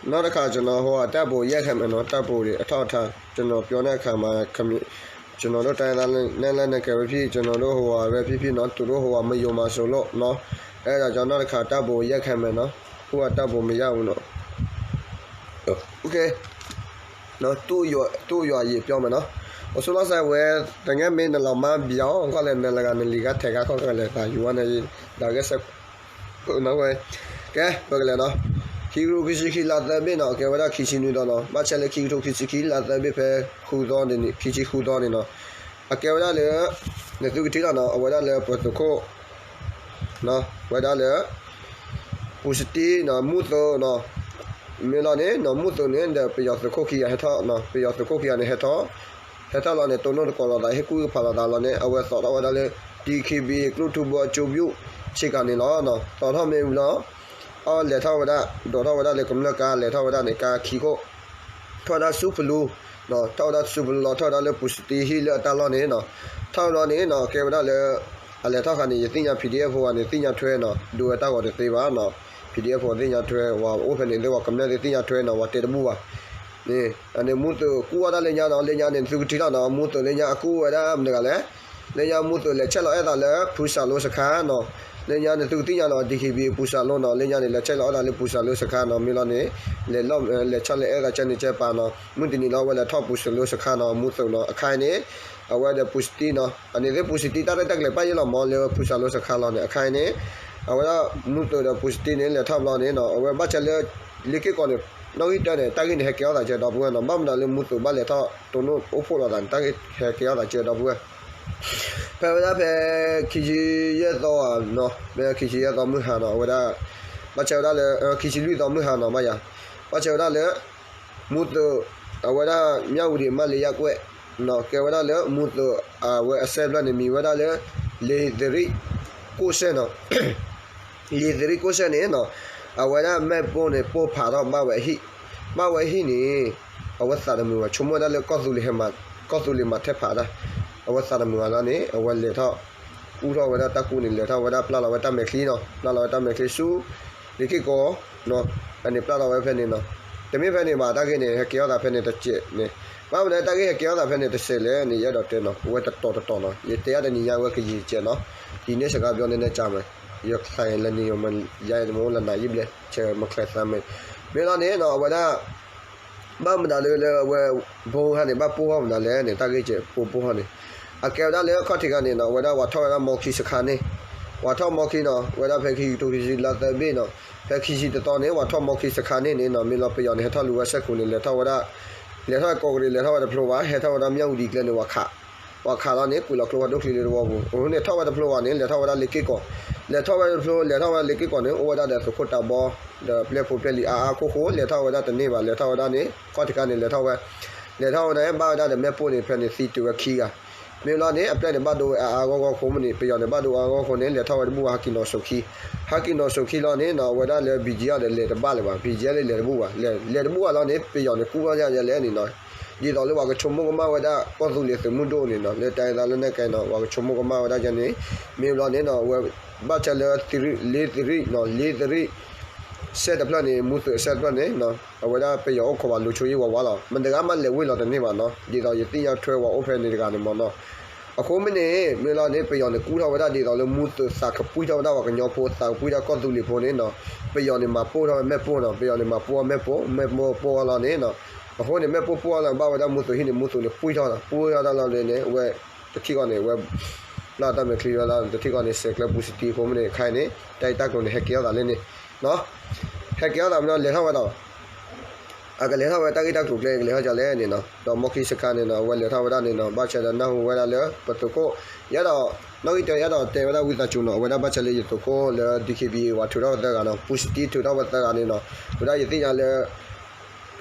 နောက်တစ်ခါ ကျွန်တော် ဟိုဟာ တပ်ပုံရိုက်ခဲ့မယ်နော် တပ်ပုံတွေ အထောက်အထား ကျွန်တော် ပြောတဲ့အခါမှာ ကျွန်တော်တို့ တိုင်းရင်းသား လက်နက်ကိုင်ပဲဖြစ်ဖြစ် ကျွန်တော်တို့ ဟိုဟာပဲဖြစ်ဖြစ်နော် သူတို့ ဟိုဟာ မယုံမှာစိုးလို့နော် အဲဒါကြောင့် နောက်တစ်ခါ တပ်ပုံရိုက်ခဲ့မယ်နော် အခုက တပ်ပုံမရဘူးနော် OK နော် သူ့ရွာ သူ့ရွာ ရေပြောမယ်နော် အစိုးရဆိုင်ဝဲ တငယ်မင်း နလီၤမါ ပြောင်း ကလဲၣ် နလဂၤ နလီၤဂာ် ထဲက ကလဲၣ် သးယူၤဝဲ နဒါကဲ စဲး ကဲ ပကလဲၤနီၤ ခံကထိခံဆံခံ လါသၢဘ့ၣ်နီၤ အကဲဝဲဒၣ် ခံဆံနွံသီနီၤ ဘၣ်ဆဲလၢ ခံကထိခံဆံခံ လါသၢဘ့ၣ် ဖဲဃုသီန့ၣ် ခံဆံဃုသီန့ၣ်နီၤ အကဲဝဲဒၣ်လၢ နသုကထံၣ်လီၤနီၤ အဝဲဒၣ်လၢပသုးခိၣ် ဝဲဒၣ်လၢ ပူၤစတံနီၤ မူးသုးနီၤ မ့ၢ်လီၤန့ၣ်နီၤ မူးသုးန့ၣ်ဒီး ပယီၤသုးခိၣ်ခံဂၤဟဲထီၣ်နီၤ ပယီၤသုးခိၣ်ခံဂၤန့ၣ် ဟဲထီၣ် ဟဲထီၣ်လီၤန့ၣ် တိၢ်နီၣ်သကိးလိာ်သး ဟ့ၣ်ကူၣ်ကဖးလိာ်သးလီၤန့ၣ် အဝဲသိးထီၣ်ဝဲဒၣ်လၢ DKBA ကလုာ်ထူဘိအကၠိဘျုၣ် ဆ့ကၤန့ၣ်လီၤနီၤ သိးထီၣ်မ့ၢ်ဝံၤလီၤ အဝဲလဲၤထီၣ်ဝဲဒၣ် ဒိးထီၣ်ဝဲဒၣ်လၢ ကမျၢၢ်ကါ လဲၤထီၣ်ဝဲဒၣ်န့ၣ် ကါခံခိၣ် ထီၣ်ဝဲဒၣ်ဆူဖလူ ထီၣ်ဝဲဒၣ်ဆူဖလူလီၤ ထီၣ်ဝဲဒၣ်လၢပူၤစတံဟံၣ်လၢအတၢ်လီၢ်န့ၣ်နီၤ ထီၣ်ဝဲလီၤန့ၣ်နီၤ ကဲဝဲဒၣ်လၢ အလဲၤထီၣ်ခါန့ၣ် ယသ့ၣ်ညါ PDF ဖိဂၤန့ၣ် သ့ၣ်ညါထွဲနီၤ ဒိဝဲတၢ်ဂီၤတသ့ဘၣ်နီၤ PDF ဖိသ့ၣ်ညါထွဲ ဝဲအိၣ်ဖဲန့ၣ်သ့ၣ် ဝဲကမျၢၢ်သ့ၣ်ညါထွဲနီၤ ဝဲတဲတဘူၣ်ဘၣ် န့ၣ် အန့ၣ်မူးသုးကူၣ်အီၣ်တၢ်လၢညါနီၤ လၢညါန့ၣ် နသုကထံၣ်လီၤနီၤ မူးသုးလၢညါအကူၣ်ဝဲဒၣ်မတၤတဂၤလဲၣ် လၢညါမူးသုးလဲၤဆဲးလီၤအဲၣ်သးလၢ ဖူစၢ်လိစခါနီၤ လၢညါန့ၣ် သုကသ့ၣ်ညါလီၤ DKBA ပူၤစၢ်လိနီၤ လၢညါန့ၣ် လဲၤဆဲးလီၤအဲၣ်သးလၢပူၤစၢ်လိစခါနီၤ မ့ၢ်လီၤန့ၣ် လဲၤလီၤ လဲၤဆဲးလီၤအဲၣ်သးကဲန့ၣ်ကဲပၤနီၤ မုၢ်တနံၤလီၤ အဝဲလဲၤထီၣ်ပူၤစၢ်လိစခါနီၤ မူးသုးနီၤ အခါအံၤန့ၣ် အဝဲဒီးပူၤစတံနီၤ အန့ၣ်သ့ၣ်ပူၤစတံ တၢ်ရဲၣ်တၢ်ကျဲၤပၣ်ယဲၢ်လီၤမးလၢဖူစၢ်လိစခါလီၤန့ၣ် အခါအံၤန့ၣ် အဝဲဒၣ်မူးသုးဒီးပူၤစတံန့ၣ် လဲၤထီၣ်ဘျီန့ၣ်နီၤ အဝဲဘၣ်ဆၣ်လၢ လ့ၢ်က့ၢ်ကီးန့ၣ် နီၣ်ဂံၢ်တၢန့ၣ် တၢ်ဂ့ၢ်န့ၣ် ဟဲကဲထီၣ်သးကဲဒီပုၢ်ဝဲၢ်နီၤ ဘၣ်မနုၤလၢမူးသုးဘၣ်လဲၤထီၣ် တိၢ်နီၣ်အိၣ်ဖှိၣ်လိာ်သးန့ၣ် တၢ်ဂ့ၢ်ဟဲကဲထီၣ်သးကဲဒီပုၢ်ဝဲၢ် ဖဲဝဲဒၣ်ဖဲ ခံဆံယဲၢ်သီနီၤ ဖဲခံဆံယဲၢ်သီမုၢ်ဟါနီၤ အဝဲဒၣ် ဘၣ်ဆၣ်ဝဲဒၣ်လၢ ခံဆံလွံၢ်သီမုၢ်ဟါနီၤ ဘၣ်ယၤ ဘၣ်ဆၣ်ဝဲဒၣ်လၢ မူးသုး အဝဲဒၣ် မြဝတီ မလ့ယကွဲၣ်နီၤ ကဲဝဲဒၣ်လၢမူးသုး အဝဲအစဲးဖျၢၣ်န့ၣ် မံၤဝဲဒၣ်လၢ လ့ၤသရံၣ်ကိၣ်စဲၣ်နီၤ လ့ၤသရံၣ်ကိၣ်စဲၣ်န့ၣ်နီၤ အဝဲဒၣ်မဲာ်ပိၢ်န့ၣ် ပိၢ်ဖးထီၣ်ဘၣ်ဝဲအဟံၣ် ဘၣ်ဝဲအဟံၣ်န့ၣ် အဝဲသးတမုာ်ဘၣ် ဆိကမိၣ်ဝဲဒၣ်လၢ ကီၢ်သူလ့ၤမၤထဲဖးဒၣ် အဝဲသးတမုာ်ဘၣ်လီၤန့ၣ် အဝဲလဲၤထီၣ် အူထီၣ်ဝဲဒၣ်တၢ်ကူၣ်န့ၣ် လဲၤထီၣ်ဝဲဒၣ်ပျၢ်လီၤဝဲတၢ်မဲာ်ချံနီၤ ပျၢ်လီၤဝဲတၢ်မဲာ်ချံဆူ လ့ၢ်က့ၢ်ကီး အန့ၣ်ပျၢ်လီၤဝဲဖဲန့ၣ်နီၤ တမ့ၢ်ဖဲန့ၣ်ဘၣ် တၢ်ဂ့ၢ်န့ၣ် ဟဲကဲထီၣ်သးဖဲန့ၣ်တစဲးန့ၣ် ဘၣ်မနုၤတၢ်ဂ့ၢ်ဟဲကဲထီၣ်သးဖဲန့ၣ်တစဲးလဲၣ်န့ၣ် ယအဲၣ်ဒိးတဲနီၤ အဝဲတတီၤတတီၤနီၤ ယတဲအါတနံၤညါဝဲကယံာ်ကဲနီၤ ဒ်န့ၣ်စကားပြောန့ၣ်န့ၣ်ကမး ယချဲးလၢနံၤယိၤမး ယဲမ့ၢ်အိၣ်လၢနၤယံၣ်ဘျဲၣ် ဆဲးမချဲးသးမ့ၢ် မ့ၢ်လီၤန့ၣ်နီၤ အဝဲဒၣ် ဘၣ်မနုၤလၢလၢအဝဲ ဘိဟါန့ၣ် ဘၣ်ပိၢ်ထီၣ်မနုၤလဲၣ်န့ၣ် တၢ်ဂ့ၢ်ကဲးပိၢ်ပိၢ်ထီၣ်န့ၣ် အကဲဝဲဒၣ်လၢခီၣ်ထံးခါန့ၣ်နီၤ အဝဲဒၣ်ပှၤထီၣ်ဝဲဒၣ်မီခံစခါန့ၣ် ပှၤထီၣ်မီခံနီၤ အဝဲဒၣ်ဖဲခံကထိခံဆံလါသၢဘ့ၣ်နီၤ ဖဲခံဆံတသီန့ၣ် ပှၤထီၣ်မီခံစခါန့ၣ်န့ၣ်နီၤ မ့ၢ်လီၤပယီၤန့ၣ် ဟဲထီၣ်လူၤဝဲစဲးခိၣ်န့ၣ် လဲၤထီၣ်ဝဲဒၣ် လဲၤထီၣ်ဝဲကိးကရ့း လဲၤထီၣ်ဝဲတဖျိဘၣ် ဟဲထီၣ်ဝဲဒၣ်မၠၣ်ဝတံၤကျဲန့ၣ် ပှၤခး ပှၤခးလီၤန့ၣ် ကွံာ်လီၤကျိဖးဒိၣ်ချံလၢတဝီပူၤ အဃိန့ၣ် ထီၣ်ဝဲတဖျိဘၣ်န့ၣ် လဲၤထီၣ်ဝဲဒၣ်လ့ၢ်က့ၢ်ကီး လဲၤထီၣ်ဝဲတဖျိ လဲၤထီၣ်ဝဲဒၣ်လ့ၢ်က့ၢ်ကီးန့ၣ် အိၣ်ဝဲဒၣ်ဒီးသုးခိၣ်တၢ်ဘီ ဒီးပျဲၢ်ဖိပျဲၢ်လံၤအါအါခိၣ်ခိၣ် လဲၤထီၣ်ဝဲဒၣ်တန့ၢ်ဘၣ် လဲၤထီၣ်ဝဲဒၣ်န့ၣ် ခီၣ်ထံးခါန့ၣ် လဲၤထီၣ်ဝဲ လဲၤထီၣ်ဝဲန့ၣ် ဘၣ်ဝဲဒၣ်ဒီးမဲာ်ပိၢ်န့ၣ် ဖဲန့ၣ်သံတုၤဝဲခံဂၤ မ့ၢ်လီၤန့ၣ် အပျဲၢ်န့ၣ် ဘၣ်ဒိဝဲအါအါဂီၢ်ဂီၢ်အဃိမ့ၢ်န့ၣ် ပယီၤန့ၣ် ဘၣ်ဒိအါအါဂီၢ်အဃိန့ၣ် လဲၤထီၣ်ဝဲတဘူၣ်ဘၣ် ဟးက့ၤနီၣ်စိၤခံ ဟးက့ၤနီၣ်စိၤခံလီၤန့ၣ်နီၤ အဝဲဒၣ်လၢ ဘံၣ်ကၠံအီၤဒီးလဲၤတဘၣ်လၢၤဘၣ် ဘံၣ်ကၠံအီၤလၢလဲၤတဘူၣ်ဘၣ် လဲၤတဘူၣ်ဘၣ်လီၤန့ၣ် ပယီၤန့ၣ် ကူၣ်ထီၣ်ယဲလဲၣ်န့ၣ်နီၤ ဒ်သိးလၢပှၤကဆိကမိၣ်ကမၣ်ဝဲဒၣ် ကီၢ်သူလ့ၤသုးမုၢ်ဒိၣ်န့ၣ်နီၤ လၢတၢ်အဲၣ်သးလၢနဲၣ်ကဲနီၤ ပှၤကဆိကမိၣ်ကမၣ်ဝဲဒၣ်ယဲန့ၣ် မ့ၢ်ဘျီန့ၣ်နီၤ အဝဲ ဘၣ်ဆၣ်လၢ လ့သရံၣ်နီၤ လ့သရံၣ် စဲးတဖျၢၣ်န့ၣ် မူးသုးအစဲးတဖျၢၣ်န့ၣ်နီၤ အဝဲဒၣ်ပယီၤအိၣ်ခိးဘၣ်လိၤဆိယ့ၢ်ဝးဝးလီၤ မတၤတဂၤမးလဲၤဝ့ၢ်လီၤတန့ၢ်ဘၣ်နီၤ ဒ်သိးယသ့ၣ်ညါထွဲဝဲအိၣ်ဖဲန့ၣ်တဂၤန့ၣ်မ့ၢ်နီၤ အဃိမ့ၢ်န့ၣ် မ့ၢ်လီၤန့ၣ် ပယီၤန့ၣ် ကူၣ်ထီၣ်ဝဲဒၣ်ဒ်သိးလၢမူးသုးသးကပှံၢ်ထီၣ်ဝဲဒၣ်ပှၤကညီဖိ သးကပှံၢ်ထီၣ်ကီၢ်သူလ့ၤဖိန့ၣ်နီၤ ပယီၤန့ၣ်မၤပိၢ်ထီၣ်ဝဲမဲာ်ပိၢ်နီၤ ပယီၤန့ၣ်မၤပိၢ်ထီၣ်ဝဲမဲာ်ပိၢ် မဲာ်ပိၢ်ပိၢ်အီၤလီၤန့ၣ်နီၤ အဃိန့ၣ် မဲာ်ပိၢ်ပိၢ်အီၤလီၤ ဘၣ်ဝဲဒၣ်မူးသုးဟံၣ်န့ၣ် မူးသုးန့ၣ်ပှံၢ်ထီၣ်လီၤ ပှံၢ်ထီၣ်တၢ်လီၤန့ၣ် အဝဲ တထံၣ်ကီးန့ၣ် အဝဲ ပျၢ်တၢ်မဲာ်ချံဝဲလီၤ တထံၣ်ကီးန့ၣ် ဆဲးကျၢပူၤစတံအဃိမ့ၢ်န့ၣ် ခါအံၤန့ၣ် တၢ်ဂ့ၢ်တၢ်ကျိၤန့ၣ် ဟဲကဲထီၣ်သးလၢန့ၣ် ဟဲကဲထီၣ်သးမ့ၢ်နီၤ လဲၤထီၣ်ဝဲဒီး အကလဲၤထီၣ်ဝဲတၢ်ဂ့ၢ်တၢ်ကျိၤကျဲ ကလဲၤထီၣ်ကလဲၣ်န့ၣ်နီၤ ဒီးမီခံစခါန့ၣ်နီၤ အဝဲလဲၤထီၣ်ဝဲဒၣ်န့ၣ်နီၤ ဘၣ်ဆၣ်ဒီးနၢ်ဟူဝဲဒၣ်လၢပသုးခိၣ် ယအဲၣ်ဒိး နီၣ်ဂံၢ်တၢ ယအဲၣ်ဒိးတဲဝဲဒၣ်ဝံသးစူၤနီၤ အဝဲဒၣ်ဘၣ်ဆၣ်လၢယသုးခိၣ်လၢ DKBA ဝဲထုးထီၣ်ဝဲသၢဂၤနီၤ ပူၤစတံထုးထီၣ်ဝဲသၢဂၤန့ၣ်နီၤ ဝဲဒၣ်ယသ့ၣ်ညါလၢ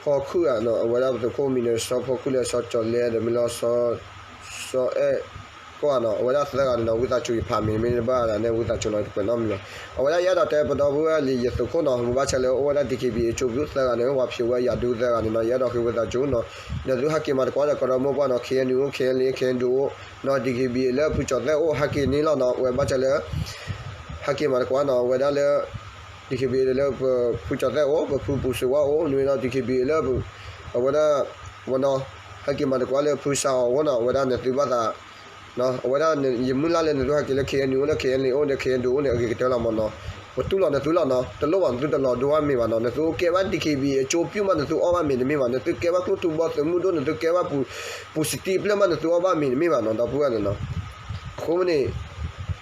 ဖီခုၣ်ဧါနီၤ အဝဲဒၣ်ပသုးခိၣ်မံၤန့ၣ် စီၤဖီခုၣ်လၢစီၤကၠီၤလဲ ဒီးမ့ၢ်လီၤ စီၤအဲၣ်ကီၢ်ဧါနီၤ အဝဲဒၣ်သၢဂၤန့ၣ်နီၤ ဝံသးစူၤယဖးမံၤ မ့ၢ်တဘၣ်ဒၣ်န့ၣ်ဝံသးစူၤနီၤ တကွဲးနီတမံၤလီၤ အဝဲဒၣ်ယအဲၣ်ဒိးတဲပဒီပုၢ်ဝဲၢ်လံ ယသုးခိၣ်နီၤ မ့ၢ်ဘၣ်ဆၣ်လၢအိၣ်ဝဲဒၣ် DKBA အကၠိဘျုးသၢဂၤန့ၣ် ဝၤဖျိးဝဲယၤဒုသၢဂၤန့ၣ်နီၤ ယအဲၣ်ဒိးဃ့ဝံသးစူၤနီၤ ဒီးသုဟဲက့ၤမၤသကိးဒီးကရၢမိၢ်ပှၢ်နီၤ KNU KNLA KNDO နီၤ DKBA လၢဖုကၠီၤသဲၣ်အိၣ်ဟဲက့ၤန့ၣ်လီၤနီၤ အဝဲဘၣ်ဆၣ်လၢ ဟဲက့ၤမၤသကိးနီၤ အဝဲဒၣ်လၢ DKBA လၢပဖုကၠီၤသဲၣ်အိၣ် ပဖုပူၤစ့ဝါအိၣ် နမ့ၢ်လီၤ DKBA လၢ အဝဲဒၣ် ဝဲနီၤ ဟဲက့ၤမၤသကိးလၢဖုစးအီၤအဃိနီၤ အဝဲဒၣ်နသုဘၣ်သး အဝဲဒၣ် ယမုၢ်လၢ်လၢနသုဟဲက့ၤလၢ KNU အိၣ်လၢ KNLA အိၣ်ဒီး KNDO အိၣ်န့ၣ် အဂ့ၤကတၢၢ်လီၤမ့ၢ်နီၤ. ပတူၢ်လိာ်နသုလီၤနီၤ တလိၣ်ဘၣ်နသုတလီၤဒိဘၣ်မ့ၢ်ဘၣ်နီၤ နသုအိၣ်ကဲဘၣ် DKBA အကၠိပျူၢ်မး နသုအီၣ်ဘၣ်မ့ၤတမ့ၢ်ဘၣ် နသုကဲဘၣ်ကျိၣ်ထူဘီသုးမုၢ်ဒိၣ် နသုကဲဘၣ် ပူၤစတံပျၢၢ်မး နသုအီၣ်ဘၣ်မ့ၤတမ့ၢ်ဘၣ်နီၤ ဒီပုၢ်ဝဲၢ်န့ၣ်နီၤ. အဃိမ့ၢ်န့ၣ်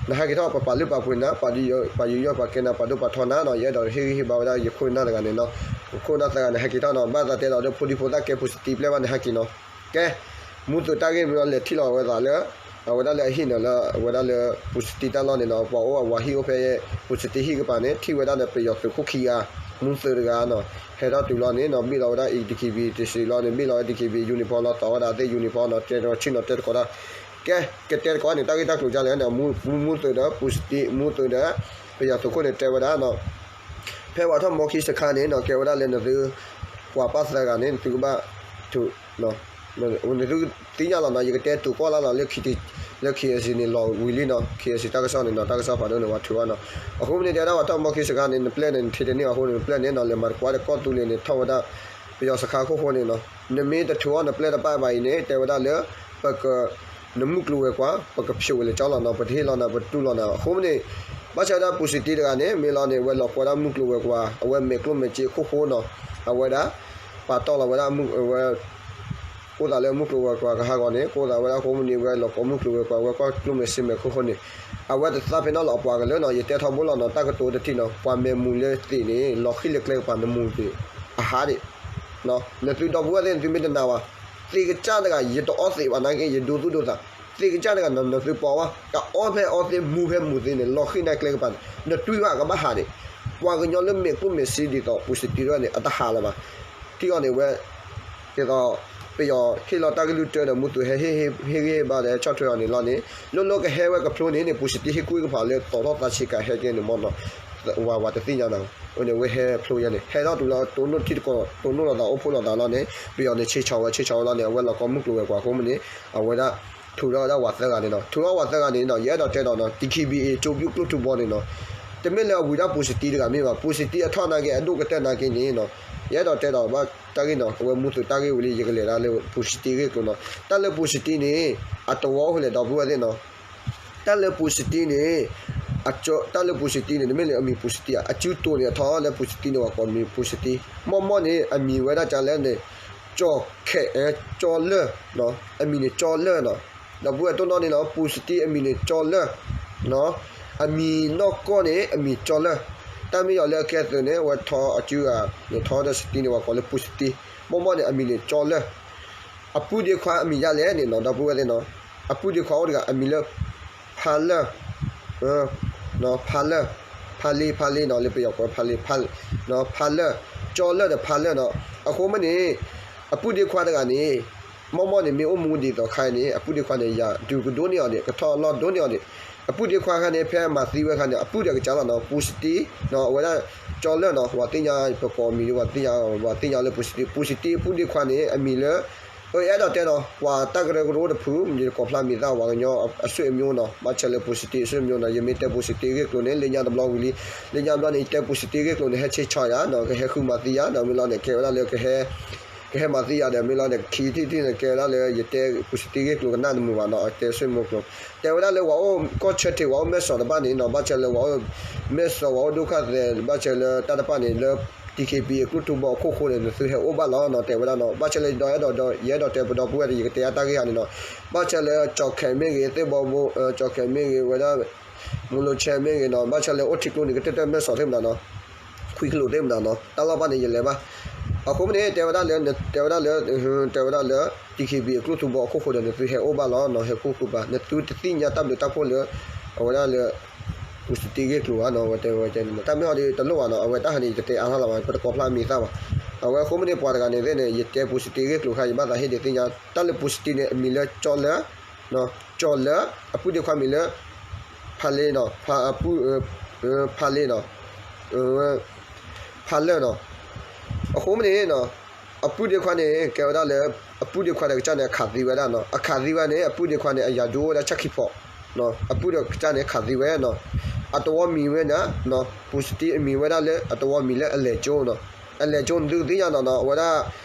နဟဲက့ၤထီၣ်ပပာ်လုၢ်ပာ်ပှ့ၤနၤ ပာ်ယူးယီၣ်ပာ်ကဲနၤ ပာ်ဒိၣ်ပာ်ထီနၤနီၤ ယအဲၣ်ဒိးဟ့ၣ်ဂံၢ်ဟ့ၣ်ဘါဝဲဒၣ်ယခိၣ်နၢ်တဂၤန့ၣ်နီၤ ခိၣ်နၢ်သၢဂၤန့ၣ် ဟဲက့ၤထီၣ်နီၤ ဘၣ်သးတဲဒီးဒီးဖိဒံဖိသၣ်ကဲပူၤစတံပျၢၢ်ဘၣ်န့ၣ် ဟဲက့ၤနီၤ ကဲ မူသုးတၢ်ဂ့ၢ်မ့ၢ်လီၤ လဲၤထံၣ်လီၤဝဲသးလၢ အဝဲဒၣ်လၢအဟံၣ်နီၤ လၢအဝဲဒၣ်လၢ ပူၤစတံတၢ်လီၢ်န့ၣ်နီၤ ပှၤအိၣ်အဝၤဟံၣ်အိၣ်ဖဲ ပူၤစတံဟံၣ်ကပၤန့ၣ် ထံၣ်ဝဲဒၣ်ဒီးပယီၤသုးခိၣ်ခံဂၤ မူသုးတဂၤနီၤ ဟဲထီၣ်တုၤလီၤန့ၣ်နီၤ ဘ့ၣ်လီၤဝဲဒၣ် DKBA တစံးလီၤန့ၣ် ဘ့ၣ်လီၤဝဲ DKBA uniform လီၤ တီၤဝဲဒၣ်သ့ၣ် uniform နီၤ တဲတဆံၣ်နီၤ တဲတကိးတၢ် ကဲ ကတဲတကိးန့ၣ် တၢ်ဂ့ၢ်တၢ်ကျိၤဒ်လဲၣ်န့ၣ် မူသုးဒီး ပူၤစတံ မူသုးဒီး ပယီၤသုးခိၣ်န့ၣ် တဲဝဲဒၣ်နီၤ ဖဲပှၤထီၣ်မီခံစခါန့ၣ်နီၤ ကဲဝဲဒၣ်လၢနသု ပှၤပၢ်သၢဂၤန့ၣ် နသုကဘၣ် ထုး နသုသ့ၣ်ညါလီၤနီၤ ယကတဲတုၤကီၢ်လၢ်လီၤလၢ လၢ KIC န့ၣ် လီၤဝံၤလံနီၤ KIC တၢ်ကစီၣ်န့ၣ်နီၤ တၢ်ကစီၣ်ဖးဒိၣ်န့ၣ် ပှၤထုးဘၣ်နီၤ အဃိမ့ၢ်န့ၣ် တဲဝဲဒၣ်ပှၤထီၣ်မီခံစခါန့ၣ် နပျဲၢ်န့ၣ် နထံတန့ၢ်အဃိန့ၣ် နပျဲၢ်န့ၣ်နီၤ လဲၤမၤတကွၢ်ဒီးကီၢ်သူလ့ၤန့ၣ် ထီၣ်ဝဲဒၣ် ပယီၤစခါခိၣ်ဃိန့ၣ်နီၤ နမ့ၢ်တထုးအီၤနပျဲၢ်တပၢ်ဘၣ်အံၤန့ၣ် တဲဝဲဒၣ်လၢ ပက နမုၢ်ကျိၤဝဲၤကွာ် ပကဖျိးဝဲလဲၤကၠီလီၤနီၤ ပတဟ့ၣ်လီၤနၤ ပတူၢ်လိာ်နၤ အဃိမ့ၢ်န့ၣ် ဘၣ်ဆၣ်ဝဲဒၣ်ပူၤစတံတဂၤန့ၣ် မ့ၢ်လီၤန့ၣ် အဝဲလီၤကွၢ်ဒၣ်မုၢ်ကျိၤဝဲၤကွာ် အဝဲမဲာ်ကျိၣ်မဲာ်စ့ခိၣ်ဃိနီၤ အဝဲဒၣ် ပာ်တီၢ်လီၤဝဲဒၣ်ဝဲ ကိးသးလၢမုၢ်ကျိၤဝဲၤကွာ်ကဟးဂီၤန့ၣ် ကိးသးဝဲဒၣ်အဃိမ့ၢ်န့ၣ် ဝဲလီၤကိးမုၢ်ကျိၤဝဲၤကွာ် ဝဲကွၢ်ကျိၣ်မဲာ်စ့မဲာ်ခိၣ်ဃိန့ၣ် အဝဲတသးဖဲနီၣ်လီၤအပှၤကလုာ်နီၤ ယတဲထီဘိလီၤနီၤ တၢ်ကတိၤတထံၣ်နီၤ ပှၤမဲာ်မူလၢသ့ၣ်န့ၣ် လီၤဃံၣ်လၢကျဲကပၤနမူသ့ၣ် အဟးဒံး နသုဒီပုၢ်ဝဲၢ်သ့ၣ်နသုမ့ၢ်တနာ်ဘၣ် သ့ၣ်ကစၢ်တဂၤ ယတအီသံးဘၣ်နာ်က့ ယဒိသူၣ်ဒိသး သ့ၣ်ကစၢ်တဂၤနီၤ နသုပိာ်ဝဲ ကအီဖဲအီသ့ၣ်မူဖဲမူသ့ၣ်န့ၣ် လီၤဃံၣ်န့ၢ်ကျဲကပၤန့ၣ် နတွံၢ်ဘၣ်ကဘၣ်ဟးဒံး ပှၤကညီလၢမဲာ်ကျိၣ်မဲာ်စ့ဒ်သိးပူၤစတံတဂၤန့ၣ် အတဟးလၢၤဘၣ် ထံအီၤန့ၣ်ဝဲ ဒ်သိး ပယီၤဟ့ၣ်လီၤတၢ်ကလုၢ်တၢဒီးမူသူၣ်ဟဲဟ့ၣ်ဂံၢ်ဟ့ၣ်ဘါဒီးဟဲဆီၣ်ထွဲအီၤန့ၣ်လီၤန့ၣ် လိၣ်လိၣ်ကဟဲဝဲကဖျိန့ၣ်န့ၣ် ပူၤစတံဟ့ၣ်ကူၣ်ကဖးလၢသီထီၣ်သးဆံးကဟဲကဲန့ၣ်မ့ၢ်နီၤ ဝၤဝၤတသ့ၣ်ညါနၤ အန့ၣ်ဝဲဟဲဖျိယဲန့ၣ် ဟဲထီၣ်တုၤလီၤတိၢ်နီၣ်ထံတကီၢ် တိၢ်နီၣ်လိာ်သးအိၣ်ဖှိၣ်လိာ်သးလီၤန့ၣ် ပယီၤန့ၣ်ဆ့ဆီဝဲဆ့ဆီဝဲလီၤန့ၣ် အဝဲလီၤကိးမုၢ်ကျိၤဝဲၤကွာ်အဃိမ့ၢ်န့ၣ် အဝဲဒၣ် ထုးထီၣ်ဝဲဒၣ်ဝၤသၢဂၤန့ၣ်နီၤ ထုးထီၣ်ဝၤသၢဂၤန့ၣ်နီၤ ယအဲၣ်ဒိးတဲဒီးနီၤ DKBA ကၠိပျူၢ်ကျိၣ်ထူဘီန့ၣ်နီၤ တမ့ၢ်လၢအဝံၤဒၣ်ပူၤစတံတဂၤမ့ၢ်ဘၣ် ပူၤစတံအထီၣ်နာ်က့ အဒိၣ်ကတၢၢ်နာ်က့န့ၣ်နီၤ ယအဲၣ်ဒိးတဲဒီးဘၣ်တၢ်ဂ့ၢ်နီၤ အဝဲမူသူၣ်တၢ်ဂ့ၢ်ဝံၤလံ ယကလဲၤဒၣ်လၢပူၤစတံဂ့ၢ်ကျိၤနီၤ တၢ်လၢပူၤစတံန့ၣ် အတဝီအိၣ်ဖဲလဲၣ်ဒီပုၢ်ဝဲၢ်သ့ၣ်နီၤ တၢ်လၢပူၤစတံန့ၣ် အကၠိ တၢ်လၢပူၤစတံန့ၣ် တမ့ၢ်လၢအမံၤပူၤစတံဧါ အစုတိၤန့ၣ် အထီလၢပူၤစတံန့ၣ် ပှၤကိးမံၤပူၤစတံ မ့ၢ်မ့ၢ်န့ၣ် အမံၤဝဲဒၣ်ကလဲၣ်န့ၣ် ကၠီၣ်ခဲး ကၠီလၢၢ် အမံၤန့ၣ်ကၠီလၢၢ်နီၤ ဒီပုၢ်ဝဲၢ်တိၢ်နီၣ်န့ၣ်နီၤ ပူၤစတံအမံၤန့ၣ်ကၠီလၢၢ် အမံၤနီၢ်ကီၢ်န့ၣ် အမံၤကၠီလၢၢ် တၢ်မ့ၢ်ယီၤလၢအကဲသုးန့ၣ် အဝဲထီအစုဂၤန့ၣ် ထီဒီးစတံန့ၣ် ပှၤကိးလၢပူၤစတံ မ့ၢ်မ့ၢ်န့ၣ် အမံၤန့ၣ်ကၠီလၢၢ် အပုၢ်ဒ့ခွါအမံၤဒ်လဲၣ်န့ၣ်နီၤ ဒီပုၢ်ဝဲၢ်သ့ၣ်နီၤ အပုၢ်ဒ့ခွါအိၣ်တဂၤ အမံၤလၢ ဖါလၢၢ် ဖါလၢၢ် ဖါလ့ ဖါလ့နီၤ လၢပယီၤကိးဖါလ့ ဖါလၢၢ် ကၠီလၢၢ်ဒီးဖါလၢၢ်နီၤ အဃိမ့ၢ်န့ၣ် အပုၢ်ဒ့ခွါတဂၤန့ၣ် မ့ၢ်မ့ၢ်န့ၣ် မ့ၢ်အိၣ်မူဒ်သိးခါအံၤန့ၣ် အပုၢ်ဒ့ခွါန့ၣ် ယၤဒုးကဒိၣ်န့ၢ်အီၤဒံး ကထီၣ်လီၢ်ဒိၣ်န့ၢ်အီၤဒံး အပုၢ်ဒ့ခွါခါန့ၣ် ဖဲမၤသံဝဲခါန့ၣ် အပုၢ်ဒီးကစၢ်လီၤနီၤ ပူၤစတံ အဝဲဒၣ် ကၠီလၢၢ်နီၤ ပှၤသ့ၣ်ညါ ပကိးမံၤဒ် ပှၤသ့ၣ်ညါ ပှၤသ့ၣ်ညါလၢပူၤစတံ ပူၤစတံအပုၢ်ဒ့ခွါန့ၣ် အမံၤလၢ အဲၣ်ဒိးတဲနီၤ ပှၤတၢ်ကရၢကရိတဖု ယတကိးဖျါမံၤသၣ် ပှၤကညီအဆွေမျိုးနီၤ ဘၣ်ဆၣ်လၢပူၤစတံအဆွေမျိုးနီၤ ယမ့ၢ်တဲပူၤစတံဂ့ၢ်ကျိၤန့ၣ် လၢညါတဘျီဝံၤလံ လၢညါတဘျီန့ၣ် ယတဲပူၤစတံဂ့ၢ်ကျိၤန့ၣ် ဟဲဆ့ဆီယၤနီၤ ကဟဲဃုမၤသံယၤနီၤ မ့ၢ်လီၤန့ၣ် ကဲဝဲဒၣ်လၢ ကဟဲမၤသံယၤဒီး မ့ၢ်လီၤန့ၣ် ခံထံၣ်ထံၣ်န့ၣ် ကဲဝဲဒၣ်လၢ ယတဲပူၤစတံဂ့ၢ်ကျိၤကနၣ်တမုာ်ဘၣ်နီၤ တဲဆွေမျိုးကျိၤ တဲဝဲဒၣ်လၢပှၤအိၣ်ကီၢ်ဆၢထံး ပှၤအိၣ်မဲၢ်စီၤတဘၣ်န့ၣ်နီၤ ဘၣ်ဆၣ်လၢပှၤအိၣ် မဲၢ်စီၤ ပှၤအိၣ်ဒိၣ်ခါသဲး ဘၣ်ဆၣ်လၢတၢ်တဖၣ်န့ၣ်လၢ DKBA အကျိၣ်ထူဘီအခိၣ်ဃိန့ၣ် နသုဟဲအိၣ်ဘၣ်လီၤနီၤ တဲဝဲဒၣ်နီၤ ဘၣ်ဆၣ်လၢဒီးအဲၣ်ဒိးဒီး ယအဲၣ်ဒိးတဲပဒီပုၢ်ဝဲၢ် ယကတဲအတၢ်ဂ့ၢ်ဟါန့ၣ်နီၤ ဘၣ်ဆၣ်လၢကၠီၣ်ခဲးမ့ၢ်ဂ့ၤ သ့ၣ်ဘီဘိ ကၠီၣ်ခဲးမ့ၢ်ဂ့ၤ ဝဲဒၣ် မူလိဆဲမ့ၢ်ဂ့ၤနီၤ ဘၣ်ဆၣ်လၢအိၣ်ထံကျိန့ၣ် ကတၢၢ်တၢၢ်မဲၢ်စီၤသ့ၣ်မနုၤနီၤ ခွံကလိာ်သ့ၣ်မနုၤနီၤ တၢ်လီၢ်ဘၣ်န့ၣ် ယလဲၤဘၣ် အဃိမ့ၢ်န့ၣ် တဲဝဲဒၣ်လၢ တဲဝဲဒၣ်လၢ တဲဝဲဒၣ်လၢ DKBA အကျိၣ်ထူဘီအခိၣ်ဃိဒီး နသုဟဲအိၣ်ဘၣ်လီၤနီၤ ဟဲခိၣ်ဃုာ်ဘၣ် နသုတသ့ၣ်ညါတၢ်ဘျုးတၢ်ဖှိၣ်လၢ အဝဲဒၣ်လၢ ပူၤစတံဂ့ၢ်ကျိၤဧါနီၤ ဝဲတဲဝဲတဲန့ၣ် တၢ်မ့ၢ်ဟီဒ်တလိၣ်ဘၣ်နီၤ အဝဲတၢ်ဟးန့ၣ် ယတတဲအါထီၣ်လၢၤဘၣ် ပတကိးဖျါမံၤသၣ်ဘၣ် အဝဲအဃိမ့ၢ်န့ၣ် ပှၤတဂၤန့ၣ်သ့ၣ်န့ၣ် ယတဲပူၤစတံဂ့ၢ်ကျိၤခါ ယဘၣ်သးဟ့ၣ်ဒုးသ့ၣ်ညါ တၢ်လၢပူၤစတံန့ၣ် အမံၤလၢကၠီလၢၢ် ကၠီလၢၢ် အပုၢ်ဒ့ခွါမံၤလၢ ဖါလ့နီၤ ဖါ အပုၢ် ဖါလ့နီၤ ဖါလၢၢ်နီၤ အဃိမ့ၢ်န့ၣ် အပုၢ်ဒ့ခွါန့ၣ် ကဲဝဲဒၣ်လၢ အပုၢ်ဒ့ခွါဒီးကစၢ်န့ၣ် အခးသံဝဲဒၣ်နီၤ အခးသံဝဲန့ၣ် အပုၢ်ဒ့ခွါန့ၣ် အယၤဒိၣ်ဝဲဒၣ်ဆၣ်ခံဖီ အပုၢ်ဒီးကစၢ်န့ၣ် ခးသံဝဲနီၤ အတဝီမံၤဝဲဒၣ် ပူၤစတံအမံၤဝဲဒၣ်လၢ အတဝီမံၤလၢအလဲၤကၠိနီၤ. အလဲၤကၠိန့ၣ် သုသ့ၣ်ညါနီၤနီၤ အဝဲဒၣ်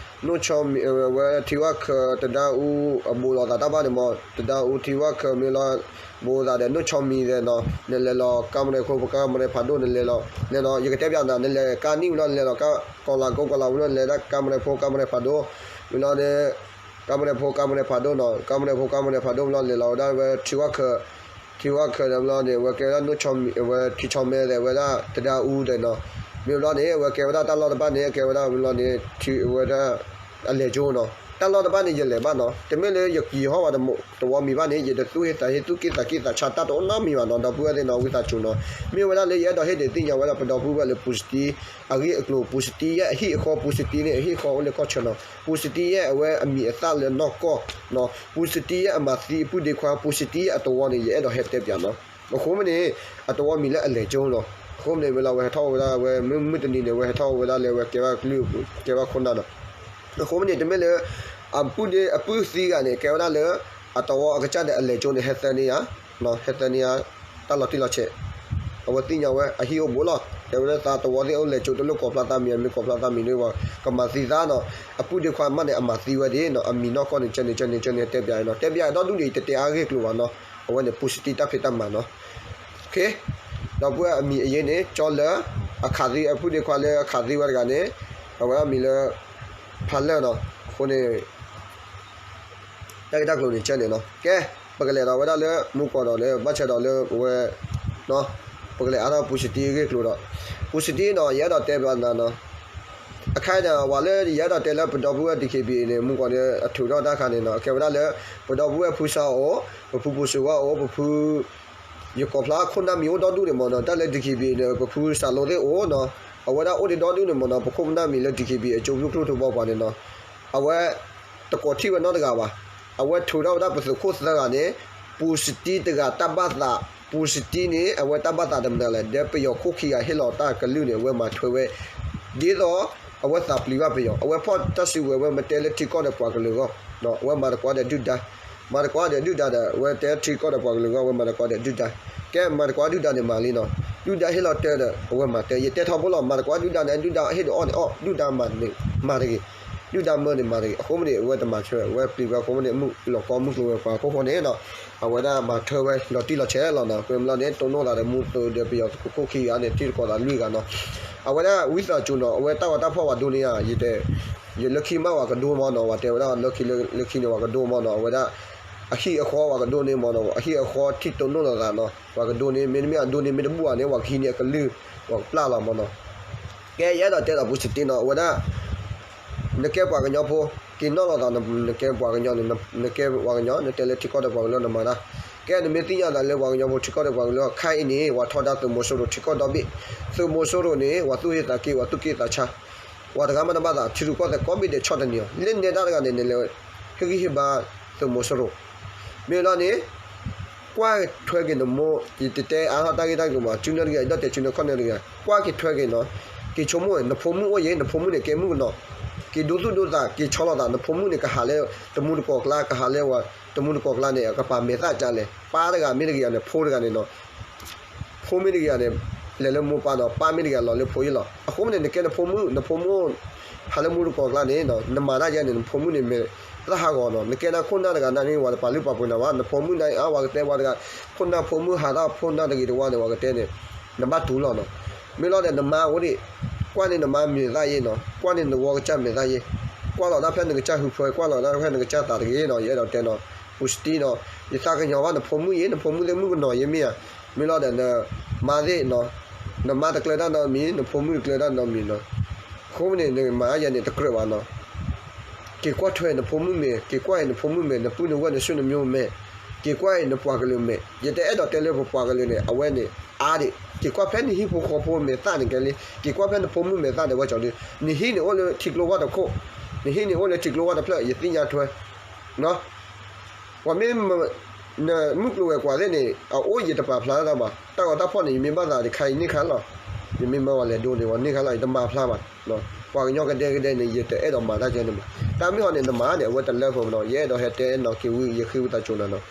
နိၣ်ဆီမံၤ အဝဲထံဝၣ်ခၢးတဒါအူအဘူးလိာ်သးတၢ်ဘၣ်န့ၣ်မ့ၢ် တဒါအူထံဝၣ်ခၢးမ့ၢ်လီၤ ဘူးလိာ်သးဒီး နိၣ်ဆီမံၤသဲးနီၤ နလဲၤလီၤကါမရဲၣ်ဖိ ပကါမရဲၣ်ဖးဒိၣ် နလဲၤလီၤ လဲၤနီၤ ယကတဲပျးနၤ နလဲၤကါနံၣ်ဝံၤလီၤ နလဲၤလီၤ ကီၤလၤကိကီၤလၤဝံၤလီၤ နလဲၤဒၣ်ကါမရဲၣ်ဖိ ကါမရဲၣ်ဖးဒိၣ် ဝံၤလီၤန့ၣ် ကါမရဲၣ်ဖိ ကါမရဲၣ်ဖးဒိၣ်နီၤ ကါမရဲၣ်ဖိ ကါမရဲၣ်ဖးဒိၣ်ဝံၤလီၤ လဲၤလီၤဝဲဒၣ်ဝဲထံဝၣ်ခၢး ထံဝၣ်ခၢးန့ၣ်ဝံၤလီၤန့ၣ် အဝဲကဲဝဲဒၣ်နိၣ်ဆီမံၤ အဝဲထံဆီမဲသဲးဝဲဒၣ် တဒါအူသဲးနီၤ မ့ၢ်ဝံၤလီၤန့ၣ် အဝဲကဲဝဲဒၣ်တၢ်လီၢ်တဘၣ်န့ၣ် အကဲဝဲဒၣ်ဝံၤလီၤန့ၣ် ထံဝဲဒၣ် အလဲၤကၠိနီၤ တၢ်လီၢ်တဘၣ်န့ၣ် ယလဲၤဘၣ်နီၤ တမ့ၢ်လၢယက့ၤဟီၣ်ဝဲတဝီမံၤဘၣ်န့ၣ် ယတသူၣ်ဟ့သးဟ့ သူၣ်က့သးက့သးဆါတၢ်တအိၣ်နီတမံၤဘၣ်နီၤ ဒီပုၢ်ဝဲၢ်သ့ၣ်နီၤ ဝံသးစူၤနီၤ မ့ၢ်ဝဲဒၣ်လၢယအဲၣ်ဒိးဟ့ၣ်ဒုးသ့ၣ်ညါဝဲဒၣ် ပဒီပုၢ်ဝဲၢ်လၢပူၤစတံ အဂ့ၢ်အကျိၤ ပူၤစတံယဲၢ် အဟံၣ်အဃီ ပူၤစတံန့ၣ် အဟံၣ်အဃီအိၣ်လၢကီၢ်ဆၢနီၤ ပူၤစတံယဲၢ် အဝဲအမံၤအသၣ်လၢနီၢ်ကီၢ်နီၤ ပူၤစတံယဲၢ် အမၤသံအပုၢ်ဒ့ခွါ ပူၤစတံယဲၢ် အတဝီန့ၣ် ယအဲၣ်ဒိးဟဲတဲပျးနီၤ အဃိမ့ၢ်န့ၣ် အတဝီမံၤလၢအလဲၤကၠိနီၤ အဃိမ့ၢ်န့ၣ် မ့ၢ်လီၤဝဲဟဲထီၣ်ဝဲဒၣ်ဝဲ မုၢ်မုၢ်တနံၤန့ၣ် ဝဲဟဲထီၣ်ဝဲဒၣ်လၢဝဲကဲဘၣ်ကလုၢ် ကဲဘၣ်ခိၣ်နၢ်နီၤ အဃိမ့ၢ်န့ၣ် တမ့ၢ်လၢ အပုၢ်ဒ့ အပုၢ်သံဂၤန့ၣ် ကဲဝဲဒၣ်လၢ အတဝီအကစၢ်ဒီးအလဲၤကၠိန့ၣ် ဟဲသၢန့ၢ်ယၤ ဟဲသၢန့ၢ်ယၤ တၢ်လီၤတံၢ်လီၤဆဲး အဝဲသ့ၣ်ညါဝဲ အဟံၣ်အိၣ်ဘူးလီၤ တဲဝဲဒၣ်သးတဝီသ့ၣ်အိၣ်လဲၤကၠိတလိၣ်ကိးဖျါသးမံၤ မ့ၢ်ကိးဖျါသးမံၤန့ၣ် ကမၤသံသးနီၤ အပုၢ်ဒ့ခွါမးန့ၣ် အမၤသံဝဲဒၣ်နီၤ အမံၤနီၢ်ကီၢ်န့ၣ် ကဲန့ၣ် ကဲန့ၣ် ကဲန့ၣ် တဲပျးနီၤ တဲပျးဒီဒူၣ်န့ၣ် တတဲအါဂ့ၢ်ကျိၤဘၣ်နီၤ အဝဲန့ၣ် ပူၤစတံတၢ်ဖံးတၢ်မၤနီၤ ဒီပုၢ်ဝဲၢ်အမံၤအယ့န့ၣ် ကၠီလၢ အခးသံ အပုၢ်ဒ့ခွါလၢအခးသံဝဲတဂၤန့ၣ် အဝဲဒၣ်မံၤလၢ ဖးလၢၢ်နီၤ အဃိန့ၣ် တၢ်ဂ့ၢ်တၢ်ကျိၤန့ၣ်ကဲန့ၣ်နီၤ ကဲ ပကလဲၤဒီးဝဲဒၣ်လၢမူကီၢ်ဒီးလၢဘၣ်ဆၣ်ဒီးလၢဝဲ ပကလဲၤအါထီၣ်ပူၤစတံအဂ့ၢ်ကျိၤဒီး ပူၤစတံနီၤ ယအဲၣ်ဒိးတဲဘၣ်နၤနီၤ အခါန့ၣ် ဝဲလၢယအဲၣ်ဒိးတဲလၢပဒီပုၢ်ဝဲၢ် ဒီက့ဘံၣ်အံၤန့ၣ် မူကီၢ်န့ၣ် အထုးထီၣ်တၢ်ခါန့ၣ်နီၤ အကဲဝဲဒၣ်လၢ ပဒီပုၢ်ဝဲၢ်ဖုစါအိၣ် ပဖုပိစိၤဝါအိၣ် ပဖု ယကိးဖျါခိၣ်နၢ်မံၤအိၣ်ဒီဒူၣ်န့ၣ်မ့ၢ်နီၤ တၢ်လၢ ဒီက့ဘံၣ်အံၤန့ၣ် ပဖုစးလိသ့ၣ်အိၣ်နီၤ အဝဲဒၣ်အိၣ်ဒံးဒီဒူၣ်န့ၣ်မ့ၢ်နီၤ ပခိၣ်ပနၢ်မံၤလၢ ဒီက့ဘံၣ်အံၤ အကၠိဖျိၣ်ကျိၣ်ထူဘီပှၤန့ၣ်နီၤ အဝဲ တကိးထံၣ်ဝဲနီတဂၤဘၣ် အဝဲထုးထီၣ်ဝဲဒၣ်ပသုးခိၣ်သၢဂၤန့ၣ် ပူၤစတံတဂၤတၢ်ဘၣ်သး ပူၤစတံန့ၣ် အဝဲတၢ်ဘၣ်သးတမတၤလဲၣ် ဒီးပယီၤခိၣ်ခံဂၤဟ့ၣ်လီၤတၢ်ကလုၢ်န့ၣ် အဝဲမၤထွဲဝဲ ဒ်သိး အဝဲသးပျံၤဘၣ်ပယီၤ အဝဲဖီၣ်တၢ်စုကဝဲၤ အဝဲမ့ၢ်တဲလၢထံကီၢ်ဒီးပှၤကလုာ်အဂီၢ် အဝဲမၤသကိးဒီးဒုၣ်ဒါ မၤသကိးဒီးဒုၣ်ဒါဒီး အဝဲတဲထံကီၢ်ဒီးပှၤကလုာ်အဂီၢ် အဝဲမၤသကိးဒီးဒုၣ်ဒါ ကဲမၤသကိးဒုၣ်ဒါန့ၣ်မၤလံနီၤ ဒုၣ်ဒါဟ့ၣ်လီၤတၢ်ဒီး အဝဲမၤတၢ် ယတဲထီဘိလီၤ မၤသကိးဒုၣ်ဒါန့ၣ် ဒုၣ်ဒါဟ့ၣ်ဒီးအီၣ်န့ၣ်အီၣ် ဒုၣ်ဒါမၤန့ၣ် မၤတဂ့ၤ ဒုၣ်ဒါမၢန့ၣ်မၤတဂ့ၤ အဃိမ့ၢ်န့ၣ် အဝဲတမၤထွဲ အဝဲပျံၤဝဲအဃိမ့ၢ်န့ၣ် မုၢ်လီၤကီမုၢ်ကျိၤဝဲၤကွာ်အခိၣ်ဃိန့ၣ်နီၤ အဝဲဒၣ်မၤထွဲဝဲလီၤတံၢ်လီၤဆဲးလီၤနီၤ ပမ့ၢ်လီၤန့ၣ် တိၢ်နီၣ်သးဒီးမူသိးဒီးပယီၤခိၣ်ခံဂၤန့ၣ် ထံတကိးသးလွံၢ်ဂၤနီၤ အဝဲဒၣ်ဝံသးစူၤနီၤ အဝဲတၢ်ဂီၤတၢ်ဖီၣ်ဝဲဒိၣ်န့ၢ်ဧါ ယတဲ ယလၢခံမးဝဲကဒိမးနီၤ ဝဲတဲဝဲဒၣ်လၢခံလၢခံန့ၣ် ဝဲကဒိမးနီၤ အဝဲဒၣ် အဟံၣ်အဃီဝဲကဒိန့ၢ်မးနီၤ အဟံၣ်အဃီထံၣ်တိၢ်နီၣ်လိာ်သးနီၤ ဝဲကဒိန့ၢ် မ့တမ့ၢ်အဒိန့ၢ်မ့ၢ်တဘူၣ်ဘၣ်န့ၣ် ဝဲကဟံးန့ၢ်အကလုၢ် ဝဲကပျၢ်လီၤမးနီၤ ကဲယအဲၣ်ဒိးတဲဒီးပူၤစတံနီၤ အဝဲဒၣ် နကဲပှၤကညီဖိ က့ၤနီၣ်လိာ်သး နကဲပှၤကညီန့ၣ် နကဲပှၤကညီ နတဲလၢထံကီၢ်ဒီးပှၤကလုာ်နမၤတၢ် ကဲနမ့ၢ်သ့ၣ်ညါသးလၢပှၤကညီဖိထံကီၢ်ဒီးပှၤကလုာ် ခါအံၤန့ၣ် ဝဲထီဒါသုးမီၤစိရိၤထံကီၢ်ဒီဘ့ၣ် သုးမီၤစိရိၤန့ၣ် ဝဲသူၣ်ဟ့သးက့ ဝဲသူၣ်က့သးဆါ ပှၤတဂၤမးတဘၣ်သး ထံရူၢ်ကီၢ်သဲးကိးဘ့ၣ်ဒဲးဆီၣ်တနံၤအီၤ လၢနဲဒၣ်တဂၤန့ၣ် နလဲၤဟ့ၣ်ဂံၢ်ဟ့ၣ်ဘါသုးမီၤစိရိၤ မ့ၢ်လီၤန့ၣ် ကွၢ်ထွဲက့ၤနမိၢ် ယတတဲအါထီၣ်တၢ်ဂ့ၢ်တၢ်ကျိၤမး စုနဲၣ်တဂ့ၤ ဒီးတဲစုနဲၣ်ခီၣ်နဲၣ်တဂ့ၤ ကွၢ်က့ၤထွဲက့ၤနီၤ က့ၤဆိကမိၣ် နဖိမုၣ်အိၣ်ယဲ နဖိမုၣ်န့ၣ် ကဲမုၣ်ကနီၤ က့ၤဒိသူၣ်ဒိသး က့ၤဆီလီၤသး နဖိမုၣ်န့ၣ် ကဟးလၢ တမူတကိးကျါ ကဟးလၢဝဲ တမူတကိးကျါန့ၣ် အကပၤမဲာ်သၣ်ကလဲၣ် ပၢ်တဂၤမ့ၢ်တဂ့ၤန့ၣ် ဖိတဂၤန့ၣ်နီၤ ဖိမ့ၢ်တဂ့ၤန့ၣ် လဲၤလၢမိၢ်ပၢ်နီၤ ပၢ်မ့ၢ်တဂ့ၤလီၤလၢဖိယ့ၢ်လီၤ အဃိမ့ၢ်န့ၣ် နကဲနဖိမုၣ် နဖိမုၣ်အိၣ် ဟးလၢမူတကိးကျါန့ၣ် နမၤတၢ်ယဲန့ၣ် နဖိမုၣ်န့ၣ်မ့ၢ် တၢ်ဟးဂီၤနီၤ နကဲနၤခိၣ်နၢ်တဂၤန့ၣ် ဝဲတပာ်လုၢ်ပာ်ပှ့ၤနၤဘၣ် နဖိမုၣ်န့ၣ် အဝဲကတဲဝဲတဂၤ ခိၣ်နၢ်ဖိမုၣ်ဟးထီၣ်ဖိနၢ်တဂ့ၤတဝါန့ၣ် ဝဲကတဲန့ၣ် နဘၣ်တူၢ်လီၤနီၤ မ့ၢ်လီၤဒီးနမါအိၣ်ဒံး ကွၢ်န့ၢ်နမါမဲာ်သၣ်ယ့ၢ်နီၤ ကွၢ်န့ၢ်နဂီၢ်ကစၢ်မဲာ်သၣ်ယ့ၢ် ကွၢ်လီၤတၢ်ဖဲနကစၢ်ဟူးဖၢ ကွၢ်လီၤတၢ်ဖဲနကစၢ်သးတဂ့ၤနီၤ ယအဲၣ်ဒိးတဲနီၤ ပူၤစတံနီၤ ယသးကညီၤဘၣ်နဖိမုၣ်ယ့ၢ် နဖိမုၣ်သ့ၣ်မုၣ်ကနီၤယ့ၢ်မ့ၢ်ဧါ မ့ၢ်လီၤဒီးနမါသ့ၣ်နီၤ နမါတကျၢၤတၢ်နီတမံၤ နဖိမုၣ်တကျၢၤတၢ်နီတမံၤနီၤ အဃိန့ၣ် နမၤယဲန့ၣ်တကြၢးဘၣ်နီၤ က့ၤကွၢ်ထွဲနဖိမုၣ်မဲာ် က့ၤကွၢ်အံၤနဖိမုၣ်မဲာ် နပုၢ်နဝဲၢ်နဆွေနမျိုးမဲာ် က့ၤကွၢ်အံၤနပှၤကလုာ်မဲာ် ယတအဲၣ်ဒိးတဲလၢပပှၤကလုာ်န့ၣ် အဝဲန့ၣ် အါဒံး က့ၤကွၢ်ဖဲနဟံၣ်ဖိဃီဖိမဲာ်သၣ်န့ၣ်ကဲလံ က့ၤကွၢ်ဖဲနဖိမုၣ်မဲာ်သၣ်န့ၣ်ဝဲကီးဒု နဟံၣ်န့ၣ်အိၣ်လၢထံကျိဝၢ်တခိၣ် နဟံၣ်န့ၣ်အိၣ်လၢထံကျိဝၢ်တဖျၢၣ် ယသ့ၣ်ညါထွဲ ပှၤမ့ၢ် နမုၢ်ကျိၤဝဲၤကွာ်သ့ၣ်န့ၣ် အအိၣ်ယတပာ်ဖျါတၢ်ဘၣ် တၢ်ဂီၤတၢ်ဖီၣ်န့ၣ် ယမ့ၢ်ဘၣ်သးတခါအံၤန့ၢ်ခါလီၤ ယမ့ၢ်မၢဝဲလဲၤဒိန့ၣ် ပှၤန့ၢ်ခါလီၤ ယတမၤဖျါဘၣ် ပှၤကညီကဒဲကဒဲန့ၣ် ယတအဲၣ်ဒိးမၤတၢ်ကဲန့ၣ်ဘၣ် တၢ်မ့ၢ်ဟီန့ၣ် နမၤန့ၣ် အဝဲတလၢဖိနီၤ ယအဲၣ်ဒိးဟဲတဲနီၤက့ၤဝံၤ ယဃ့ဝံသးစူၤနၤနီၤ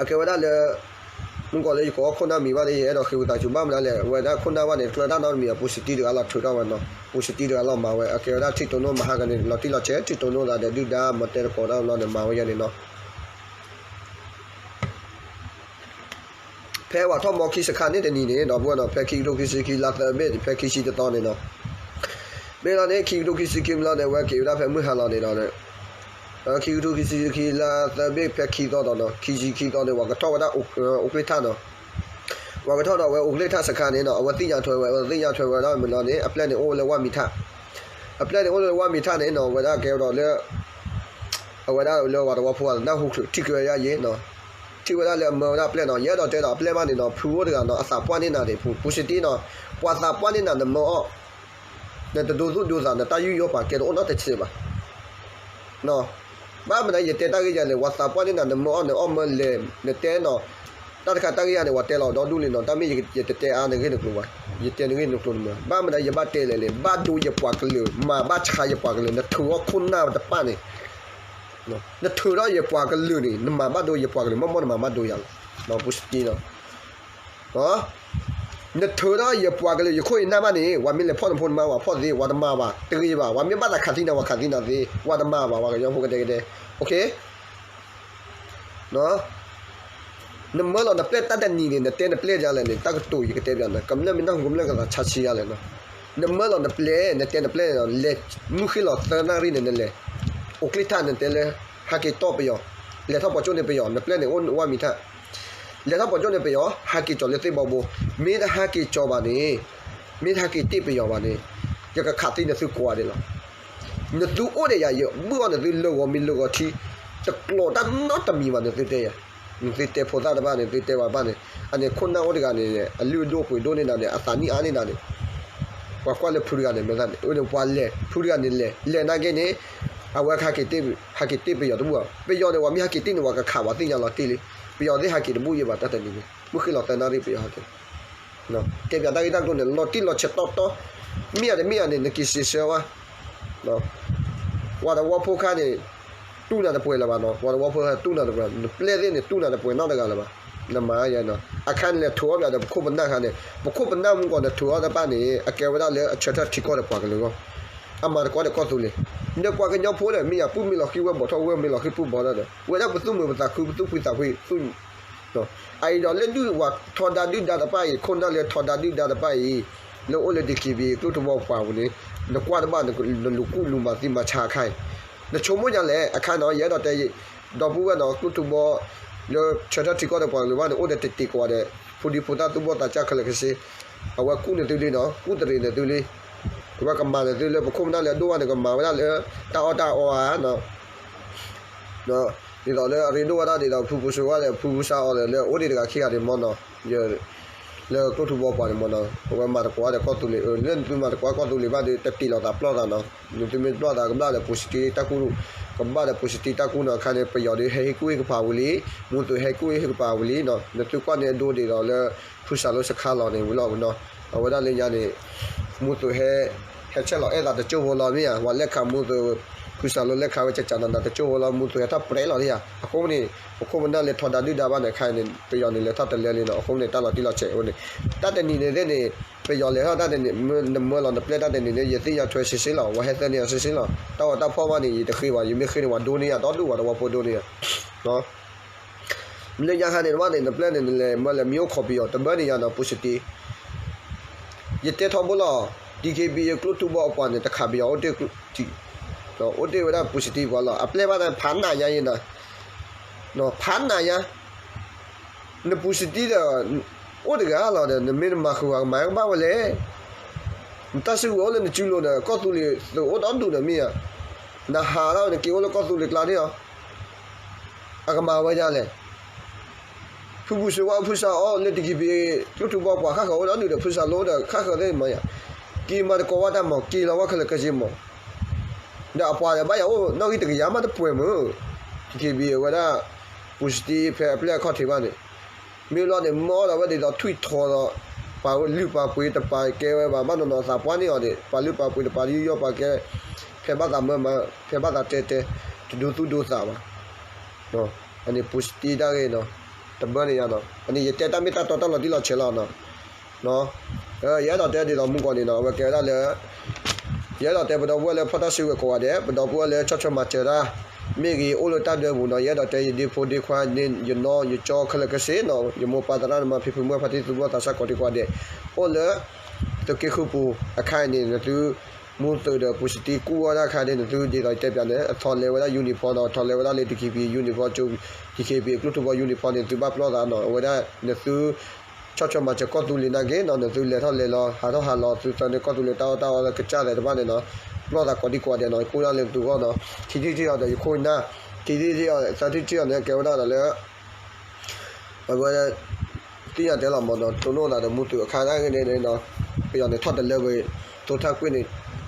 အကဲဝဲဒၣ်လၢ မုၢ်ကီၢ်လၢယကိးအီၣ်ခိၣ်နၢ်မံၤဘၣ်ဒီး ယအဲၣ်ဒိးဃ့ဝံသးစူၤ ဘၣ်မနုၤလဲၣ် ဝဲဒၣ်ခိၣ်နၢ်ဘၣ်န့ၣ် ကျၢတၢ်နီတမံၤ အပူၤစတံတဂၤလီၤထုးထီၣ်ဝဲနီၤ, ပူၤစတံတဂၤလီၤမၤဝဲ အကဲဝဲဒၣ်ထံၣ်တိၢ်နီၣ်မၤဟါကန့ၣ် လီၤတံၢ်လီၤဆဲး ထံၣ်တိၢ်နီၣ်သးဒီးဒုၣ်ဒါမၤတဲတကိးတၢ်ဘျီန့ၣ် မၤဝဲယဲန့ၣ်နီၤ. ဖဲပှၤထီၣ်မီခံစခါန့ၣ်တနံၤန့ၣ် ဒီပုၢ်ဝဲၢ်နီၤ ဖဲခံကထိခံဆံခံလါသၢဘ့ၣ် ဖဲခံဆံတသီန့ၣ်နီၤ, မ့ၢ်လီၤန့ၣ် ခံကထိခံဆံခံမ့ၢ်လီၤန့ၣ် အဝဲက့ၤဝဲဒၣ်ဖဲမုၢ်ဟါလီၤန့ၣ်ဒီး ခံကထိခံဆံခံလါသၢဘ့ၣ်ဖဲခံသီဒီးနီၤ ခံဆံခံသီန့ၣ် ပှၤကထီၣ်ဝဲဒၣ် အိကျ့ထၣ်နီၤ, ပှၤကထီၣ်ဒီးဝဲအိကျ့ထၣ်စခါန့ၣ်နီၤ အဝဲသ့ၣ်ညါထွဲဝဲ အဝဲသ့ၣ်ညါထွဲဝဲဒၣ်မ့ၢ်လီၤန့ၣ် အပျဲၢ်န့ၣ်အိၣ်လၢဝၣ်မံၤထၣ်, အပျဲၢ်န့ၣ်အိၣ်လၢဝၣ်မံၤထၣ်န့ၣ်နီၤ ဝဲဒၣ်ကဲဝဲဒီးလၢ အဝဲဒၣ်လၢပှၤသဝီဖိအနၢ်ဟူချုး ထံၣ်က့ၤဝဲဒၣ်ယဲနီၤ, ထံၣ်ဝဲဒၣ်လၢအမၢဝဲဒၣ်အပျဲၢ်နီၤ ယအဲၣ်ဒိးတဲဒီးအပျဲၢ်ဘၣ်န့ၣ်နီၤ ဖုအိၣ်တဂၤနီၤ အသးပှၢ်န့ၢ်နၤန့ၣ် ပူၤစတံနီၤ, ပှၤသးပှၢ်န့ၢ်နၤနမၢအီၣ်, နတဒိသူၣ်ဒိသး နတၢ်ယူးယီၣ်ပာ်ကဲတအိၣ်နီတစဲးဘၣ် ဘၣ်မနုၤယတဲတၢ်ဂ့ၢ်ယၤလဲၣ် ပှၤသးပှၢ်န့ၢ်နၤ နမၢအီၣ်နအီၣ်မၢလဲၤ နတဲနီၤ, တၢ်တခါတၢ်ဂ့ၢ်ယၤန့ၣ် ပှၤတဲလီၤဒီဒူၣ်လံနီၤ တၢ်မ့ၢ်ယတတဲအါနဂ့ၢ်နကျိၤဘၣ်, ယတဲနဂ့ၢ်နကျိၤနမၢ, ဘၣ်မနုၤယဘၣ်တဲလဲၣ်လဲၣ် ဘၣ်ဒိယပှၤကလုာ် မၤဘၣ်ဆါယပှၤကလုာ် နထုးအီၣ်ခိၣ်နၢ်တပၣ်န့ၣ် နထုးထီၣ်ယပှၤကလုာ်န့ၣ် နမၤဘၣ်ဒိယပှၤကလုာ် မ့ၢ်မ့ၢ်နမၤဘၣ်ဒိယၤလီၤ, ပူၤစတံနီၤ နထုးထီၣ်ယပှၤကလုာ် ယခိၣ်ယနၢ်ဘၣ်န့ၣ် ပှၤမ့ၢ်လဲၤဖီၣ်နဖိနမါ ပှၤဖီၣ်သ့ ပှၤတမၤဘၣ် တဂ့ၤဘၣ် ပှၤမ့ၢ်ဘၣ်သးခးသံနၤ ပှၤခးသံနၤသ့ ပှၤတမၤဘၣ် ပှၤကညီဖိကဒဲကဒဲ, နမၢလီၤနပျဲၢ်တၢ်တနံၤန့ၣ် နတဲနပျဲၢ်ဒ်လဲၣ်န့ၣ် တၢ်ကတိၤယကတဲပျးနၤ ကမျၢၢ်မ့ၢ်နၢ်ဟူကမျၢၢ်ကသးဆါဆံးဒ်လဲၣ်နီၤ, နမၢလီၤနပျဲၢ် နတဲနပျဲၢ်န့ၣ် လဲၤမုၢ်ဃ့ၢ်လီၤသၢနၣ်ရံၣ်န့ၣ် နလဲၤ အိၣ်ကျ့ထၣ်နတဲလၢ ဟးက့ၤတီၢ်ပယီၤ, လဲၤထီၣ်ပိာ်ကၠိၣ်န့ၣ်ပယီၤ နပျဲၢ်န့ၣ်အိၣ်ဝၣ်မံၤထၣ် လဲၤထီၣ်ပိာ်ကၠိၣ်န့ၣ်ပယီၤ ဟးက့ၤကၠီၤလၢသ့ၣ်ဘီဘိ, မ့ၢ်တဟးက့ၤကၠီၤဘၣ်န့ၣ်, မ့ၢ်တဟးက့ၤတ့ၢ်ပယီၤဘၣ်န့ၣ်, ယကခးသံနသုကိးဂၤဒဲးလီၤ. နသုအိၣ်ဒီးယၤ ယဘုၣ်အီၤနသုလၢဂီၤမံလၢဂီၤထံ, တကျိးတၢ်နီတမံၤဘၣ် နသုတဲယၤ, နသုတဲဖိသၣ်တဖၣ်န့ၣ် နသုတဲပှၤဘၣ်န့ၣ်, အန့ၣ်ခိၣ်နၢ်အိၣ်တဂၤန့ၣ် အလုၢ်အဒိၣ်ပှ့ၤဒိၣ်န့ၢ်နၤန့ၣ် အသးနံၣ်အါန့ၢ်နၤန့ၣ် ပှၤကွၢ်လၢဖုတဂၤန့ၣ် မ့ၢ်သ့ၣ်န့ၣ် အိၣ်န့ၣ်ပှၤလဲၤ ဖုတဂၤန့ၣ်လဲၤ လဲၤနာ်က့န့ၣ်, အဝဲ ဟးက့ၤတ့ၢ်ပယီၤတဘူၣ်ဘၣ်, ပယီၤန့ၣ် ပှၤမ့ၢ်ဟးက့ၤတ့ၢ်န့ၣ် ပှၤကခးပှၤသ့ၣ်ညါလီၤတံၢ်လံ, ပယီၤသ့ၣ်ဟးက့ၤတဘူၣ်ယဲဘၣ် တၢ်တနံၤန့ၣ် မုၢ်ဃ့ၢ်လီၤသၢနၣ်ရံၣ်ပယီၤဟးက့ၤ တဲပၠးတၢ်ဂ့ၢ်တၢ်ကျိၤန့ၣ် လီၤတံၢ်လီၤဆဲးတီတီ, မ့ၢ်ဧါတမ့ၢ်ဧါန့ၣ် နက့ၤစံးဆၢဝဲ, ပှၤသဝီဖိခါန့ၣ် တူၢ်နၤတပှဲၤလၢၤဘၣ်နီၤ, ပှၤသဝီဖိခါတူၢ်နၤတပှဲၤ, နပျဲၢ်သ့ၣ်န့ၣ် တူၢ်နၤတပှဲၤနီတဂၤလၢၤဘၣ်, နမၤယဲနီၤ, အခါန့ၣ်လဲၤထုးအီၣ်ပၠးဒီးပခိၣ်ပနၢ်ခါန့ၣ်, ပခိၣ်ပနၢ်မုၢ်ကီၢ်နထုးအီၣ်တပၣ်န့ၣ် အကဲဝဲဒၣ်လၢအဆၢထၢၣ်ထံကီၢ်ဒီးပှၤကလုာ်အဂီၢ်, အမၤသကိးဒီးကီၢ်သူလ့ၤ, နပှၤကညီဖိဒီး မ့ၢ်ယၤ ပုၢ်မ့ၢ်လီၤဃံၤဝဲၢ်ဘီးထီၣ်ဝဲၢ် မ့ၢ်လီၤဃံၤပုၢ်ဘီထီၣ်ဒီး ဝဲဒၣ်ပသူၣ်မုာ်ပသးခု ပသူၣ်ဖှံသးဖှံ သူၣ် အအံၤဒီးလၢဒုၣ်ဝၤထီဒါဒုၣ်ဒါတဖၣ်အံၤ ခိၣ်နၢ်လၢထီဒါဒုၣ်ဒါတဖၣ်အံၤ လၢအိၣ်လၢ DKBA ကျိၣ်ထူဘီပှၤပူၤန့ၣ် နကွၢ်တဘၣ် နလူၤကူၣ်လူၤမၤသံမၤဆါအခါအံၤ နဆိကမိၣ်ညါလဲၣ် အခါနီၤ ယအဲၣ်ဒိးတဲ ဒီပုၢ်ဝဲၢ်နီၤ ကျိၣ်ထူဘီ လၢဆၢထၢၣ်ထံကီၢ်ဒီးပှၤကလုာ်ဘၣ်န့ၣ် အိၣ်ဒီးတတ့ၤကိးဂၤဒဲး ဖိဒံဖိသၣ်သူၣ်ဘီၣ်သးစၢ်ခဲလၢာ်ခဲဆ့ အဝဲကူၣ်န့ၢ်သုလံနီၤ ကူၣ်တရံးန့ၢ်သုလံ အဝဲကမၤန့ၢ်သုလၢပခိၣ်ပနၢ်လၢအဒိၣ်ဘၣ်န့ၣ် ကမၤဝဲဒၣ်လၢ တၢ်အီၣ်တၢ်အီဧါ ဒ်သိးလၢအရ့ဒိၣ်ဝဲဒၣ်ဒ်သိး ဖုပူၤစူၤဝဲဒီး ဖုပူၤစါအီၤဒီး လၢအအိၣ်ဒံးတဂၤခံဂၤဒံးမ့ၢ်နီၤ လၢကျိၣ်ထူဘီပှၤန့ၣ်မ့ၢ်နီၤ အဝဲမၤသကိးဒီးကီၢ်သူလ့ၤ လၢနသုမၤသကိးကီၢ်သူလ့ၤဘၣ်ဒီး တတ့ၢ်လီၤသးပျီၢ်သးနီၤ နသုမ့ၢ်ပျီၢ်သးကဘျၣ်ဒီး ပူၤစတံတၢ်ကူၣ် ကဘၣ်ဒီးပူၤစတံတၢ်ကူၣ်နီၤ အခါန့ၣ် ပယီၤဒုးဟဲဟ့ၣ်ကူၣ်ဟ့ၣ်ကပၤဝံၤလံ မူသိးဟဲကူၣ်ဟ့ၣ်ကပၤဝံၤလံနီၤ နသုကွၢ်န့ၢ်အဒိဒ်သိးလၢ ဖုစၢ်လိစခါလီၤန့ၣ်ဝံၤလီၤနီၤ အဝဲဒၣ်လၢညါန့ၣ် မူသိးဟဲ ဟဲဆဲးလီၤအဲၣ်သးတကၠိဖိလီၤမ့ၢ်ဧါ ပှၤလဲၤခးမူသိး ဖုစၢ်လိလဲၤခးဝဲ ကကနန တကၠိဖိလီၤ မူသိးဟဲထီၣ်ပြဲးလီၤဧါ အဃိန့ၣ် ပခိၣ်ပနၢ်လဲၤထီဒါဒုၣ်ဒါဘၣ်န့ၣ် ခါအံၤန့ၣ် ပယီၤန့ၣ်လဲၤထီၣ်တလဲလံနီၤ အဃိန့ၣ် တၢ်လီၤတံၢ်လီၤဆဲးအဃိန့ၣ် တၢ်တနံၤန့ၣ်သ့ၣ်န့ၣ် ပယီၤလဲၤထီၣ်တၢ်တနံၤ နမၢလီၤနပျဲၢ်တၢ်တနံၤန့ၣ် ယသ့ၣ်ညါထွဲဆ့ဆ့လီၤ ပှၤဟဲသၢန့ၢ်ယၤဆ့ဆ့လီၤ တၢ်ဂီၤတၢ်ဖီၣ်ဘၣ်န့ၣ် ယတဃ့ဘၣ် ယမ့ၢ်ဃ့န့ၣ် ပှၤဒိန့ၢ်ယၤ ဒီဒူၣ်ပှၤသဝီဖိဒိန့ၢ်ယၤ လၢညါခါန့ၣ်တဘၣ်န့ၣ် နပျဲၢ်န့ၣ် နလဲၤမၢလဲၤမ့ၢ်အိၣ်ခိးပယီၤ တဘၣ်န့ၢ်ယၤနီၤ ပူၤစတံ ယတဲထီဘိလီၤ DKBA ကျိၣ်ထူဘီအပှၤန့ၣ် တခးပယီၤအိၣ်တ့ၢ် အိၣ်တ့ၢ်ဝဲဒၣ်ပူၤစတံပှၤလီၤ အပျဲၢ်ဘၣ်န့ၣ် ဖးနးညါယဲနီၤ ဖးနးညါ နပူၤစတံဒီး အိၣ်တဂၤလီၤဒီး နမ့ၢ်နမၤဃုာ်ပှၤကမၤကဘၣ်ဝဲလဲၣ် နတၢ်စုကဝဲၤအိၣ်လၢနစုလိၤဒီး ကီၢ်သူလ့ၤသုးအိၣ်ဒီဒူၣ်ဒီးမ့ၢ်ဧါ နဟးထီၣ်နက့ၤအိၣ်လၢကီၢ်သူလ့ၤကျါန့ၣ်လီၤ အကမၤဝဲဒ်လဲၣ် ဖုပူၤစၢၤဝဲဖုစၢ်အီၤလၢ DKBA ကျိၣ်ထူဘီပှၤဃၣ်ဃၢၤအိၣ်ဒီဒူၣ်ဒီး ဖုစၢ်လိဒီး ဃၣ်ဃၢၤသ့ၣ်မၤယၤ က့ၤမၤသကိးဝဲတၢ်မၤ က့ၤလီၤဝဲခဲလၢာ်ခဲဆ့မး ဒီးအပှၤဒီးဘၣ်ယၤအိၣ် နီၣ်ဂံၢ်တကယၤမးတပှဲၤမး DKBA ဝဲဒၣ် ပူၤစတံ ဖဲအပျဲၢ်အခီၣ်ထံးဘၣ်န့ၣ် မ့ၢ်လီၤန့ၣ် မၢအီၣ်ဒီးဝဲဒ်သိးထွံၣ်ထီဒီး ပာ်လုၢ်ပာ်ပှ့ၤတပာ်ကဲဝဲဘၣ် ဘၣ်နီၢ်နီၢ်သးပှၢ်န့ၢ်အီၤန့ၣ် ပာ်လုၢ်ပာ်ပှ့ၤတပာ်ယူးယီၣ်ပာ်ကဲ ဖဲဘၣ်သးမၢမၤ ဖဲဘၣ်သးတဲတဲ တဒိသူၣ်ဒိသးဘၣ် အန့ၣ်ပူၤစတံတၢ်ဂ့ၢ်နီၤ ဘၢန့ၣ်ယါနီၤ, အန့ၣ်ယတဲတၢ်မ့ၢ်တၢ်တီတၢ်လီၤတံၢ်လီၤဆဲးလီၤနီၤ. ယအဲၣ်ဒိးတဲဒ်သိးမူကီၢ်န့ၣ်နီၤ, အဝဲကဲဝဲဒၣ်လၢ ယအဲၣ်ဒိးတဲပဒီပုၢ်ဝဲၢ်လၢဖီၣ်တၢ်စုကဝဲၤကိးဂၤဒဲး, ပဒီပုၢ်ဝဲၢ်လၢဆီၣ်ထွဲမၤစၢၤတၢ် မ့ၢ်ဂ့ၤ အိၣ်လၢတၢ်ဒၢပူၤနီၤ, ယအဲၣ်ဒိးတဲယဒ့ဖိဒ့ခွါန့ၣ် ယနီၢ်ယကၠီခဲလၢာ်ခဲဆ့နီၤ, ယမိၢ်ပၢ်သရၣ်သမါဖံဖုမုၣ်ဖါတံၢ်သူၣ်ဘီၣ်သးစၢ်ကိးဒံကိးဂၤဒဲး, အိၣ်လၢ သုးက့ဃုပူၤအခါအံၤန့ၣ် နသု မူသုးဒီးပူၤစတံကူၣ်ဝဲဒၣ်အခါန့ၣ် နသုဒ်သိးယတဲပၠးန့ၣ် အထီၣ်လဲၤဝဲဒၣ် uniform နီၤ, ထီၣ်လဲၤဝဲဒၣ်လၢ DKBA uniform ကၠိ DKBA ကျိၣ်ထူဘီ uniform န့ၣ် သုဘၣ်ပျီၢ်သးနီၤ, အဝဲဒၣ်နသု ဆီၣ်ထွဲမၤစၢၤကီၢ်သူလ့ၤနာ်က့နီၤ, နသုလဲၤထီၣ်လဲၤလီၤ ဟးထီၣ်ဟးလီၤ သုသၢန့ၣ်ကီၢ်သူလ့ၤတၢ်အီၣ်တၢ်အီလၢကစၢ်သဲးတဖၣ်န့ၣ်နီၤ, ပျီၢ်သးကိးဒံကိးဂၤဒဲးနီၤ, ယကိၢ်ဒၣ်လၢနသုဂီၢ်နီၤ, ခံထံၣ်တထံၣ်အီၤဒီးယခိၣ်နၢ်, ခံထံၣ်တထံၣ်အီၤ သၢထံၣ်တထံၣ်အီၤန့ၣ် ကဲဝဲဒၣ်ဒီးလၢ အဝဲ သ့ၣ်ညါတဲလီၤမးနီၤ, တိၢ်နီၣ်သးဒီးမူသုးအခါဒၣ်က့ၤန့ၣ်နီၤ, ပယီၤန့ၣ်ထီၣ်တလၢဝဲ, သိထၣ်ကွ့ၢ်န့ၣ်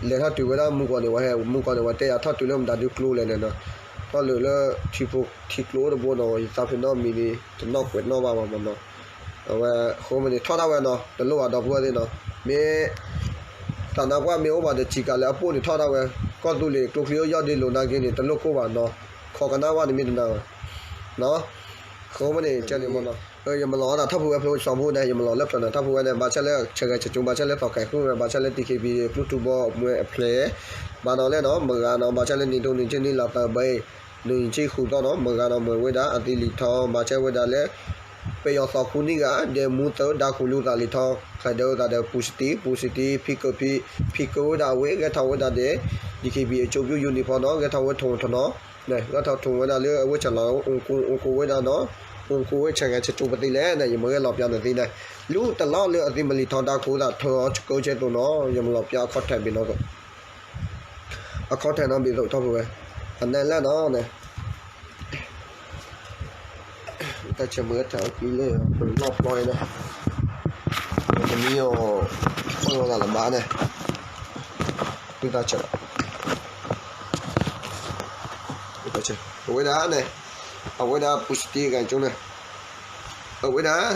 လဲၤထီၣ်တုၤဝဲဒၣ်မူကီၢ်န့ၣ် ဝဲဟဲ မူကီၢ်န့ၣ် ဝဲတဲယၤထီၣ်တုၤလၢမတၤဒုကျိလဲၣ်န့ၣ်နီၤ, ထီၣ်လၢလၢထံဖိထံကျိတဘိနီၤ, ယသးဖဲနီတမံၤန့ၣ် တနီၣ်ကွဲးနီၣ်ဘၣ်ဘၣ်မးနီၤ, အဝဲ အဃိမ့ၢ်န့ၣ် ထီၣ်ဒၣ်ဝဲနီၤ, တလိၣ်ဘၣ်ဒီပုၢ်ဝဲၢ်သ့ၣ်နီၤ, မ့ၢ် တၢ်နါပှၢ်မ့ၢ်အိၣ်ဘၣ်ဒီးစံးကၤလၢအပိၢ်န့ၣ်ထီၣ်ဒၣ်ဝဲ, ကီၢ်သူလ့ၤကျိချံအိၣ်ယီၢ်ဒ့လိၤနာ်က့န့ၣ် တလိၣ်ကိၢ်ဘၣ်နီၤ, ခီကနၣ်ဝဲန့ၣ်မ့ၢ်တနာ်ဝဲ အဃိမ့ၢ်န့ၣ် ကဲန့ၣ်မ့ၢ်နီၤ, ယမၤလီၤအီၣ်တၢ်ထီၣ်ဖုဝဲဖျိစီၤဖိန့ၣ်, ယမၤလီၤလၢဖျၢၣ်န့ၣ် ထီၣ်ဖုဝဲန့ၣ် ဘၣ်ဆၣ်လၢဆဲးဂဲၤဆဲးကၠိ ဘၣ်ဆၣ်လၢသီၣ်ကဲၤဃုဝဲ ဘၣ်ဆၣ်လၢ DKBA ကျိၣ်ထူဘီမွဲအဖျဲၣ်, ဘၣ်နီၤလဲၣ်နီၤ, မဂၤနီၤ, ဘၣ်ဆၣ်လၢနံၣ်ထူနံၣ်ဆံနံၣ်လါသၢဘဲ နံၣ်ဆံဃုသီနီၤ, မဂၤနီၤ မ့ၢ်ဝဲဒၣ်အသံလံာ်ထီ ဘၣ်ဆၣ်ဝဲဒၣ်လၢ ပယီၤသီခူနံၣ်ဂၤ ဒဲမူသုးဒါခူလူသးလံာ်ထီ, ဖျဲးဒၢသးဒီးပူၤစတံ ပူၤစတံ ဖံကၢဖံ ဖံကၢဝဲဒၣ်အဝ့ၢ် ဂဲၤထီၣ်ဝဲဒၣ်ဒီး DKBA အကၠိပူၤ uniform နီၤ, ဂဲၤထီၣ်ဝဲထိၣ်ထီၣ်နီၤ, ဂဲၤထီၣ်ထိၣ်ဝဲဒၣ်လၢအဝ့ၢ်ဆၢလီၤ အိၣ်ကိၢ်အိၣ်ကိၢ်ဝဲဒၣ်နီၤ, အိၣ်ကိၢ်ဝဲဆဲးဂဲၤဆဲးကၠိပသ့လဲၣ်န့ၣ် ယမ့ၢ်ဂဲၤလီၤပျၢၤနသ့န့ၣ်, လူတလီၢ်လၢအသံမ့ၢ်လံာ်ထီဒါခူသးထၢအီၤကၠိကၠိသိးနီၤ, ယမ့ၢ်လီၤပျၢၤအခီၣ်ထံးဘ့ၣ်နီၤ အခီၣ်ထံးနီၤဘ့ၣ်သိးထီၣ်ဖုဝဲ, အနဲၣ်လဲၣ်နီၤန့ၣ် တၢ်ဆဲးမုၢ်ထးကံလၢပလီၢ်ပျီအံၤန့ၣ်, တမံၤအီၤ ပၢၢ်ဝဲဒၣ်လၢဘၣ်န့ၣ်, ဒုတၢ်ဆဲးလီၤ, ဒုတၢ်ဆဲး, အဝဲဒၣ်န့ၣ်, အဝဲဒၣ်ပူၤစတံဂၤကၠိန့ၣ်, အဝဲဒၣ်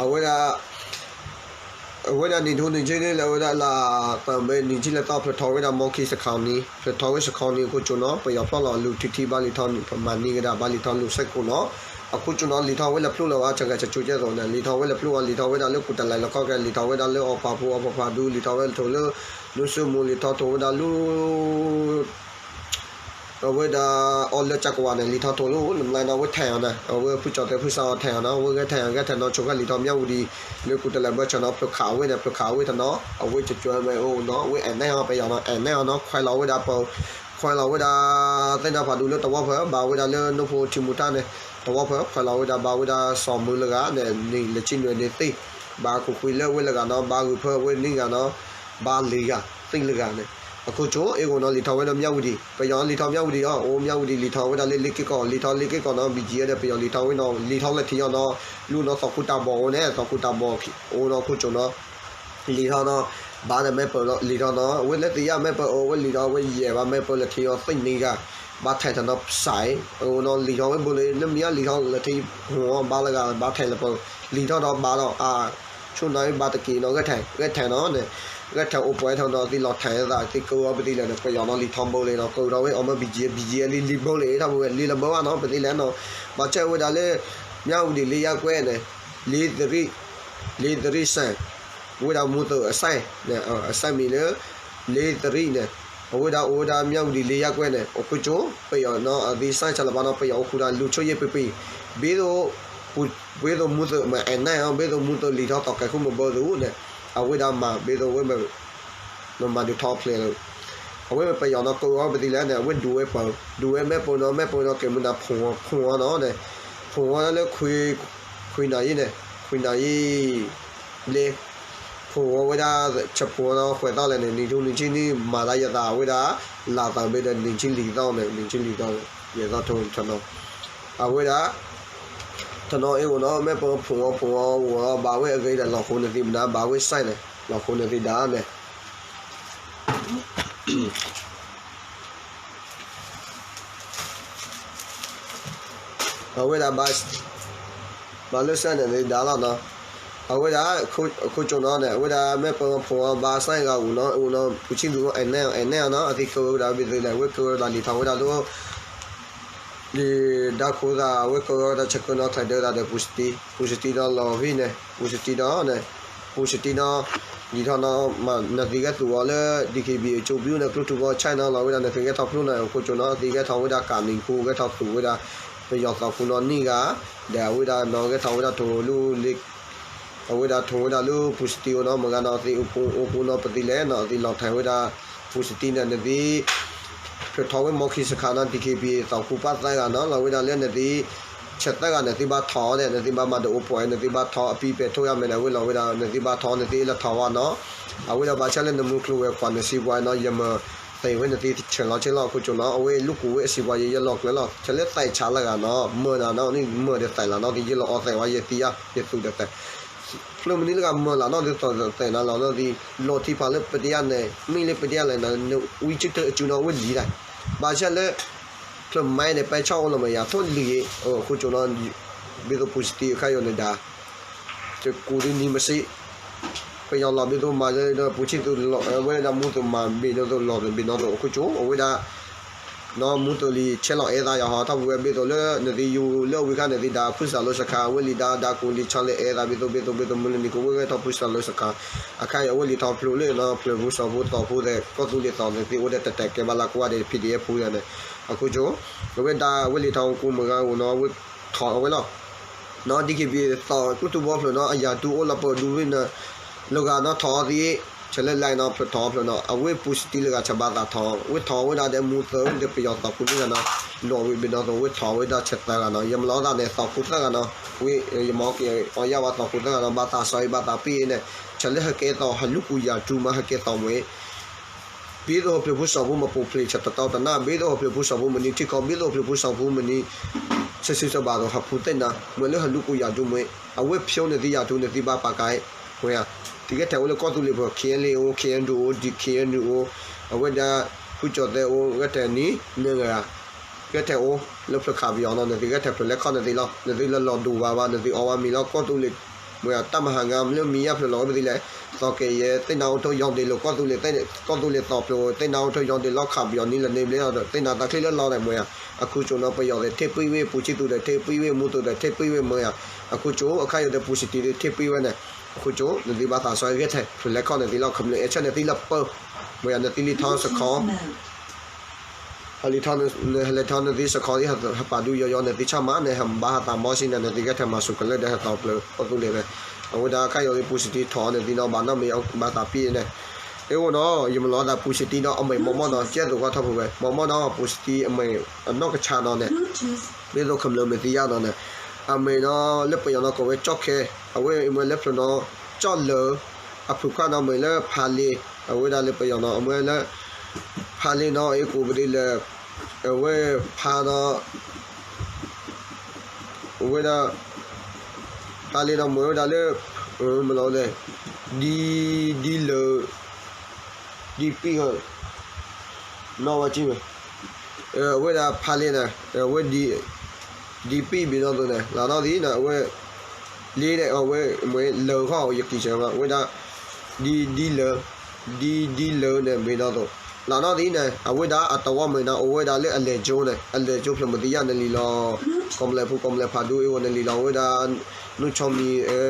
အဝဲဒၣ်, အဝဲဒၣ်နံၣ်ထူနံၣ်ဆံန့ၣ်လၢအဝဲဒၣ်လၢ သၢဘဲနံၣ်ဆံလၢသီဖျၢၣ်ထီဝဲဒၣ် မီခံစခါန့ၣ်, ဖျၢၣ်ထီဝဲစခါန့ၣ် အခိၣ်ကၠိနီၤ, ပယီၤဖျီၣ်လီၤလူၤထံထံဘၣ်လံာ်ထီ ပမၤန့ၢ်ကဒါဘၣ်လံာ်ထီလူၤစဲးကိၣ်နီၤ, အခိၣ်ကၠိနီၤ လံာ်ထီဝဲလၢဖျိလၢၤဝဲ ဆဲးဂဲၤဆဲးကၠိကဲသိးန့ၣ် လံာ်ထီဝဲလၢဖျိဝဲ လံာ်ထီဝဲဒၣ်လၢကူၣ်တလဲၤလီၤခီၣ်ကဲ လံာ်ထီဝဲဒၣ်လၢအီၣ်ဖးဖိအီၣ်ဖးဖးဒူ လံာ်ထီဝဲလၢထိၣ်လၢ နူစူမူ လံာ်ထီထိၣ်ဝဲဒၣ်လူ အဝဲဒၣ်အီၤလၢကၢ်ကဝၤန့ၣ် လံာ်ထီထိၣ်လၢ လၢမလါနီၤ အဝဲထဲးအီၤန့ၣ် အဝဲဖုကၠီၣ်တဲဖုစးအီၤထဲးအီၤနီၤ အဝဲဂဲၤထဲးအီၤ ဂဲၤထဲးနီၤ ဆိခါလံာ်ထီမၠၣ်ဝူဒံ လၢကူၣ်တလဲၤဘၢဆၢနီၤ ဖျိခးအဝဲန့ၣ် ဖျိခးအဝဲတနီၤ အဝဲကကွဲမ့ၢ်အိၣ်နီၤ အဝဲအဲၣ်နဲအီၤ ပယီၤနီၤ အဲၣ်နဲအီၤနီၤ ခွဲးလီၤဝဲဒၣ်ပ ခွဲးလီၤဝဲဒၣ် သ့ၣ်နီၤဖးဒူလၢတဝီဖၢ ဘၣ်ဝဲဒၣ်လၢနိဖိထံမူထၣ်န့ၣ် တဝီဖၢ ခွဲးလီၤဝဲဒၣ် ဘၣ်ဝဲဒၣ်စီၤမုၢ်လၢဂၤန့ၣ် နံၣ်လၢဆံနွံနံၣ်သ့ ဘၣ်ခိၣ်ခွံလၢဝဲလၢဂၤနီၤ ဘၣ်ဂုၢ်ဖၢဝဲန့ၢ်ဂၤနီၤ ဘၣ်လံၤဂၤ သ့ၣ်လၢဂၤန့ၣ် အခိၣ်ကၠိ အ့ၣ်ဂိၣ်နီၤ လံာ်ထီဝဲဒီးမၠၣ်ဝူဒံ ပယီၤလံာ်ထီမၠၣ်ဝူဒံအီၤ အိၣ်မၠၣ်ဝူဒံလံာ်ထီဝဲဒၣ်လၢလ့က့ၢ်ကီၢ် လံာ်ထီလ့က့ၢ်ကီၢ်နီၤ ဘံၣ်ကၠံဒီးပယီၤလံာ်ထီဝဲနီၤ လံာ်ထီလၢထံအီၤနီၤ လူနီၤသီခူတၢ်ဘီၣ်အိၣ်န့ၣ် သီခူတၢ်ဘီၣ်အိၣ်နီၤ အခိၣ်ကၠိနီၤ လံာ်ထီနီၤ ဘၣ်ဒီးမဲပၢၢ်လီၤ လံာ်ထီနီၤ အဝဲလၢသ့ၣ်ယၣ်မဲပၢၢ်အိၣ် အဝဲလံာ်ထီဝဲယဲၢ်ဘၣ်မဲပၢၢ်လၢထံအီၤသ့ၣ်န့ၣ်ဂၤ ဘၣ်ထဲးထီၣ်နီၤ စဲး အဝဲနီၤ လံာ်ထီဝဲဘိလၢ လၢမ့ၢ်ယါလံာ်ထီလၢထံဟူးအီၤဘၣ်လၢဂၤ ဘၣ်ထဲးလၢပၢၢ် လံာ်ထီဒီးဘၣ်ဒီး အါ ဆိၣ်နၤဘၣ်တက့ၢ်နီၤ ဂဲၤထဲး ဂဲၤထဲးနီၤန့ၣ် ဂဲၤထဲးအိၣ်ပှဲၤထီၣ်နီၤ သံလီၤထဲးသး သံကိးအီၤပသံလဲၣ်န့ၣ် ပယီၤနီၤလံာ်ထီဘိလၢနီၤ ကိးထီၣ်ဝဲအီၤမ့ၢ်ဘံၣ်ကၠံ ဘံၣ်ကၠံလံ လံာ်ဘိလၢထီဘိဝဲ လံာ်လၢဘိဘၣ်နီၤ ပသံလဲၣ်နီၤ ဘၣ်ဆၣ်ဝဲဒၣ်လၢ မၠၣ်ဝူဒံလ့ယါကွဲန့ၣ် လ့သရံၣ် လ့သရံၣ်စဲး ဝဲဒၣ်မူသိးအစဲးန့ၣ် အစဲးမံၤလၢ လ့သရံၣ်န့ၣ် အဝဲဒၣ်အိၣ်ဝဲဒၣ်မၠၣ်ဝူဒံလ့ယါကွဲန့ၣ် အခိၣ်ကၠိ ပယီၤနီၤ အသံစဲးဆၢလၢဘၣ်နီၤ ပယီၤအိၣ်ဃုာ်ဒီးလူၤဆိၣ်ယဲၢ်ပံၤပံၤ ဘ့သိး ဘ့သိးမူသိးမ့ၢ်အဲၣ်နဲအီၤ ဘ့သိးမူသိးလံာ်ထီသီၣ်ကဲၤဃုာ်မ့ၢ်ဘၢသုးန့ၣ် အဝဲဒၣ်မၤ ဘ့သိးဝဲမ့ၢ် မၤဒုးထီဖျဲးလၢ အဝဲမ့ၢ်ပယီၤနီၤ ကိးအီၤပသံလဲၣ်န့ၣ် အဝဲဒုးဝဲပၢၢ် ဒုးဝဲမဲပၢၢ်နီၤ မဲပၢၢ်နီၤ ကဲမုၢ်နၤဖူၣ်အီၤ ဖူၣ်အီၤနီၤန့ၣ် ဖူၣ်အီၤလၢ ခွံနၣ်ရံၣ်န့ၣ် ခွံနၣ်ရံၣ် လ့ ဖူၣ်အီၤဝဲဒၣ် ဆဲးဖူၣ်အီၤနီၤ ဃဲၤသီလဲၣ်န့ၣ် နံၣ်ထူနံၣ်ဆံနံၣ် မၤသးယသးဝဲဒၣ် လါသၢဘ့ၣ်ဒီး နံၣ်ဆံလံာ်သီန့ၣ် နံၣ်ဆံလံာ်သီ ယဲၢ်သီထိၣ်ထီနီၤ အဝဲဒၣ် ထီနီၤအ့ၣ်ဂိၣ်နီၤ မဲပၢၢ်ဖူၣ်အီၤဖူၣ်အီၤ ဂီၤလီၤဘၣ်ဝဲအဂ့ၤဒီး လီၤဃိနသံမနုၤ ဘၣ်ဝဲစဲးန့ၣ် လီၤဃိနသံဒါန့ၣ် အဝဲဒၣ်ဘၣ် ဘၣ်လၢစဲးန့ၣ်သံဒါလီၤနီၤ အဝဲဒၣ် ခိၣ်ကၠိနီၤန့ၣ် အဝဲဒၣ်မ့ၢ်ပၢဖိအီၤဘၣ်ဆၣ်ဂၤအိၣ်နီၤ အိၣ်နီၤ ပူၤဆံသူ အဲၣ်နဲအီၤ အဲၣ်နဲအီၤနီၤ အသံကဝဲဒၣ်ဘၣ်သ့လဲၣ် အဝဲကဝဲဒၣ်လံာ်ထီၣ်ဝဲဒၣ်လၢ လံာ်ဒါခိၣ်သး အဝဲကဝဲဒၣ်ဆဲးကၢနီၤ ချဲးဒၢသးဒီး ပူၤစတံ ပူၤစတံဒီးလီၤဖဲန့ၣ် ပူၤစတံဒီးန့ၣ် ပူၤစတံနီၤ လံာ်ထီၣ်နီၤ နသံကဲသူၣ်အီၤလၢ DKBA ကၠိပူၤန့ၣ် ကျိထူဘီ China လီၤဝဲဒၣ် နသံကဲထီၣ်ဖျိန့ၣ် အခိၣ်ကၠိနီၤ အသံကဲထီၣ်ဝဲဒၣ်ကးနံၤခိၣ် ကဲထီၣ်သူၣ်ဝဲဒၣ် ပယီၤသီခိၣ်နီၤနံၣ်ဂၤ ဒီးအဝဲဒၣ်နီၤ ကဲထီၣ်ဝဲဒၣ်ထိၣ်လၢလ့ အဝဲဒၣ်ထိၣ်ဝဲဒၣ်လၢပူၤစတံအိၣ်နီၤ မုၢ်ဂၤနီၤ အသံအိၣ်ပူၤအိၣ်ပူၤနီၤ ပသံလဲၣ်နီၤ အသံလီၤထဲးဝဲဒၣ် ပူၤစတံန့ၣ် နသံ ဖျိထီၣ်ဝဲ မီခံစခါနီၤ DKBA သီခိၣ်ပၢ်သၢဂၤနီၤ လီၤဝဲဒၣ်လၢနသံ ဆဲးသၢဂၤန့ၣ် သံဘၣ်ထီၣ်အီၤဒီး နသံဘၣ်မၤဒိးအိၣ်ပိာ်အံၤ နသံဘၣ်ထီၣ်အပံၤပဲာ်ထိၣ်ယါမဲာ်န့ၣ် အဝဲလီၤဝဲဒၣ် နသံဘၣ်ထီၣ် နသံလၢထီၣ်ဝဲနီၤ အဝဲဒၣ်ဘၣ်ဆၣ်လၢနမုၢ်ကျိၤဝဲၤကွာ်နစံးပှၤနီၤ ယမၤသံဝဲနသံဆဲးလီၤဆဲးလီၤ အခိၣ်ကၠိနီၤ အဝဲလူၤကူၣ်ဝဲအစံးပှၤ ယဲယလီၤကျၢၤလီၤ ဆဲးလၢသးဆါလၢဂၤနီၤ မၤနၤနီၤ မၤဒီးသးလီၤနီၤ ယလီၤအီသးဝဲ ယသံယါ ယသူၣ်ဒီးသး ဖျၢၣ်မနုၤလၢဂၤမၤလီၤနီၤ ဒ်သိးသးနၤလီၤနီၤ ဒ်လီၤထံဖးလၢပတယါန့ၣ် မ့ၢ်လၢပတယါလဲၣ်နီၤ နဝံစုတၢ်အစုနီၤ ဝဲလံၤဒၣ် ဘၣ်ဆၣ်လၢ ဖျၢၣ်မါန့ၣ် ပဲဆီၣ်အိၣ်လီၤမးယၤ ထိၣ်လံၤ အခိၣ်ကၠိနီၤ ဘၣ်သိးပူၤစတံအခါယိာ်န့ၣ်ဒၣ် တကူးဒ်နံၤမစ့ ပယီၤလီၤဘၣ်သိးမၤလၢပူၤဆံသူၣ်လီၤ အဝဲဒၣ်မူသိးမၤဘၣ်နီၢ်သိးလီၤဘၣ်နီၢ်သိး အခိၣ်ကၠိ အဝဲဒၣ် နီၢ်မူသိးလံၤဆဲးလီၤအဲၣ်သးယၤဟီ ထီၣ်ပဝဲဘၣ်သိးလၢနသံယူၤလၢအဝံခါန့ၣ်သံဒၣ် ဖုစၢ်လိၤစခါ အဝဲလံၤဒၣ် ဒၣ်ကူးလံၤဆီလဲၣ်အဲၣ်သးဘၣ်သိး ဘၣ်သိး ဘၣ်သိး မုၢ်လၢနံၤကဝဲဂဲၤထီၣ်ဖုစၢ်လိၤစခါ အခါအံၤအဝဲလံၤထီၣ်ဖျိးလၢနီၤ ဖျၢၣ်ဖိစီၤဖိသီဖိသ့ၣ် ကီၢ်သူလ့ၤသီသ့ၣ် သ့ၣ်အိၣ်ဒီးတတဲာ်ကဲဘၣ်လၢကွၢ်ဒီး PDF ဖိဒီးန့ၣ် အခိၣ်ကၠိ အဝဲဒၣ်အဝဲလံၤထီၣ်ကူးမုၢ်ဂၤအိၣ်နီၤ အဝဲထီၣ်အဝဲလီၤ နီၤ DKBA သီၣ်ကျိၣ်ထူဘီဖျၢၣ်နီၤ အယၤတူၢ်အိၣ်လီၤပၢၢ်ဒူဝံၤန့ၣ် လၢဂၤနီၤထီၣ်အီၤသံ ဆဲးလၢလဲၣ်နီၤ ဖျၢၣ်ထီၣ်အီၤဖျၢၣ်နီၤ အဝဲပူၤစတံလၢဂၤဆဲးဘၣ်သးထီၣ် ဝဲထီၣ်ဝဲဒၣ်ဒီးမူသၢဒီးပယီၤသီၣ်ခိၣ်သၢဂၤနီၤ နီၣ်ဝံၤဘၣ်နီၢ်သိး ဝဲထီၣ်ဝဲဒၣ်ဆဲးသၢဂၤနီၤ ယမၤလီၤသးန့ၣ် သီၣ်ခိၣ်သၢဂၤနီၤ ဝဲ ယမၤက့ၤအီၤယါဝဲသီၣ်ခိၣ်သၢဂၤနီၤ ဘၣ်သးစီၤအံၤဘၣ်သးပ့ၢ်အံၤန့ၣ် ဆဲးလၢဟဲကဲသီၣ် ဟလူၤကူၣ်ယၤတူၢ်မး ဟဲကဲသီၣ်မ့ၢ် ဘၣ်သိးဖျၢၣ်ဖိစီၤဖိမ့ၢ်ပူၤဖျဲးဆဲးတတီတနၢ် ဘၣ်သိးဖျၢၣ်ဖိစီၤဖိမ့ၢ်နံၤထံကီၢ် ဘၣ်သိးဖျၢၣ်ဖိစီၤဖိမ့ၢ်နံၤ ဆၢဆၢစၢဘၣ်သိးဟးဖူသ့ၣ်နၤ မ့ၢ်လၢဟလူၤကူၣ်ယၤတူၢ်မ့ၢ် အဝဲဖျိနသံယၤတူၢ် နသံဘၣ်ပာ်ကါအံၤ မ့ၢ်ဧါ သံကဲထဲးအိၣ်လၢကီၢ်သူလ့ၤဖိ KNLA အိၣ် KNU အိၣ် ဒုး KNU အိၣ် အဝဲဒၣ် ဖုကၠီၤသဲးအိၣ် ဂဲၤထဲးနံၤ နဂၤ ဂဲၤထဲးအိၣ် လၢဖျၢၣ်ခးပယီၤနီၤ နသံဂဲၤထဲးဖျၢၣ်လဲၤခီၣ်နသံလီၤ နသံလၢလီၤဒိၣ်ဘၣ်ဘၣ် နသံအီဝဲမံၤလီၤ ကီၢ်သူလ့ၤ မ့ၢ်ဧါ တၢ်မၤဟးဂီၤလၢမံၤယါဖျၢၣ်လီၤဝဲပသံလဲၣ် သီၣ်ကဲၤယဲ သ့ၣ်နါအိၣ်ထိးယီၤဒ့းလိာ် ကီၢ်သူလ့ၤ ကီၢ်သူလ့ၤသီၣ်ဖျိး သ့ၣ်နါအိၣ်ထိးယီၤဒ့းလီၤခးပယီၤနံၤလၢန့ၣ်ဘျဲၣ်လီၤ သ့ၣ်နါတၢ်ချံလၢလီၤဒီးမ့ၢ်ဧါ အခိၣ်ကၠိနီၤ ပယီၤသ့ၣ်ထ့ၣ်ပှံၢ်ဝဲ ပူၤဆံသူးသ့ၣ်ထ့ၣ်ပှံၢ်ဝဲ မူသိးသ့ၣ်ထ့ၣ်ပှံၢ်ဝဲမ့ၢ်ဧါ အခိၣ်ကၠိ အခါယိာ်ဒီးပူၤစတံသ့ၣ်ထ့ၣ်ပှံၢ်ဝဲန့ၣ် အခိၣ်ကၠိ နသံဘၣ်သးစီၤဂဲၤထဲးဖျၢၣ်လဲၤခီၣ်နသံလီၤ ခမျၢၢ်အဲၣ်ဆၢနသံလၢပၢ မ့ၢ်ဧါ နသံလံထီၣ်စခီ ဟးလံထီၣ် နဟဲလဲၤထီၣ်နသံစခီသံ ဟးပာ်ဒူယီယီ နသံဆၣ်မးန့ၣ် ဟးဘၣ်ဟးသးမီၢ်စံန့ၣ် နသံဂဲၤထဲးမၤစူၤကလၢာ်ဒီးဟဲသီၣ်ဖျိးကီၢ်သူလ့ၤန့ၣ် အဝဲဒၣ်အခါယိာ်လံပူၤစတံထီၣ်နသံနီၤ ဘၣ်နီတမံၤဘၣ်သးပ့ၢ်န့ၣ် အ့ၣ်အိၣ်နီၤ ယမၤလီၤသးပူၤစတံနီၤ အမဲာ်မီၢ်မီၢ်နီၤ ကဲသိးခီထီၣ်ဖုဝဲ မီၢ်မီၢ်နီၤ ပူၤစတံအမဲာ်အနီၢ်ကဆါနီၤန့ၣ် ဘၣ်သိးခမျၢၢ်မ့ၢ်သံယါနီၤန့ၣ် အမဲာ်နီၤ လၢပယီၤနီၤကိးဝဲကၠီၣ်ခဲ အဝဲအံၤမ့ၢ်လၢဖျၢၣ်နီၤ ကၠီၣ်လၢ အဖုခွါနီၤမ့ၢ်လၢဖးလ့ အဝဲဒၣ်လၢပယီၤနီၤ အမ့ၢ်လၢ ဖးလ့နီၤ အ့ၣ်ကိးပဒ့လၢ အဝဲဖးနီၤ အဝဲဒၣ် ဖးလ့နီၤ မ့ၢ်ဝဲဒၣ်လၢ မလီၤလဲၣ် ဒ် ဒ်လၢ ဒ်ပံၣ် နီၢ်ဝဲကံၢ်မ့ၢ် အဝဲဒၣ်ဖးလ့န့ၣ် အဝဲ ဒ်ပံၣ်ဘ့ၣ်နီၢ်သိးန့ၣ် လၢနီၢ်သံန့ၣ် အဝဲ လ့န့ၣ် အဝဲမ့ၢ်လၢခီၣ် ယကံၢ်စၢၤမး အဝဲဒၣ် ဒ် ဒ်လၢ ဒ် ဒ်လၢန့ၣ် ဘ့ၣ်နီၢ်သိး လၢနီၢ်သံန့ၣ် အဝဲဒၣ်အတဝီမ့ၢ်နီၤ အိၣ်ဝဲဒၣ်လၢအလဲၤကၠိန့ၣ် အလဲၤကၠိဖျၢၣ်မုၢ်သံယါနလံၤလီၤ ကီၢ်ပလဲၣ်ဖု ကီၢ်ပလဲၣ်ဖးဒူ အ့ၣ်အိၣ်နလံၤလီၤ အဝဲဒၣ် နူၢ်ဆီမံၤ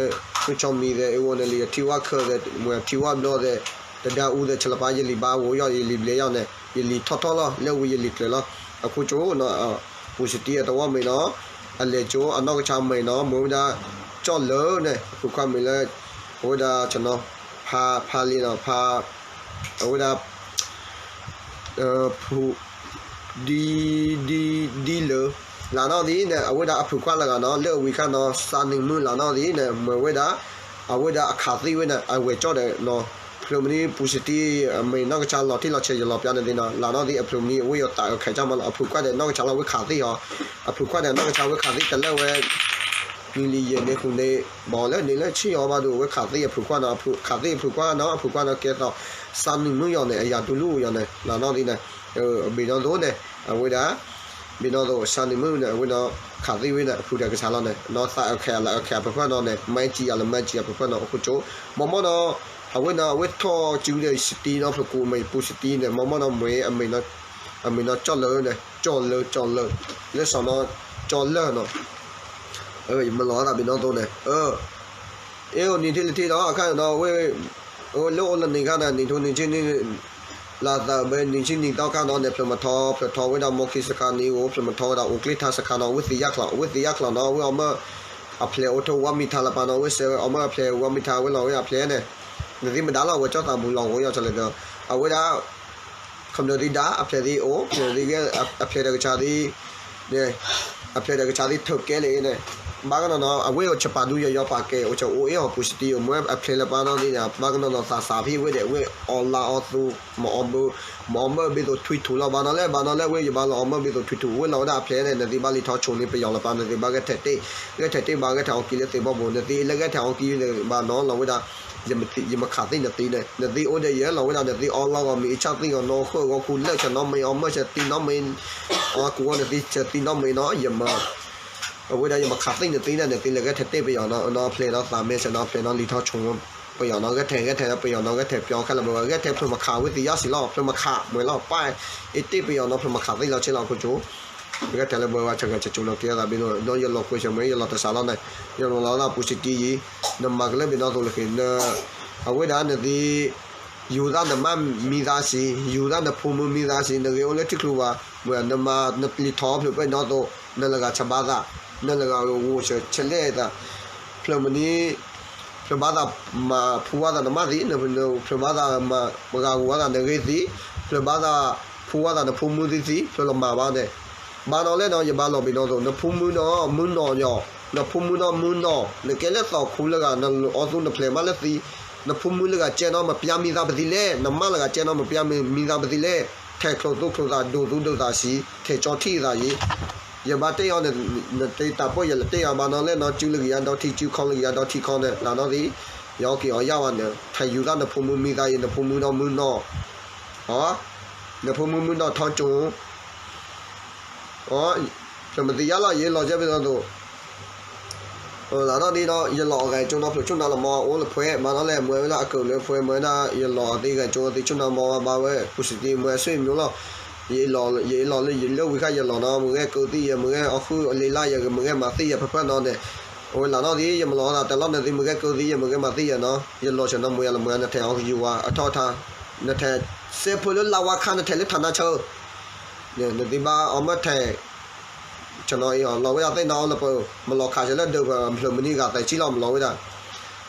နူၢ်ဆီမံၤသ့ၣ် အ့ၣ်အိၣ်နလံၤ ထံဝါခၢၣ်သ့ၣ် မ့ၢ်ထံဝါဘျီသ့ၣ် တဒါအူသ့ၣ် ဆလပၤ ယလံၤဘါဝိယီၢ် ယလံၤဘျဲယီၢ်န့ၣ် ယလံၤထီၣ်ထီၣ်လီၤ လၢဝံၤယလံၤကျၢၤလီၤ အခိၣ်ကၠိနီၤ ပူၤစတံအတဝီမ့ၢ်နီၤ အလဲၤကၠိအနီၢ်ကဆါမ့ၢ်နီၤ မ့ၢ်ဝဲဒၣ် ကၠီၣ်လၢန့ၣ် အဖုခွါမ့ၢ်လၢ အဝဲဒၣ်ဆနီၤ ဖး ဖးလ့နီၤ ဖး အဝဲဒၣ် ဖု ဒ် ဒ် ဒ်လၢ လၢနီၢ်သံန့ၣ် အဝဲဒၣ်အဖုခွါလၢဂၤနီၤ လၢအဝံၤခါနီၤ စးနံၤမုၢ်လၢနီၢ်သံန့ၣ် မ့ၢ်ဝဲဒၣ် အဝဲဒၣ်အခးသံဝဲန့ၣ် အဝဲၢ်ကၠီၣ်ဒီးနီၤ ဖျၢၣ်မနုၤပူၤစတံ အမဲာ်နီၢ်ကဆါလီၤထံလီၤဆဲး ယလီၤပျါန့ၣ်သ့ၣ်နီၤ လၢနီၢ်သံအဖျၢၣ်မနုၤအဝဲယီၤတၢ်အၢၣ်ခဲကၢ်မးလီၤ အဖုခွါဒီးနီၢ်ကဆါလီၤဝဲခးသံဟီ အဖုခွါဒီးနီၢ်ကဆါဝဲခးသံတလၢဝဲ နံၤလံယဲၢ်န့ၣ်ဃုာ်န့ၣ် ဘၣ်လၢန့ၣ်လၢဆံၣ်အီၤဘၣ်ဒိၣ်ဝဲခးသံအဖုခွါနီၤ ခးသံအဖုခွါနီၤ အဖုခွါနီၤကဲသိး စးနံၤမုၢ်ယီၤန့ၣ် အယၤတူၢ်လူၢ်ယီၤန့ၣ် လၢနီၢ်သံန့ၣ် အဘ့ၣ်နီၢ်သိးန့ၣ် အဝဲဒၣ် ဘ့ၣ်နီၣ်သိး စၢ်နံၤမုၣ်န့ၣ် အဝဲနီၣ် ခးသံဝဲန့ၣ် အဖုတၢ်ကဆးလီၤန့ၣ် နီၣ်သးအခဲအလၢအခဲအဖၢဖၢနီၣ်န့ၣ် မၤကံယၤလၢမၤကံယၤဖၢဖၢနီၣ် အိၣ်ခိၣ်ကၠိ မ့ၢ်မ့ၢ်နီၣ် အဝဲနီၣ် အဝဲထီၣ်စုဒီးစတံနီၣ် ဖျၢၣ်ကူၣ်အမ့ၢ်ပူၤစတံန့ၣ် မ့ၢ်မ့ၢ်နီၣ် မ့ၢ် အမ့ၢ်နီၣ်ကၠီၣ်လၢန့ၣ် ကၠီၣ်လၢ ကၠီၣ်လၢ လၢစီၤနီၣ် ကၠီၣ်လၢနီၣ် ယမၤလီၤအသးဘ့ၣ်နီၣ်သိးန့ၣ် အ့ၣ် နံၤထံၣ်လၢထံၣ်ဒီး အခါနီၣ် ဝဲ လၢအိၣ်လၢနံၤခါန့ၣ် နံၤထူနံၤဆံနံၤ လၢသးဘဲနံၤဆံနံၤသီခါနီၣ်န့ၣ် ဖျၢၣ်မထီ ဖျၢၣ်ထီဝဲဒၣ်မိၢ်ခံစခါနံၤအိၣ် ဖျၢၣ်မထီဝဲဒၣ်အိၣ်ကျ့ထါစခါနီၣ် ဝဲသ့ၣ်ယါချီၣ် ဝဲသ့ၣ်ယါချီၣ်နီၣ် ဝဲအီၤမၢ အဖျဲၣ်အိၣ်ထီၣ်ဝါမံၤထါလၢပၢ်နီၣ် ဝဲစဲးဝဲအီၤမၢအဖျဲၣ်ဝါမံၤထါ ဝဲလီၤဝဲအဖျဲၣ်န့ၣ် နသ့မဒါလီၤ ဝဲကၠီသးဘူးလီၤဂီၤယီၤလၢဒီး အဝဲဒၣ် ခီဖျိသ့ၣ်ဒါ အဖျဲၣ်သ့ၣ်အိၣ် ဖျဲၣ်သ့ၣ်ဂဲၤ အဖျဲၣ်တၢ်ကဆးသ့ၣ် အဖျဲၣ်တၢ်ကဆးသ့ၣ်ထၢၣ်ကဲလၢအံၤန့ၣ် ဘၣ်ကနီၤနီၤ အဝဲအိၣ်ဆၣ်ပာ်ဒူယီၤယီၤပာ်ကဲ အိၣ်ဆၣ်အိၣ်အ့ၣ်အီၤပူၤစတံ အိၣ်မၢအဖျဲၣ်လၢပၢ်နီၣ်သ့ၣ်န့ၣ် ဘၣ်ကနီၤနီၤသးစးဖဲဝဲဒၣ် ဝဲအီၣ်လၢအီၣ်သူ မၤအီၣ်မၢ မၤအီၣ်မၢဘ့ၣ်သိးထွံထူၣ်လီၤ ဘၣ်နီၤလဲၣ် ဘၣ်နီၤလဲၣ် ဝဲယဘၣ်လီၤအီၣ်မၢဘ့ၣ်သိးထွံထူၣ် ဝဲလီၤဝဲဒၣ်အဖျဲၣ်န့ၣ် နသ့ဘၣ်လံထီၣ်ဆိၣ်န့ၢ်ပယီၤလၢပၢ် နသ့ဘၣ်ဂဲၤထဲးတ့ၢ် ဂဲၤထဲးတ့ၢ်ဘၣ် ဂဲၤထဲးအီၣ်ကံလၢသ့ၣ်ဘီဘိၣ် နသ့လၢဂဲၤထဲးအီၣ်ကံဘၣ်နီၤ လီၤဝဲဒၣ် ယမၤခးသံၣ်နသ့န့ၣ် နသ့အိၣ်ဒီးယဲလီၤဝဲဒၣ် နသ့အီၣ်လီၤဂီၢ်မ့ၢ်အ့ၣ်ဆၣ်သံဂီၢ်နီၣ်ဃၢၣ်ဂီၢ်ခူလၢာ်ဆၣ်နီၣ်မ့ၢ်အီၣ်မၢဆၣ်သံနီၣ်မ့ၢ် အီၣ်ကူအီၣ်နသ့ဆၣ်သံနီၣ်မ့ၢ်နီၤ ယမၤ အဝဲဒၣ်ယမၤခးသံၣ်နသ့န့ၣ် နသ့လၢဂဲၤထဲးတ့ၢ်ပယီၤနီၤ နီၣ်ဖျဲၣ်နီၣ်သးမ့ၢ်ဆၣ်နီၣ်ဖျဲၣ်နီၣ်လံထီၣ်ဆိၣ် ပယီၤနီၤ ဂဲၤထဲးဂဲၤထဲးပယီၤနီၤ ဂဲၤထဲးပျီခဲလၢာ်ဘၣ် ဂဲၤထဲးဖျၢၣ်မခးဝဲသ့ၣ်ယါစံးလီၤ ဖျၢၣ်မခးမ့ၢ်လီၤ ပၢ်အ့ၣ်တ့ၢ်ပယီၤနီၤ ဖျၢၣ်မခးသ့ၣ်လီၤဆ့လီၤ အခိၣ်ကၠိ ဂဲၤထဲးလၢဘၢဝဲဆၢဂဲၤဆၢကၠိနီၤ ကဲသးဘ့ၣ်နီၤ ယလီၤကွဲးဆၢမ့ၢ် ယလီၤတစးလီၤန့ၣ် ယလီၤလီၤသးပူၤစတံယံၤ နမၤကလၢဘ့ၣ်နီၣ်သိးလၢဃ့ အဝဲဒၣ်နသ့ ယူၤသးနမါမံသးစံး ယူၤသးနဖိမုၣ်မံသးစံး နဂ့ၤအိၣ်လၢထံကျိဘၣ် မ့ၢ်နမၤနလံထီၣ်ဖျၢၣ်ဘ့ၣ်နီၣ်သိး နလၢဂၤဆၢဘါသး နလၢဂၤဂိၢ်ဆၢဆၢလဲၣ်သး ဖျၢၣ်မနံၤ ဖျၢၣ်ဘါသးမၤဖူဝါသးနမါသံ ဖျၢၣ်ဘါသးမၤပဂၤဂိၢ်ဝါသးနဂ့ၤသံ ဖျၢၣ်ဘါသးဖူဝါသးနဖိမုၣ်သံသံ ဖျၢၣ်လီၤမၤဘၣ်န့ၣ် ဘၣ်နီၣ်လဲၣ်နီၤ ယဘၣ်လီၤဘ့ၣ်နီၣ်သိး နဖိမုၣ်နီၣ်မုၣ်နီၣ်ယီၤ နဖိမုၣ်နီၣ်မုၣ်နီၣ် နကဲလၢသီခူလၢဂၤ နအီၣ်သူနဖျဲးမးလၢသံ နဖိမုၣ်လၢဂၤကဲနီၣ်မပျါမံသးပသံလဲၣ် နမါလၢဂၤကဲနီၣ်မပျါမံသးပသံလဲၣ် ထဲးချိၣ်သူချိၣ်သး ဒိၣ်သူဒိၣ်သးစံး ထဲးကၠီထံၣ်သးယံၤ ယဘၣ်တဲအီၤ နတ့တၢ်ပၢၢ်ယလဲၤတဲအီၤဘၣ်နီၣ်လဲၣ်နီၣ် စုလၢကယၤဒီထံ စုခီလၢကယၤဒီထံခီန့ၣ် လၢနီၣ်သံ ယအီၣ်က့ၤအီၤယါဝဲန့ၣ် ထဲးယူၤသးနဖိမုၣ်မံသးယံၤ နဖိမုၣ်နီၣ်မုၣ်နီၣ် နဖိမုၣ်မုၣ်နီၣ်ထီကၠိ ဖျၢၣ်မသ့ၣ်ညါလီၤ ယလီၤကဲဖဲနီၣ်သိး လၢနီၣ်ဒ်နီၣ် ယလီၤအဂၤကၠိနီၣ်ဖျၢၣ်ဆူၣ်နၤလီၤမ့ၢ်အိၣ်လၢဖဲ မၤနီၣ်လဲၣ် မ့ၢ်ဝဲဒၣ်အကၢၣ်လၢဖဲ မ့ၢ်ဝဲဒၣ်ယလီၤအသ့ဂၤကၠိသ့ဆူၣ်နၤမ့ၢ်ဘၣ်ဝဲ ပူၤစတံမ့ၢ်အဆွေမျိုးလီၤ ယအ့ၣ်လီၤလၢယလီၤလၢယလၢဝံၤခါယလီၤနီၣ် မ့ၢ်ဂဲၤကၢၣ်သံယဲ မ့ၢ်ဂဲၤအီၣ်ဃုအလံလါယဲ မ့ၢ်ဂဲၤမၤသံယဲဖဲဖဲနီၣ်န့ၣ် အဝဲလၢနီၣ်ဒ် ယမၤလီၤအသးတၢ်လီၢ်န့ၣ်သ့ မ့ၢ်ဂဲၤကၢၣ်သံယဲ မ့ၢ်ဂဲၤမၤသံယဲနီၣ် ယလီၤဆၢနီၣ်မ့ၢ်ယၤလၢမ့ၢ်ယၤ နထဲးအီၣ်ကယူၤဝါ အထီၣ်ထါ နထဲးစဲးဖိလၢလါဝါခါ နထဲးလၢထးနါဆၢ နသ့ဘၣ်အီၣ်မၢထဲး ဆနီၤအံၤ လီၤဝဲဒၣ်သ့ၣ်နီၣ်လၢပ မလီၤခးဆၢလၢဒၢးပှၤဖျၢၣ်မနံၤဂၤသးဆံလီၤ မလီၤဝဲဒၣ်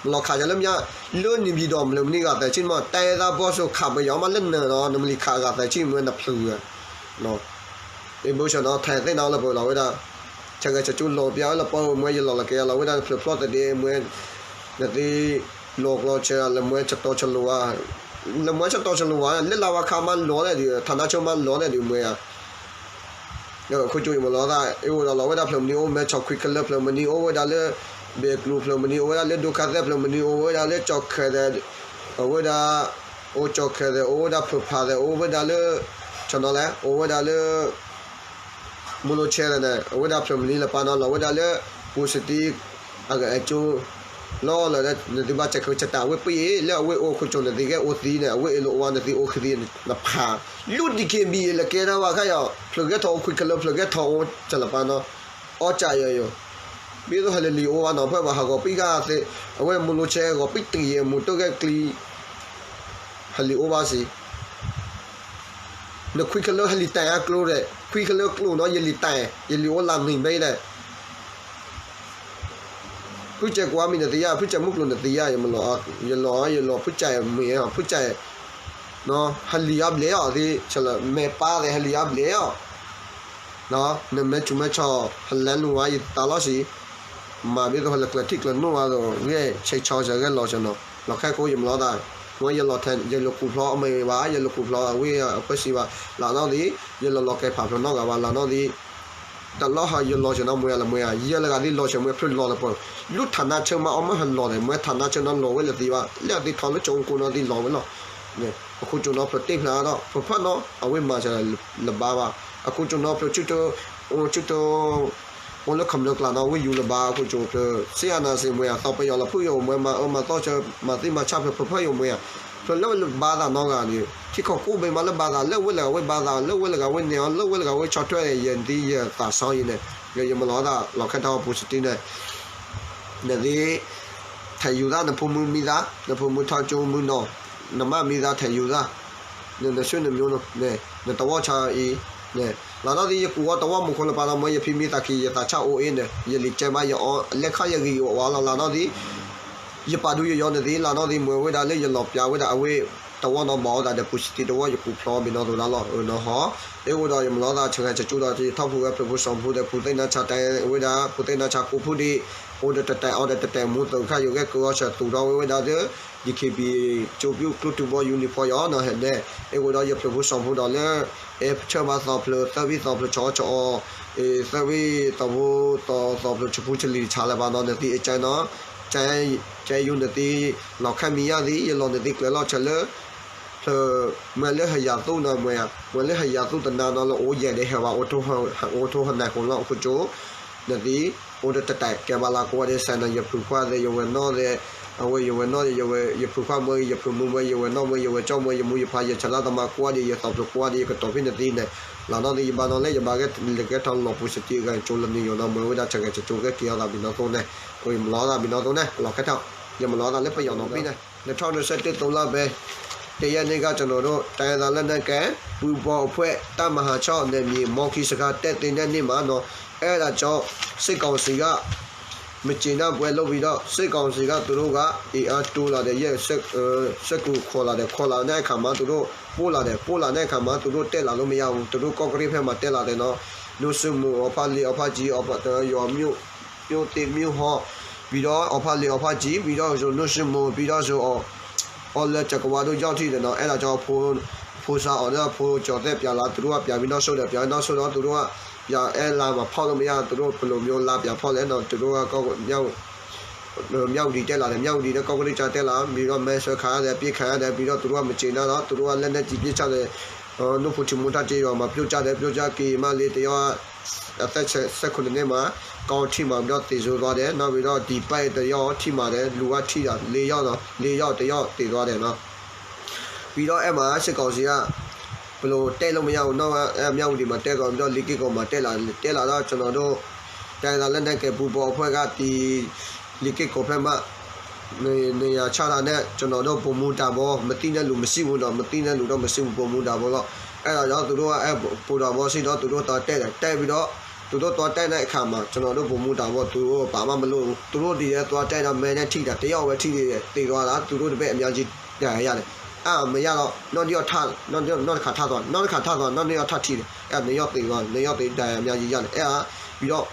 မလီၤခးဆၢလၢမ့ၢ် လၢနံၣ်ဘံၣ်ဒီးဖျၢၣ်မနံၤဂၤသးဆံမး တဲသးဘီၣ်စိခးပယီၤမးလၢနၢၤနီၤ နမ့ၢ်လံခးအဂၤသးဆံမ့ၢ်နဖျုး အ့ၣ်ဘိဆနီၤ ထဲးသ့ၣ်နီၣ်လၢပလီၤဝဲဒၣ် ဆၢဂဲၤဆၢကၠိလီၤပျါလၢပမ့ၢ်ယလီၤလီၤကဲယလီၤဝဲဒၣ် ဖျၢၣ်ဖျီသဒ့မ့ၢ် နသ့ လီၤကျီဆၢ လၢမ့ၢ်ဆတီဆလိၤဝါ လၢမ့ၢ်ဆတီဆလိၤဝါ လၢလါဝါခါမးလီၤလဲၣ်ဒုး ထးနါဆိမးလီၤလဲၣ်ဒုးမ့ၢ်ဧါ ခိၣ်ကၠိယမၤလီၤသး အ့ၣ်အိၣ်ဒီးလီၤဝဲဒၣ်ဖျၢၣ်မနံၤအိၣ်မဲဆီၣ်ခွံကလၢဖျၢၣ်မနံၤအိၣ်ဝဲဒၣ်လၢ ဘဲကျိၤဖျၢၣ်မနံၤအိၣ်ဝဲဒၣ်လၢဒိခါသဲဖျၢၣ်မနံၤအိၣ်ဝဲဒၣ်လၢကၠီၣ်ခဲသဲ အဝဲဒၣ် အိၣ်ကၠီၣ်ခဲသဲ အိၣ်ဝဲဒၣ်ဖျၢၣ်ဖးသဲ အိၣ်ဝဲဒၣ်လၢ ဆနီၤလဲၣ် အိၣ်ဝဲဒၣ်လၢ မူလိဆဲသဲန့ၣ် အဝဲဒၣ်ဖျၢၣ်မနံၤလၢပာ်နီၤလီၤဝဲဒၣ်လၢ ပူၤစတံ အဂၤအကၠိ လီၤလၢ နသုဘၣ်စဲးခၢဆတၢ်ဝဲပ့ၢ်လၢအဝဲအိၣ်ခိၣ်ကၠိနသ့ၣ်ဂဲၤအိၣ်သံန့ၣ် အဝဲအ့ၣ်လိာ်အဝါနသ့ၣ်အိၣ်ခံသံ နဖး လူဒံးခ့ဘံၣ်လၢကဲထီၣ်ဘၣ်ခါယီၤ ဖျၢၣ်ဂဲၤထီၣ်အိၣ်ခွံကလၢဖျၢၣ်ဂဲၤထီၣ်အိၣ်စၢလၢပာ်နီၤ အီၣ်စၢယီၤယီၤ မ့ၢ်သိးဟဲလၢလံာ်အိၣ်ဘၣ်နီၤ ဖဲပှၤဟးဂီၤပံၣ်ဂၤသ့ အဝဲမူလိဆဲဂီၤပံၣ်တဂ့ၤ မူတဂဲၤကျံ ဟဲလံာ်အိၣ်ဘၣ်စံး နခွံကလၢဟဲလံာ်တၢ်အကျိၤဒီး ခွံကလၢကျိၤနီၤ ယလံာ်တၢ် ယလံာ်အိၣ်လၢနံၤဘဲဒီး ဖုစဲးကွၢ်မံၤနသ့ယါ ဖုစဲးမုၢ်ကျိၤနသ့ယါ ယမၤလီၤ ယလီၤ ယလီၤဖုစဲးမံၤ ဖုစဲး ဟဲလံာ်အါဘျဲၣ်အီၤသ့ ဆလမဲာ်ပၢ်သ့ ဟဲလံာ်အါဘျဲၣ်အီၤ နမဲာ်ဆူၣ်မဲာ်ဆီၣ် ဟဲလဲၤနုာ်ဝါယသးလီၤစံး မၤဘၣ်သိးဟဲလၢကျၢၤထံကျၢၤနိၣ်ဝါသိး ဂဲၤဆဲးဆီစၢၤဂဲၤလီၤစၢၤနီၤ လီၤခဲကိးယမၤလီၤသး ဝဲယလီၤထဲ ယလီၤကူၣ်ဖျီအမ့ၢ်ဘၣ် ယလီၤကူၣ်ဖျီအဝဲအဖၢစံးဘၣ် လၢနီၣ်သ့ ယလီၤလီၤကဲဖးဖျိးနီတဂၤဘၣ် လၢနီၣ်သ့ တၢ်လီၢ်ဟီယလီၤဆၢနီၤ မ့ၢ်ယၤလၢမ့ၢ်ယၤ ယဲလၢဂၤသ့ၣ်လီၤဆၢမ့ၢ်ဖျိလီၤလၢပှၤ လူထးနါဆၢမးအီၣ်မ့ၢ်ဟဲလီၤဒီး မ့ၢ်ထးနါဆၢနီၤလီၤဝဲလၢသ့ဘၣ် လၢအသ့ထီလၢကၠိကၠိနီၤသ့လီၤဝဲလီၤ အခိၣ်ကၠိနီၤဖျိးတ့ၢ်ဖျါဒီး ဖၢဖၢနီၤ အဝဲမၤစၢၤလၢၤဘၣ်ဘၣ် အခိၣ်ကၠိနီၤဖျိးဆူၣ်ထၢ အိၣ်ကၠူၣ်တိ အိၣ်လၢခမျၢၢ်ကျါနီၤ ဝ့ၢ်ယူၤလၢၤဘၣ် အဃိကၠိဖျၢၣ် စ့အနာစ့ၣ်မှဲၤ အသီပယီၤလီၤဖုၣ်ယိာ် မၤအၢမၤသီဆၢ မၤသံမၤဆၣ်ဖျၢၣ်ဖၢဖၢယိာ်မှဲၤ ဖျၢၣ်လၢဘါသးနီတဂၤန့ၣ် ထံကီၢ်ကိးဘ့ၣ်မးလၢဘါသး လၢဝဲလၢအဝဲဘါသး လၢဝဲလၢအဝဲန့ၢ်အီၤ လၢဝဲလၢအဝဲဆီၣ်ထွဲန့ၣ် ယသံယသးစီယံၤန့ၣ် ယမၤလီၤသးလီၤခဲတၢ်အီၤပူၤစတံန့ၣ် နသ့ ထဲးယူၤသး နဖိမုၣ်မံသး နဖိမုၣ်ထီၣ်ကၠိမုၣ်နီၤ နမါမံသးထဲးယူၤသး နနဆူနမျိုး နတဝီဆါအံၤ လၢနီၢ်သံ ယကူၣ်ဝီတဝီမူခိၣ်လၢပာ်လီၤမ့ၢ် ယဖံမံသးခံ ယသးဆၣ်အိၣ်အ့ၣ်န့ၣ် ယလံာ်ကဲမး ယအီလဲၤခီယဂံၢ်ယအိၣ်ဝးလီၤ လၢနီၢ်သံ ယပာ်ဒူယယီၤနသံ လၢနီၢ်သံ မ့ၢ်ဝဲဒၣ်လၢယလီၤပျးဝဲဒၣ်အဝဲ တဝီနီၤဘၣ်အီၤသးဒီး ပူၤစတံတဝီ ယကူၣ်ဖျီဘ့ၣ်နီၢ်သိးဒၣ်လီၤ နီၢ်ဟီ အဃိဒီး ယမၤလီၤသးဆၢဂၤဆၢကၠူဒီး ယထီၣ်ဖုးဝဲဖျၢၣ်ဖိစီၤဖိဒီး ဖုးသ့ၣ်နါဆါတဲဝဲဒၣ် ဖုးသ့ၣ်နါဆါကိးဖုဒံး အိၣ်ဒီးတတဲာ်အီၤဒီးတတဲာ်မူ သုးခါယိၤဂဲၢ်ကဝီၤဆၢသူၣ်ထီၣ်ဝဲဝဲဒၣ်ဒီး DKBA ကၠိပျူၢ်ကျိၣ်ထူဘီ uniform ယီၤနီၤဟဲနဲၣ် အဃိဒီး ယဖျၢၣ်ဖိစီၤဖိဒီးလၢ အဲၣ်ဆၢဘၣ်သီဖျၢၣ် သၢဘံၣ်သီဖျၢၣ်ဆီဆီအီၤ သၢဘံၣ်သီဖိသီ သီဖျၢၣ်ဆဖူဆလံၤတဆါလၢၤဘၣ်နီၤ နသံအကဲနီၤ ကဲယူၤနသံ လီၤခါမံၤယါသံ ယလီၤနသံကျၢၤလီၤဆၢလၢ ဖျၢၣ် မ့ၢ်လၢဟယၤသူၣ်နီၤ မ့ၢ် မ့ၢ်လၢဟယၤသူၣ်တနါနီၤလၢအိၣ်ယဲၢ်ဒဲးဟဲဝဲ အိၣ်ထိၣ်ဟနၢ်ဃိလီၤ အဃိကၠိ နသံ အိၣ်ဒီးတတဲာ်ကဲဘၣ်လၢကိးဂၤဒဲးစဲးနီၤ ယဖုခွါသ့ၣ် ယဝဲၢ်နီၢ်သ့ၣ် အဝဲယဝဲၢ်နီၢ်သ့ၣ် ယဖုခွါမၢ ယဖုမုၣ်မၢ ယဝဲၢ်နီၢ်မၢ ယဝဲၢ်ကၠီမၢ ယမူယဖါ ယဆလါသမားကိးဂၤဒဲး ယသီဖျၢၣ်ကိးဂၤဒဲး ယကတီၤဖဲနသံန့ၣ် လၢနီၢ်သံ ယဘၣ်နီၤလၢ ယဘၣ်ဂဲၤလဲၤကဲထီၣ်လီၤပူၤစတံဂၤကၠိလၢနံၤယိၤနီၤ မ့ၢ်ဝဲဒၣ်ဆၢဂၤဆၢကၠိဂဲၤက့ၤအီၤသးဘ့ၣ်နီၢ်သိးန့ၣ် ယမၤလီၤသးဘ့ၣ်နီၢ်သိးန့ၣ် လီၤခဲထီၣ် ယမၤလီၤသးလၢပယီၤနီၤဘ့ၣ်န့ၣ် နထီၣ်နဆၢတ့ၢ်သိးလၢဘဲ တယဲၢ်န့ၣ်က ကျွန်တော်တို့ တိုင်းရင်းသားလက်နက်ကိုင် ပူးပေါင်းအဖွဲ့ တပ်မဟာခြောက် နယ်မြေ မော်ခီစခန်း တက်သိမ်းတဲ့နေ့မှာနော် အဲဒါကြောင့် စစ်ကောင်စီက မကျေနပ်ပွဲလုပ်ပြီးတော့ စစ်ကောင်စီက သူတို့က အင်အားတိုးလာတယ် ရဲစက် အဲ စက်ကူခေါ်လာတယ် ခေါ်လာတဲ့အခါမှာ သူတို့ပို့လာတယ် ပို့လာတဲ့အခါမှာ သူတို့တက်လာလို့မရဘူး သူတို့ကော့ကရိတ်ဘက်မှာ တက်လာတယ်နော် နူစမူ အဖါလံ အဖါကံ အဖါတရ ရွာမြို့ မြို့သစ် မြို့ဟောင်း ပြီးတော့ အဖါလံ အဖါကံ ပြီးတော့ ယိၤနူစမူ ပြီးတော့ ယိၤအီၤ အီၤလၢ จักรวาล တို့ ရောက်ထိတယ်နော် အဲဒါကြောင့် အဖိ အဖိစါအီၤလၢ အဖိကၠီၤသဲၣ်ပျးလၢ သူတို့က ပျးပြီးနောက်ဆုတ်တယ် ပျးပြီးနောက်ဆုတ်တော့ သူတို့က ပျးအဲလါမှာ ဖောက်လို့မရ သူတို့ ဘယ်လိုမျိုး လါပျးဖောက်လဲနော် သူတို့က ကော့ မြောက် မြဝတီ တက်လာတယ် မြဝတီ နဲ့ ကော့ကရိတ်ကြား တက်လာ ပြီးတော့ မဲဆွယ်ခံရတယ် အပစ်ခံရတယ် ပြီးတော့ သူတို့က မကျေနပ်တော့ သူတို့က လက်နက်ကြီး ပစ်ချတယ် နူၢ်ဖိထံမူထါကျေးရွာမှာ ပြုတ်ကျတယ် ပြုတ်ကျက့ၤမှ လေးတယောက် အသက်ဆယ့်ခုနစ်နှစ်မှာ ခေါင်းထိမှန်ပြီးတော့ သေဆုံးသွားတယ် နောက်ပြီးတော့ ဒီဘက်တစ်ယောက်ထိမှန်တယ် လူကထိတာ လေးယောက်နော် လေးယောက် တစ်ယောက်သေသွားတယ်နော် ပြီးတော့ အဲ့မှာ စစ်ကောင်စီက ဘယ်လို တက်လို့မရဘူး နောက် အဲ့ မြဝတီမှာ တက်သွားပြီးတော့ လေးက့ကော်မှာ တက်လာ တက်လာတော့ ကျွန်တော်တို့ တိုင်းရင်းသားလက်နက်ကိုင်ပူးပေါင်းအဖွဲ့က ဒီ လေးက့ကော်ဘက်မှ နေ နေရာချထားတဲ့ ကျွန်တော်တို့ ဗိုလ်မှူးတာဘီ မသိတဲ့လူမရှိဘူးနော် မသိတဲ့လူတော့မရှိဘူး ဗိုလ်မှူးတာဘီတော့ အဲ့ဒါကြောင့် သူတို့က အဲ့ ဗိုလ်တာဘီရှိတော့ သူတို့သွားတက်တယ် တက်ပြီးတော့ သူတို့သွားတက်တဲ့အခါမှာ ကျွန်တော်တို့ ဗိုလ်မှူးတာဘီ သူတို့ဘာမှမလုပ်ဘူး သူတို့ဒီထဲသွားတက်တော့ မဲနဲ့ထိတာ တစ်ယောက်ပဲထိသေးတယ် သေသွားတာ သူတို့တပည့်အများကြီး ဒဏ်ရာရတယ် အဲ့ဒါမရတော့ နောက်တစ်ယောက်ထပ် နောက်တစ်ယောက် နောက်တစ်ခါထပ်သွား နောက်တစ်ခါထပ်သွား နောက်နှစ်ယောက်ထပ်ထိတယ် အဲ့ဒါ နှစ်ယောက်သေသွားတယ် နှစ်ယောက်သေ ဒဏ်ရာအများကြီးရတယ် အဲ့ဒါ ပြီးတော့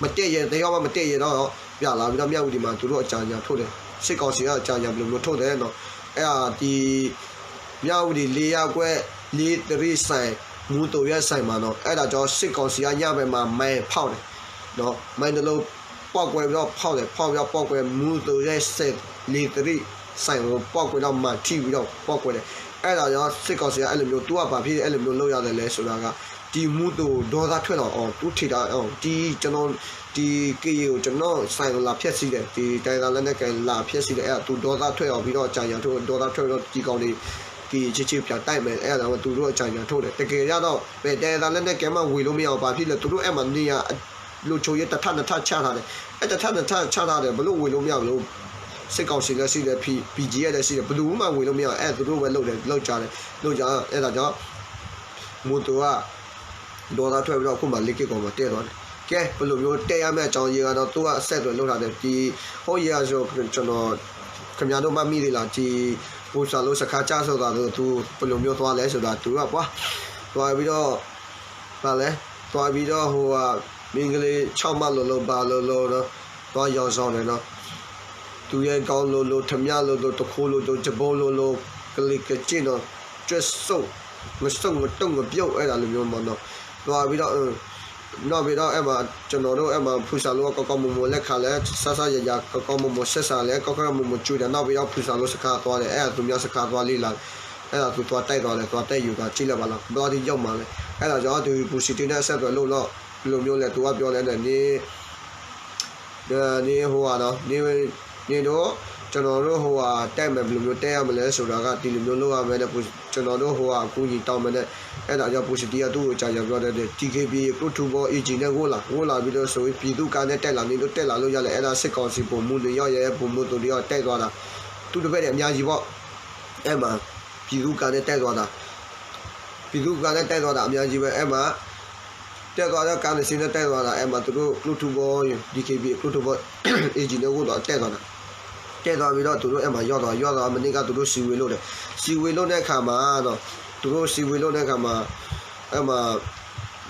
မတည့်ရဲ တစ်ယောက်မှမတည့်ရဲတော့ ပြန်လာပြီးတော့ မြဝတီမှာ သူတို့အကြောင်ညာထုတ်တယ် စစ်ကောင်စီကအကြောင်ညာဘယ်လိုမျိုးထုတ်တယ်နော် အဲ့ဒါ ဒီ မြဝတီ လေးရပ်ကွက် လေးသရံဆိုင် မူးသိုပ်ရဲဆိုင်မှာနော် အဲ့ဒါကြောင့် စစ်ကောင်စီက ညဘက်မှာ မိုင်းဖောက်တယ်နော် မိုင်းတစ်လုံး ပေါက်ကွဲပြီးတော့ ဖောက်တယ် ဖောက်ပြီးတော့ ပေါက်ကွဲ မူးသိုပ်ရဲဆိုင် လေးသရံဆိုင်ကို ပေါက်ကွဲတော့ မှန်ထိပြီးတော့ ပေါက်ကွဲတယ် အဲ့ဒါကြောင့် စစ်ကောင်စီက အဲ့လိုမျိုး သူက ဘာဖြစ်လို့ အဲ့လိုမျိုး လုပ်ရတယ်လဲဆိုတာက ဒီမူးသိုပ် ဒေါသထွက်တော့ အော် သူထင်တာ အော် ဒီ ကျွန်တော် ဒီ ကရင်ကို ကျွန်တော့်ဆိုင်ကို လာဖျက်ဆီးတယ် ဒီတိုင်းရင်းသားလက်နက်ကိုင် လာဖျက်ဆီးတယ် အဲ့ဒါ သူ ဒေါသထွက်အောင် ပြီးတော့ အကြောင်ညာထုတ် ဒေါသထွက်တော့ ဒီကောင်တွေ ကရင်ချစ်ချစ် ပြန်တိုက်မယ် အဲ့ဒါ သူတို့ အကြောင်ညာထုတ်တယ် တကယ်ကြတော့ ဘယ်တိုင်းရင်းသားလက်နက်ကိုင်မှ ဝင်လို့မရအောင် ဘာဖြစ်လဲ သူတို့ အဲ့မှာ နေရာ လုံခြုံရေး တစ်ထပ် နှစ်ထပ် ချထားတယ် အဲ့ တစ်ထပ် နှစ်ထပ် ချထားတယ် ဘယ်လို ဝင်လို့မရအောင်လို့ စစ်ကောင်စီလည်းရှိတယ် P- BGF လည်းရှိတယ် ဘယ်သူမှ ဝင်လို့မရအောင် အဲ့ သူတို့ပဲ လုပ်တယ် လုပ်ကြတယ် လုပ်ကြ အဲ့ဒါကြောင့် မူးသိုပ်က ဒေါသထွက်ပြီးတော့ အခုမှ လေးက့ကော်မှာ တက်သွားတယ် ကဲ ဘယ်လိုမျိုး တက်ရမယ့်အကြောင်းရင်းကတော့ သူက အဆက်အသွယ်လုပ်ထားတယ် ဒီ ဟိုး ရေဆို ကျွန်တော် ခင်ဗျားတို့ မှတ်မိသေးလား ဒီ ပူဆာလို့ စခန်းကျဆုံးသွားလို့ သူ ဘယ်လိုမျိုး သွားလဲဆိုတာ သူက သွား သွားပြီးတော့ ဘာလဲ သွားပြီးတော့ ဟိုဟာ မင်းကလေး ခြောက်မလို့လို့ ဘာလို့လို့တော့ သွားရောင်းဆောင်တယ်နော် သူရဲကောင်းလို့လို့ ထမျလို့လို့ တခိုးလို့လို့ တဘိလို့လို့ ကလေးကကျင့်တော့ ကြွက်စုပ် ငစုပ်ငတုပ်ငပြုတ် အဲ့ဒါလိုမျိုးပေါ့နော် သွားပြီးတော့ နောက်ပြီးတော့ အဲ့မှာ ကျွန်တော်တို့ အဲ့မှာ ဖူဆာလို့ ကောင်းကောင်းမွန်မွန် လက်ခံလဲ စားစားရရ ကောင်းကောင်းမွန်မွန် ဆက်ဆံလဲ ကောင်းကောင်းမွန်မွန် ကျွေးတယ် နောက်ပြီးတော့ ဖူဆာလို့ စခန်းသွားတယ် အဲ့ဒါ သူများ စခန်းသွားလေ့လာတယ် အဲ့ဒါ သူသွားတိုက်သွားတယ် သွားတိုက်ယူသွား ကြည့်လိုက်ပါလား ဘယ်လောက်ထိ ရောက်မှာလဲ အဲ့ဒါကြောင့် သူ ပူစတီနဲ့ အဆက်အသွယ်လုပ်တော့ ဘယ်လိုမျိုးလဲ သူကပြောလဲန့ၣ် န့ၣ် န့ၣ်ဟိုဟာနော် န့ၣ် န့ၣ်တို့ ကျွန်တော်တို့ဟိုဟာ တက်မယ် ဘယ်လိုမျိုး တက်ရမလဲဆိုတာက ဒီလိုမျိုးလုပ်ရမယ်တဲ့ ကျွန်တော်တို့ဟိုဟာ အကူအညီတောင်းမယ်တဲ့ အဲ့ဒါကြောင့် ပူစတီက သူ့ကို ကြာကြာပြောတဲ့ တီခေဘီ ကလုတ်ထူဘော အီဂျီနဲ့ ဝို့လာ ဝို့လာပြီးတော့ဆိုရင် ပြည်သူ့ကားနဲ့ တက်လာနေလို့ တက်လာလို့ရတယ် အဲ့ဒါ စစ်ကောင်စီ ဗိုလ်မှူး နှစ်ယောက်ရဲ့ ဗိုလ်မှူး သုံးယောက် တက်သွားတာ သူ့တပည့်တွေ အများကြီးပေါ့ အဲ့မှာ ပြည်သူ့ကားနဲ့ တက်သွားတာ ပြည်သူ့ကားနဲ့ တက်သွားတာ အများကြီးပဲ အဲ့မှာ တက်သွားတော့ ကားနှစ်စီးနဲ့ တက်သွားတာ အဲ့မှာ သူတို့ ကလုတ်ထူဘော တီခေဘီ ကလုတ်ထူဘော အီဂျီနဲ့ ဝို့လာ တက်သွားတာ တက်သွားပြီးတော့ သူတို့ အဲ့မှာ ရောက်သွား ရောက်သွား မနေ့က သူတို့ စည်းဝေးလုပ်တယ် စည်းဝေးလုပ်တဲ့အခါမှာနော် သူတို့ စည်းဝေးလုပ်တဲ့အခါမှာ အဲ့မှာ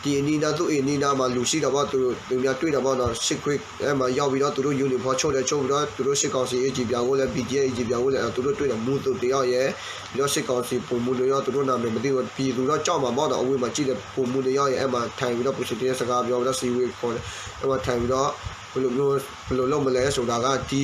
ဒီအနီးနား သူ့အိမ်နီးနားမှာ လူရှိတာပေါ့ သူ သူများတွေ့တာပေါ့နော် စစ်ခွေး အဲ့မှာ ရောက်ပြီးတော့ သူတို့ ယူနီဖောင်း ချုပ်တယ် ချုပ်ပြီးတော့ သူတို့ စစ်ကောင်စီ အီဂျီ ပြောင်းဖို့လဲ ဘီဂျီအမ် အီဂျီ ပြောင်းဖို့လဲ သူတို့ တွေ့တယ် မှူး သုံးယောက်ရယ် ပြီးတော့ စစ်ကောင်စီ ဗိုလ်မှူး နှစ်ယောက် သူတို့ နာမည် မသိဘူး ပြည်သူတော့ ကြောက်မှာပေါ့နော် အဝေးမှာ ကြည့်တယ် ဗိုလ်မှူး နှစ်ယောက်ရယ် အဲ့မှာ ထိုင်ပြီးတော့ ပူစတီ နဲ့ စကားပြောပြီးတော့ စည်းဝေး ခေါ်တယ် အဲ့မှာ ထိုင်ပြီးတော့ ဘယ်လိုမျိုး ဘယ်လိုလုပ်မလဲဆိုတာက ဒီ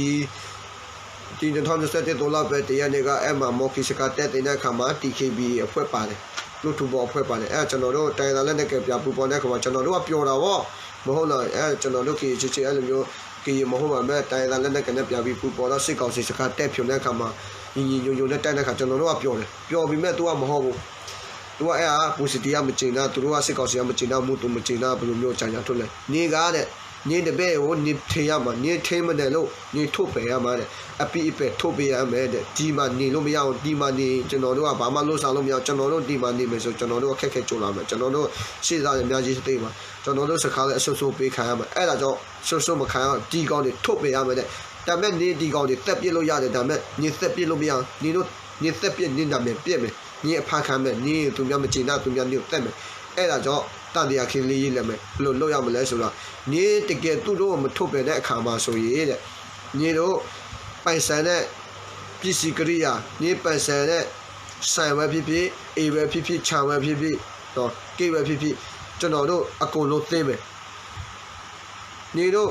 ဒီနှစ်ထောင်နှစ်ဆယ့်တစ် သုံးလပိုင်း တစ်ရက်နေ့က အဲ့မှာ မော်ခီ စခန်း တက်သိမ်းတဲ့အခါမှာ တီခေဘီ အဖွဲ့ပါတယ် ကလုတ်ထူဘော အဖွဲ့ပါတယ် အဲ့ဒါ ကျွန်တော်တို့ တိုင်းရင်းသားလက်နက်ကိုင် ပြန်ပူးပေါင်းတဲ့အခါမှာ ကျွန်တော်တို့က ပျော်တာပေါ့ မဟုတ်လား အဲ့ဒါ ကျွန်တော်တို့ ကရင်ချစ်ချစ် အဲ့လိုမျိုး ကရင်မဟုတ်ပါမဲ့ တိုင်းရင်းသားလက်နက်ကိုင်နဲ့ ပြန်ပြီး ပူးပေါင်းတော့ စစ်ကောင်စီ စခန်း တက်ဖြိုတဲ့အခါမှာ ညီညီညွတ်ညွတ်နဲ့ တိုက်တဲ့အခါ ကျွန်တော်တို့က ပျော်တယ် ပျော်ပေမဲ့ သူက မဟုတ်ဘူး သူက အဲ့ဒါ ပူစတီက မကျေနပ် သူတို့က စစ်ကောင်စီက မကျေနပ် မှူး သုံး မကျေနပ် ဘယ်လိုမျိုး ကြာကြာထုတ်လဲ နေကတဲ့ နေတပည့်ကို နေထဲရမှာ နေထဲမနေလို့ နေထုတ်ပယ်ရမှာတဲ့ အပိအပယ်ထုတ်ပေးရမယ်တဲ့ ဒီမှာနေလို့မရဘူး ဒီမှာနေ ကျွန်တော်တို့က ဘာမှလုပ်စားလို့မရဘူး ကျွန်တော်တို့ ဒီမှာနေမယ်ဆို ကျွန်တော်တို့ အခက်အခဲကြုံလာမယ် ကျွန်တော်တို့ စစ်သားတွေ အများကြီးသေမှာ ကျွန်တော်တို့ စခန်းလည်း အဆုံးရှုံးပေးခံရမယ် အဲ့ဒါကြောင့် ဆုံးရှုံးမခံရအောင် ဒီကောင်တွေ ထုတ်ပယ်ရမယ်တဲ့ ဒါပေမဲ့ နေ ဒီကောင်တွေ သတ်ပစ်လို့ရတယ် ဒါပေမဲ့ နေ သတ်ပစ်လို့မရဘူး နေတို့ နေ သတ်ပစ် နေ နာမည်ပျက်မယ် နေ အဖမ်းခံမယ် နေ သူများ မကျေနပ် သူများ နေ ကို သတ်မယ် အဲ့ဒါကြောင့် တန်တရားခံ လေးရေးလဲမယ် ဘယ်လိုလုပ်ရမလဲဆိုတော့ နေ တကယ်သူတို့ မထုတ်ပယ်တဲ့အခါမှာဆိုရင်တဲ့ နေတို့ ပိုင်ဆိုင်တဲ့ ပစ္စည်းကိရိယာ နေ ပိုင်ဆိုင်တဲ့ ဆိုင်ပဲဖြစ်ဖြစ် အိမ်ပဲဖြစ်ဖြစ် ခြံပဲဖြစ်ဖြစ် တော့ ကိတ်ပဲဖြစ်ဖြစ် ကျွန်တော်တို့ အကုန်လုံးသိမ်းမယ် နေတို့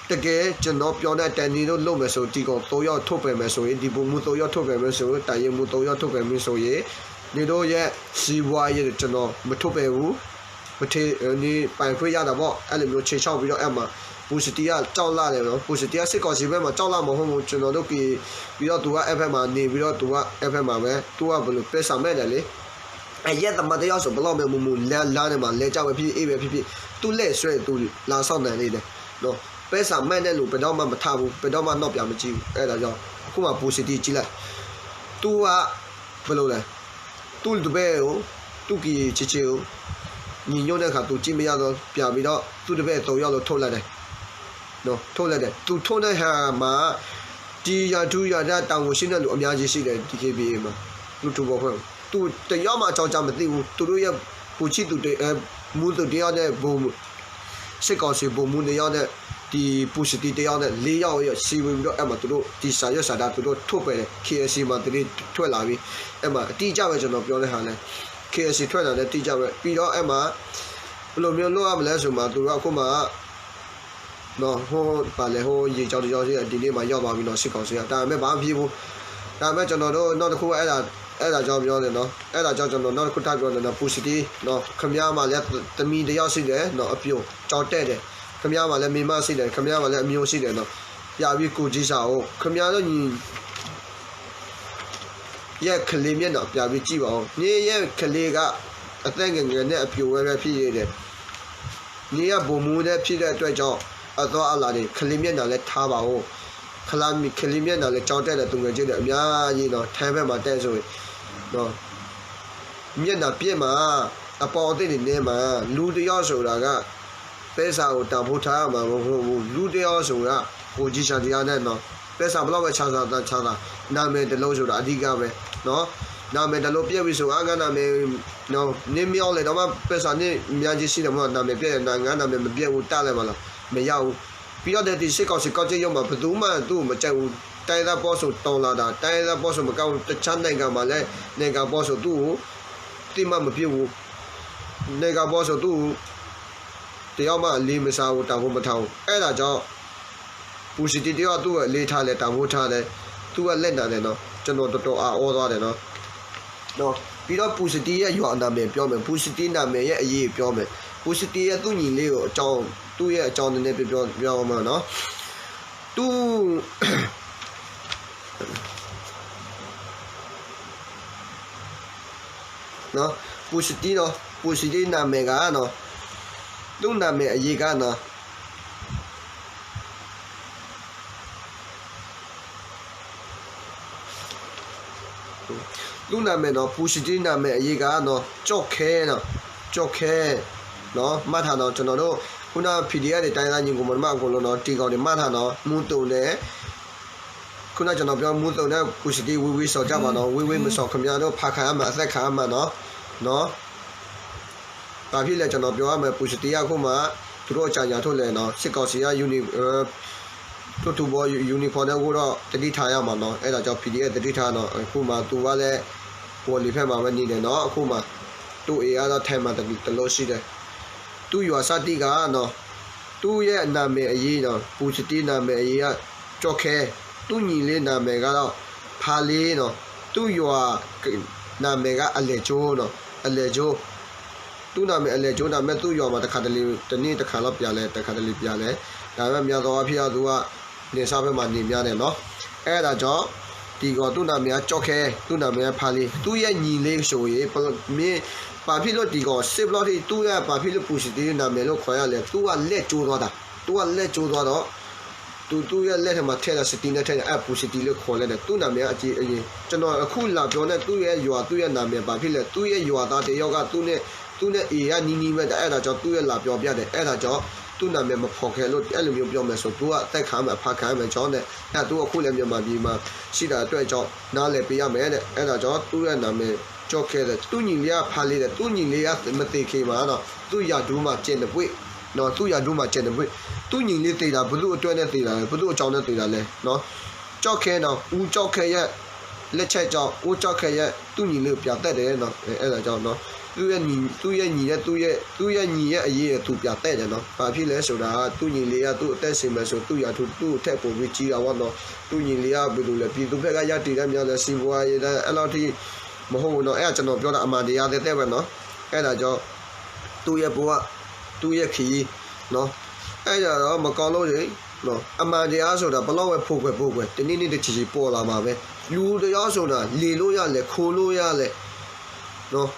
တကယ်ကျွန်တော်ပြောတဲ့အတိုင်း နေတို့လုပ်မယ်ဆို ဒီကောင်သုံးယောက်ထုတ်ပယ်မယ်ဆိုရင် ဒီဗိုလ်မှူးသုံးယောက်ထုတ်ပယ်မယ်ဆို တပ်ရင်းမှူးသုံးယောက်ထုတ်ပယ်မယ်ဆိုရင် နေတို့ရဲ့စီးပွားရေးကျွန်တော်မထုတ်ပယ်ဘူး မထေနေပိုင်ခွင့်ရတာပေါ့ အဲ့လိုမျိုးခြိမ်းခြောက်ပြီးတော့အဲ့မှာ ပူစတီက ကြောက်လန့်တယ်နော် ပူစတီက စစ်ကောင်စီဘက်မှာ ကြောက်လန့်မဟုတ်ဘူး ကျွန်တော်တို့ကရင် ပြီးတော့သူကအဲ့ဘက်မှာနေပြီးတော့သူကအဲ့ဘက်မှာပဲ သူကဘယ်လို ပဲစံမဲ့တယ်လေ အရက်သမားတစ်ယောက်ဆို ဘယ်လောက်ပဲမူမူ လမ်းလမ်းထဲမှာ လဲကျပဲဖြစ်ဖြစ် အိပ်ပဲဖြစ်ဖြစ် သူ့လက်စွဲ သူလာစောင့်နေတယ်နော် ပဲစံမဲ့တဲ့လူ ဘယ်တော့မှမထဘူး ဘယ်တော့မှ နောက်ပြန်မကြည့်ဘူး အဲ့ဒါကြောင့် အခုမှ ပူစတီ ကြည့်လိုက် သူက ဘယ်လိုလဲ သူ့တပည့်ကို သူ့ကရင်ချစ်ချစ်ကို ညီညွတ်တဲ့အခါ သူကြည့်မရတော့ ပြန်ပြီးတော့ သူ့တပည့်သုံးယောက်လုံး ထုတ်လိုက်တယ်နော် ထုတ်လိုက်တယ် သူထုတ်တဲ့ဟာမှာ ဒီရာထူးရာတန်း တာဝန်ရှိတဲ့လူ အများကြီးရှိတယ် ဒီ DKBA မှာ လူထုဘောဖွဲ့ သူတစ်ယောက်မှ အကြောင်းကြားမသိဘူး သူတို့ရဲ့ ဗိုလ်ချုပ်သူတ- အဲ မှူးသူတစ်ယောက်နဲ့ ဗိုလ်မှူး စစ်ကောင်စီဗိုလ်မှူးတစ်ယောက်နဲ့ ဒီ ပူစတီတစ်ယောက်နဲ့ လေးယောက်စည်းဝေးပြီးတော့ အဲ့မှာ သူတို့ ဒီစာရွက်စာတမ်း သူတို့ထုတ်ပယ်တယ် KIC မှာ သတင်းထွက်လာပြီ အဲ့မှာ အတိအကျပဲ ကျွန်တော်ပြောတဲ့ဟာလဲ KIC ထွက်လာတဲ့ တိကျပဲ ပြီးတော့ အဲ့မှာ ဘယ်လိုမျိုးလုပ်ရမလဲဆိုမှ သူတို့အခုမှ နော် ဟို ဘာလဲ ဟို ရေကြောင်းတစ်ကြောင်းရှိတယ် ဒီနေ့မှ ရောက်သွားပြီနော် စစ်ကောင်စီက ဒါပေမဲ့ ဘာမှမဖြစ်ဘူး ဒါပေမဲ့ ကျွန်တော်တို့ နောက်တစ်ခုက အဲ့ဒါ အဲ့ဒါကြောင့်ပြောတယ်နော် အဲ့ဒါကြောင့် ကျွန်တော် နောက်တစ်ခု ထပ်ပြောတယ်နော် ပူစတီ နော် ခင်ဗျားမှာလည်း သမီးတစ်ယောက်ရှိတယ်နော် အပျို ကျောင်းတက်တယ် ခင်ဗျားမှာလည်း မိန်းမရှိတယ် ခင်ဗျားမှာလည်း အမျိုးရှိတယ်နော် ပြန်ပြီး ကိုယ်ချင်းစာကို ခင်ဗျားတို့ညီ ရဲ့ကလေးမျက်နှာ ပြန်ပြီးကြည့်ပါဦး နေရဲ့ကလေးက အသက်ငယ်ငယ်နဲ့ အပျိဝဲပဲဖြစ်နေတယ် နေရဗိုလ်မှူးလည်းဖြစ်တဲ့အတွက်ကြောင့် အသွားအလာတွေ ကလေးမျက်နှာလည်းထားပါဦး ကလေးမျက်နှာလည်း ကျောင်းတက်တဲ့သူငယ်ချင်းတွေ အများကြီးနော် ထိုင်းဘက်မှာတက်ဆိုရင်နော် မျက်နှာပျက်မှာ အပေါင်းအသင်းတွေနဲမှာ လူတစ်ယောက်ဆိုတာက ပဲစာကိုတန်ဖိုးထားရမှာမဟုတ်ဘူး လူတစ်ယောက်ဆိုတာ ကိုယ်ချင်းစာတရားနဲ့နော် ပဲစာဘယ်လောက်ပဲချမ်းသာသာချမ်းသာ နာမည်တစ်လုံးဆိုတာ အဓိကပဲနော် နာမည်တစ်လုံးပျက်ပြီဆို အာ ငါနာမည်နော် နေမင်းအောင်လှိုင်တော့မှ ပဲစာနဲ့ များကြီးရှိတယ်မဟုတ် နာမည်ပျက်တယ် ငါနာမည်မပျက်ဘူး တတ်လိုက်ပါလား မရဘူး ပြီးတော့ဒီစစ်ကောင်စီကောင်းကျိုးရုံးမှာ ဘယ်သူမှသူ့ကိုမကြိုက်ဘူး တိုင်းရင်းသားပေါင်းစုံတော်လှန်တာ တိုင်းရင်းသားပေါင်းစုံမကဘူး တခြားနိုင်ငံမှာလည်း နိုင်ငံပေါင်းစုံသူ့ကို သိမှတ်မပြုဘူး နိုင်ငံပေါင်းစုံသူ့ကို တယောက်မှအလေးမစားဘူး တန်ဖိုးမထားဘူး အဲ့ဒါကြောင့် ပူစတီတယောက်သူ့ကိုအလေးထားလဲ တန်ဖိုးထားလဲ သူ့ကလက်နက်တယ်နော် ကျွန်တော်တော်တော်အံ့ဩသွားတယ်နော် နော် ပြီးတော့ ပူစတီရဲ့ရွာနာမည်ပြောမယ် ပူစတီနာမည်ရဲ့အရေးပြောမယ် ပူၤစတံ သူၣ်ညံၤလ့အကၠီ, သူၣ်ယဲၢ်အကၠီန့ၣ်န့ၣ် ပျီပျီမးနီၤ, သူၣ် ပူၤစတံနီၤ, ပူၤစတံနၤမဲာ်ဂၤနီၤ, သူၣ်နၤမဲာ်အယ့ၤဂၤနီၤ, သူၣ်နၤမဲာ်နီၤ, ပူၤစတံနၤမဲာ်အယ့ၤဂၤနီၤ, ကၠီၣ်ခဲနီၤ, ကၠီၣ်ခဲ, မၤထါနီၤ, ကျွန်တော်တို့ ခုန PDF တွေ တိုင်းရင်းသားညီကိုမောင်နှမအကုန်လုံးနော် တီကောင်တွေ မၤထါနီၤ, မူသို့န့ၣ် ခုနကျွန်တော်ပြောမူသို့န့ၣ် ပူၤစတံ ဝေးဝေးစီၤကြပါနော်, ဝေးဝေးမစီၤခင်ဗျားတို့ ဖမ်းခံရမှာ အသတ်ခံရမှာနော်, နော်. ဘာဖြစ်လဲ ကျွန်တော်ပြောရမယ်, ပူၤစတံ အခုမှ သူတို့အကြံအညာထုတ်လဲနော်, စစ်ကောင်စီက uni တို့ထူဘော uniform နဲ့ ဝတ်တော့ သတိထားရမှာနော်, အဲ့ဒါကြောင့် PDF သတိထားနော်, အခုမှ သူကလည်း ဝေါ်လီဖက်မှာပဲနေတယ်နော်, အခုမှ သူ့အိမ်ကတော့ ထဲမှာ တစ်လုံးရှိတယ်, သူ့ရွာစတံကနော်, သူ့ရဲ့နာမည်အရေးနော်, ပူၤစတံ နာမည်အရေးက ကျော်ခဲ, သူ့ညီလေးနာမည်ကတော့ ဖါလေးနော်, သူ့ရွာနာမည်က အလဲကျိနော်, အလဲကျိ, သူ့နာမည်အလဲကျိ, ဒါပေမဲ့ သူ့ရွာမှာ တစ်ခါတလေ တစ်နေ့တစ်ခါလောက် ပြန်လဲ တစ်ခါတလေ ပြန်လဲ, ဒါပေမဲ့ များသောအားဖြင့်တော့ သူက နယ်စပ်ဘက်မှာ နေများတယ်နော်, အဲ့ဒါကြောင့် တီကော သူ့နာမည်က ကျော်ခဲ, သူ့နာမည်က ဖါလေး, သူ့ရဲ့ညီလေးဆိုရင် မင်း ဘာဖြစ်လို့ တီကော စစ်ဘျော့ထိ သူ့ရဲ့ ဘာဖြစ်လို့ ပူၤစတံ နာမည်လို့ ခေါ်ရလဲ သူက လက်ကျိုးသွားတာ, သူက လက်ကျိုးသွားတော့ သူ သူ့ရဲ့လက်ထဲမှာ ထည့်တာ စတံနဲ့ ထည့်တာ, အဲ့ ပူၤစတံ လို့ ခေါ်လိုက်တယ်, သူ့နာမည်က အကြီး အရင်, ကျွန်တော် အခု လာပြောနဲ့ သူ့ရဲ့ ရွာ သူ့ရဲ့ နာမည် ဘာဖြစ်လဲ, သူ့ရဲ့ ရွာသား တစ်ယောက်က သူနဲ့ သူနဲ့ အိမ်က နီးနီးပဲ, အဲ့ဒါကြောင့် သူ့ရဲ့ လာပြောပြတယ်, အဲ့ဒါကြောင့် သူ့နာမည် မဖော်ခဲ့လို့ အဲ့လိုမျိုး ပြောမယ်ဆို သူက အသတ်ခံရမယ် အဖမ်းခံရမယ်ကြောင့်နဲ့ အဲ့ဒါ သူ အခုလည်း မြန်မာပြည်မှာ ရှိတာအတွက်ကြောင့် နားလည်ပေးရမယ်တဲ့, အဲ့ဒါကြောင့် သူ့ရဲ့ နာမည် ကျော်ခဲ တဲ့, သူ့ညီလေးက ဖါလေး တဲ့, သူ့ညီလေးက မသေခင်မှာတော့ သူ့ရာထူးမှာ ကျန်နေပွင့်နော်, သူ့ရာထူးမှာ ကျန်နေပွင့်, သူ့ညီလေး သေတာ ဘယ်သူ့အတွက်နဲ့ သေတာလဲ, ဘယ်သူ့အကြောင်းနဲ့ သေတာလဲနော်, ကျော်ခဲနော်, ဦးကျော်ခဲရဲ့ လက်ချက်ကြောင့် ဦးကျော်ခဲရဲ့ သူ့ညီလေးကို ပြန်သတ်တယ်နော်, အဲ့ဒါကြောင့်နော်, သူ့ရဲ့ညီ သူ့ရဲ့ညီရဲ့ သူ့ရဲ့ သူ့ရဲ့ညီရဲ့ အရေး သူ ပြန်သတ်တယ်နော်, ဘာဖြစ်လဲဆိုတာ သူ့ညီလေးက သူ့အသက်ရှင်မယ်ဆို သူ့ရာထူး သူ့ထက်ပိုပြီးကြီးတာပေါ့နော်, သူ့ညီလေးက ဘယ်လိုလဲ ပြည်သူ့ဘက်က ရပ်တည်တဲ့ များလဲ စီးပွားရေး အဲ့လောက်ထိ မဟုတ်ဘူးနော်, အဲ့ဒါ ကျွန်တော်ပြောတာ အမှန်တရားသက်သက်ပဲနော်, အဲ့ဒါကြောင့် သူ့ရဲ့ဘဝ သူ့ရဲ့ခရီးနော်, အဲ့ဒါတော့ မကောင်းလို့လေနော်, အမှန်တရားဆိုတာ ဘယ်လောက်ပဲ ဖုံးကွယ်ဖုံးကွယ် တစ်နေ့နေ့ တစ်ချိန်ချိန် ပေါ်လာမှာပဲ, လူတစ်ယောက်ဆိုတာ လေလို့ရတယ် ခိုးလို့ရတယ်နော်,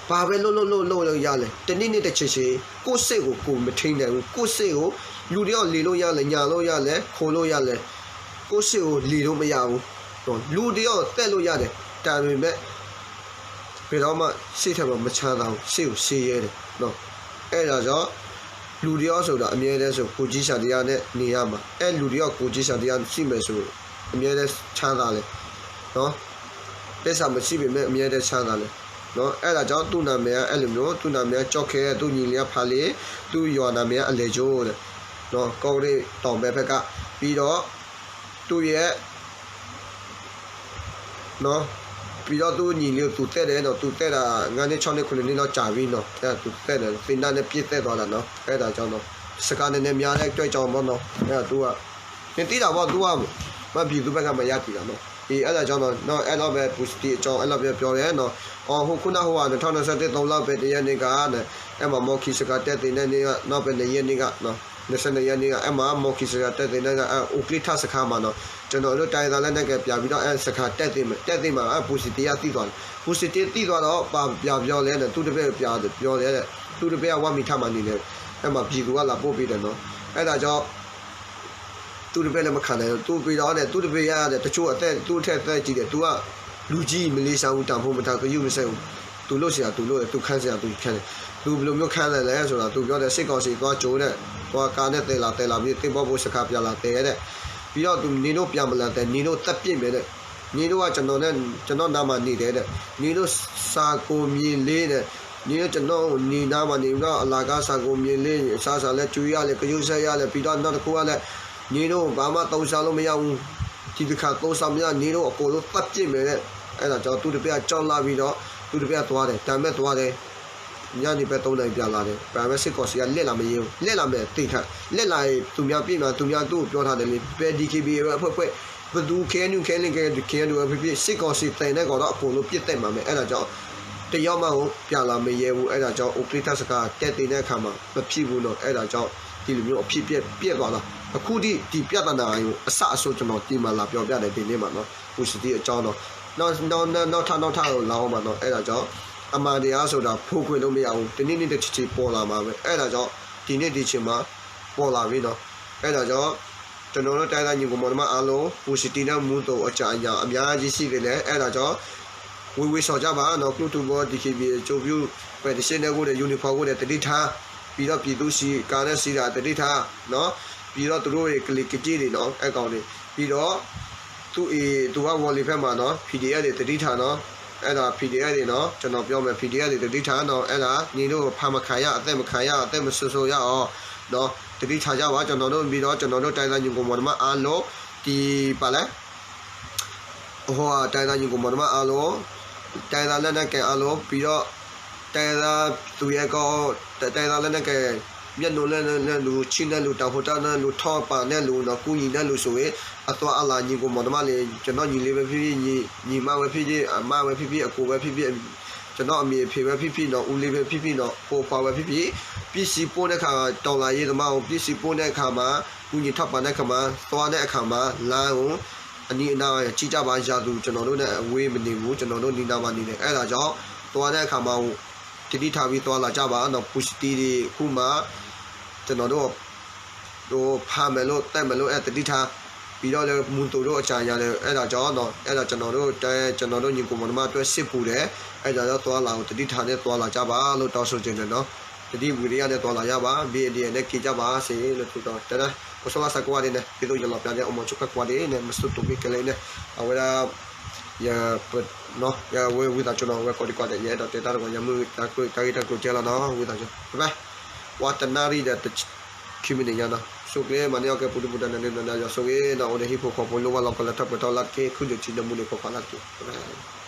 ဘာပဲလုပ်လုပ်လုပ်လုပ်လို့ရတယ်, တစ်နေ့နေ့ တစ်ချိန်ချိန် ကိုယ့်စိတ်ကို ကိုယ်မထိန်းနိုင်ဘူး, ကိုယ့်စိတ်ကို လူတစ်ယောက် လေလို့ရတယ် ညာလို့ရတယ် ခိုးလို့ရတယ်, ကိုယ့်စိတ်ကို လေလို့မရဘူးနော်, လူတစ်ယောက် သတ်လို့ရတယ် ဒါပေမဲ့ ဘယ်တော့မှ စိတ်ထဲမှာ မချမ်းသာဘူး, စိတ်ကို ဆင်းရဲတယ်နော်, အဲ့ဒါကြောင့် လူတစ်ယောက်ဆိုတာ အမြဲတမ်းဆို ကိုယ်ချင်းစာတရားနဲ့ နေရမှာ, အဲ့လူတစ်ယောက် ကိုယ်ချင်းစာတရားရှိမယ်ဆို အမြဲတမ်းချမ်းသာတယ်နော်, သစ္စာမရှိပေမဲ့ အမြဲတမ်းချမ်းသာတယ်နော်, အဲ့ဒါကြောင့် သူ့နာမည်က အဲ့လိုမျိုး, သူ့နာမည်က ကျော်ခဲ, သူ့ညီလေးက ဖါလေး, သူ့ရွာနာမည်က အလဲကျိုးတဲ့နော်, ကော့ကရိတ်တောင်ဘက်ဘက်က, ပြီးတော့ သူ့ရဲ့ နော်, ပြီးတော့ သူ့ညီလေးကို သူသတ်တယ်နော်, သူသတ်တာ ငါးနှစ် ခြောက်နှစ် ခုနစ်နှစ်လောက် ကြာပြီနော်, အဲ့ဒါ သူသတ်တယ်, သေနတ်နဲ့ ပစ်သတ်သွားတာနော်, အဲ့ဒါကြောင့်နော်, စကားနည်းနည်းများတဲ့အတွက်ကြောင့်ပေါ့နော်, အဲ့ဒါ သူက နင်သိတာပေါ့, သူက မပြည်သူ့ဘက်က မရပ်တည်တာနော်, အေး အဲ့ဒါကြောင့်နော်, နော်, အဲ့လောက်ပဲ ပူၤစတံ အကြောင်း အဲ့လောက်ပဲ ပြောတယ်နော်, အော် ဟို ခုန ဟိုဟာ နှစ်ထောင့်နှစ်ဆယ့်တစ် သုံးလပိုင်း တစ်ရက်နေ့က အဲ့မှာ မော်ခီ စခန်း တက်သိမ်းတဲ့နေ့က နောက်ပိုင်း နှစ်ရက်နေ့ကနော်, နှစ်ဆယ့်နှစ်ရက်နေ့က အဲ့မှာ မော်ခီ စခန်း တက်သိမ်းတဲ့က အဲ့ အူကလံထ စခန်းမှာနော်, ကျွန်တော်တို့ တိုင်းရင်းသား လက်နက်ကိုင် ပြန်ပြီးတော့ အဲ့ စခန်း တက်သိမ်းမယ်, တက်သိမ်းမှာ အဲ့ ပူၤစတံ က သိသွားတယ်, ပူၤစတံ သိသွားတော့ ဘာပြန်ပြောလဲတဲ့, သူ့တပည့်ကို ပြန်ပြောတယ်တဲ့, သူ့တပည့်က ဝါမီထ မှာ နေတယ်, အဲ့မှာ ပြည်သူက လာပို့ပေးတယ်နော်, အဲ့ဒါကြောင့် သူ့တပည့်လည်း မခံနိုင်ဘူး, သူ့ပြီးတော့တဲ့, သူ့တပည့်ကတဲ့, တချို့ အသက် သူ့ထက် အသက်ကြီးတယ်, သူက လူကြီး မလေးစားဘူး, တန်ဖိုးမထား, ဂရုမစိုက်ဘူး, သူလုပ်စရာ သူလုပ်တယ်, သူခံစရာ သူခံတယ်, သူဘယ်လိုမျိုး ခံတယ်လဲဆိုတာ သူပြောတယ်, စစ်ကောင်စီ သွားကြိုတဲ့, သွား ကားနဲ့ သယ်လာ သယ်လာပြီး သစ်ပေါဘို စခန်း ပြန်လာ သယ်တဲ့, ပြီးတော့ သူ နင်တို့ ပြန်မလာတဲ့ နင်တို့ သတ်ပစ်မယ်တဲ့, နင်တို့က ကျွန်တော်နဲ့ ကျွန်တော့်နားမှာ နေတယ်တဲ့, နင်တို့ ဆန်ကိုမြင်လေးတဲ့, နင်တို့ ကျွန်တော့်နားမှာ နေပြီးတော့ အလကား ဆန်ကိုမြင်လေး စားစရာလည်း ကျွေးရတယ်, ဂရုစိုက်ရတယ်, ပြီးတော့ နောက်တစ်ခုကလည်း နင်တို့ ဘာမှ သုံးစားလို့ မရဘူး, ဒီတစ်ခါ သုံးစားမရ, နင်တို့ အကုန်လုံး သတ်ပစ်မယ်တဲ့, အဲ့ဒါကြောင့် သူ့တပည့်က ကြောက်လန့်ပြီးတော့ သူ့တပည့်က သွားတယ်, ဒါပေမဲ့ သွားတယ်, ညနေပဲ သုံးနာရီ ပြန်လာတယ်, ဒါပေမဲ့ စစ်ကောင်စီက လက်လာမရဲဘူး, လက်လာမယ် သေချာ, လက်လာရင် သူများပစ်မှာ, သူများ သူ့ကို ပြောထားတယ်လေ, ဘယ် DKBA ပဲ အဖွဲ့ အဖွဲ့, ဘယ်သူ KNU KNLA KNDO ပဲ ဖြစ်ဖြစ်, စစ်ကောင်စီ သံနဲ့ ကော်တော့ အကုန်လုံး ပစ်သတ်မှာပဲ, အဲ့ဒါကြောင့် တယီမးဧိၤ ပြလၢမယဲၢ်ပူၤ အဲၣ်ဒိးကၠီ အိၣ်ကျ့ထၣ်စခါ တဲသ့ၣ်နဲၣ်အခါမး ပဖံးပူၤနီၤ အဲၣ်ဒိးကၠီ တံၤလူၤမ့ၢ်အဖံးပျဲၢ်ပျဲၢ်ဘၣ်လီၤ. အခုဒ်တံၤပြဿနာအံၤ အစၢ်အဆိ ကျွန်တော်တင်လာပြောပြတဲ့ ဒီနေ့မှာနော် ပူၤစတံအကြောင်းနော် နောက်ထပ်နောက်ထပ်လာအောင်ပါနော် အဲဒါကြောင့် အမှန်တရားဆိုတာ ဖုံးကွယ်လို့မရဘူး တနေ့နေ့တစ်ချိန်ချိန်ပေါ်လာမှာပဲ အဲဒါကြောင့် ဒီနေ့ဒီချိန်မှာ ပေါ်လာပြီနော် အဲဒါကြောင့် ကျွန်တော်တို့တိုင်းရင်းသားညီအစ်ကိုမောင်နှမအားလုံး ပူၤစတံနဲ့မူသိးအကြအညာအများကြီးရှိသေးတယ် အဲဒါကြောင့် ဝေဝေးဆောင်ကြပါနော် ကျိုးထူဘော ဒီခေတ်ပြည်အကျိုးပြု ပဲတရှင်းတဲ့ကိုယ်တဲ့ uniform ကိုယ်တဲ့ သတိထား ပြီးတော့ပြည်သူ့စစ်ကားနဲ့စီးတာ သတိထားနော် ပြီးတော့သူတို့ရဲ့ကလီကလီတွေနော် အဲကောင်တွေ ပြီးတော့ သူ့အံၤ သူကဝေါ်လီဖဲမှာနော် PDF တွေ သတိထားနော် အဲဒါ PDF တွေနော် ကျွန်တော်ပြောမယ် PDF တွေ သတိထားနော် အဲဒါ နင်တို့ ဖမ်းမခံရ အသတ်မခံရ အသက်မဆုံးရှုံးရအောင်နော် သတိထားကြပါ ကျွန်တော်တို့ ပြီးတော့ ကျွန်တော်တို့ တိုင်းရင်းသားညီအစ်ကိုမောင်နှမအားလုံး ဒီ ပါလဲ ဟို တိုင်းရင်းသားညီအစ်ကိုမောင်နှမအားလုံး တိုင်းရင်းသားလက်နက်ကိုင်အားလုံး ပြီးတော့ တိုင်းရင်းသားသူရဲကောင်း တိုင်းရင်းသားလက်နက်ကိုင် မျက်နှာနဲ့လူ ချင်းနဲ့လူ တၢ်ဖိတၢ်နဲ့လူ ထောက်ပံ့နဲ့လူနော် ကူညီနဲ့လူဆိုရင် အသွားအလာညီအစ်ကိုမောင်နှမလေး ကျွန်တော့်ညီလေးပဲဖြစ်ဖြစ် ညီညီမပဲဖြစ်ဖြစ် အမပဲဖြစ်ဖြစ် အကိုပဲဖြစ်ဖြစ် ကျွန်တော့်အမေအဖေပဲဖြစ်ဖြစ်နော် ဦးလေးပဲဖြစ်ဖြစ်နော် ဖိခွါပဲဖြစ်ဖြစ် ပစ္စည်းပို့တဲ့အခါ တော်လှန်ရေးသမားကို ပစ္စည်းပို့တဲ့အခါမှာ ကူညီထောက်ပံ့တဲ့အခါမှာ သွားတဲ့အခါမှာ လမ်းကို အနီးအနားကြည့်ကြပါ ရာသူ ကျွန်တော်တို့နဲ့အဝေးမနေဘူး ကျွန်တော်တို့နီးနားမှာနေတယ် အဲဒါကြောင့် သွားတဲ့အခါမှာ သတိထားပြီးသွားလာကြပါနော် ပူၤစတံတွေအခုမှ ကျွန်တော်တို့ တို့ဖမ်းမယ်လို့ သတ်မယ်လို့ အဲ သတိထား ပြီးတော့လည်း မူသိးတို့အကြအညာလည်း အဲဒါကြောင့်နော် အဲဒါကျွန်တော်တို့ တိုင်း ကျွန်တော်တို့ညီအစ်ကိုမောင်နှမအတွက် စစ်ပူတယ် အဲဒါကြောင့် သွားလာကို သတိထားနဲ့ သွားလာကြပါလို့ တောင်းဆိုချင်တယ်နော် သတိဝီရိယနဲ့ သွားလာကြပါ BNDF နဲ့ ကင်းကြပါစေလို့ ဆုတောင်း တဲဒၣ် ပဆိလၢ်ဆါကွၢ်ဒ်န့ၣ် ဒ်သိးယလီၤပြာ်ဒ် အမီၤဆိၣ်ခၣ်ကွၢ်ဒ်န့ၣ် မစူးတူးက့ၤကလဲၣ်န့ၣ် အဝဲဒၣ် ယ ယဝဲဝံသးစူၤနီၤ ဝဲကိးဒံကိးဒဲး ယအဲၣ်ဒိးတဲတၢ်တဂီၤ ယမုၢ်တၢ်ဂ့ၢ်တၢ်ကျိၤကဲလီၤနီၤ ဝံသးစူၤ ပဝဲ ဝါတနၣ်ရံၣ်ဒီး ခံမံးနံးညါနီၤ ဆိၣ်ကျဲမၤန့ၢ်အီၣ်ကဲပူၤဒုပူၤဒါနၤန့ၣ် နၤယွၤဆိၣ်ဂ့ၤနီၤ အိၣ်ဒီးဟံၣ်ဖိဃီဖိ လိၣ်ဘၣ်လီၤကလၢထီၣ်ပှဲၤထီၣ်လၢတက့ၢ် ခုၣ်ဒုးထံနမူန့ၣ် ဖိခွါလၢတက့ၢ် ပဝဲ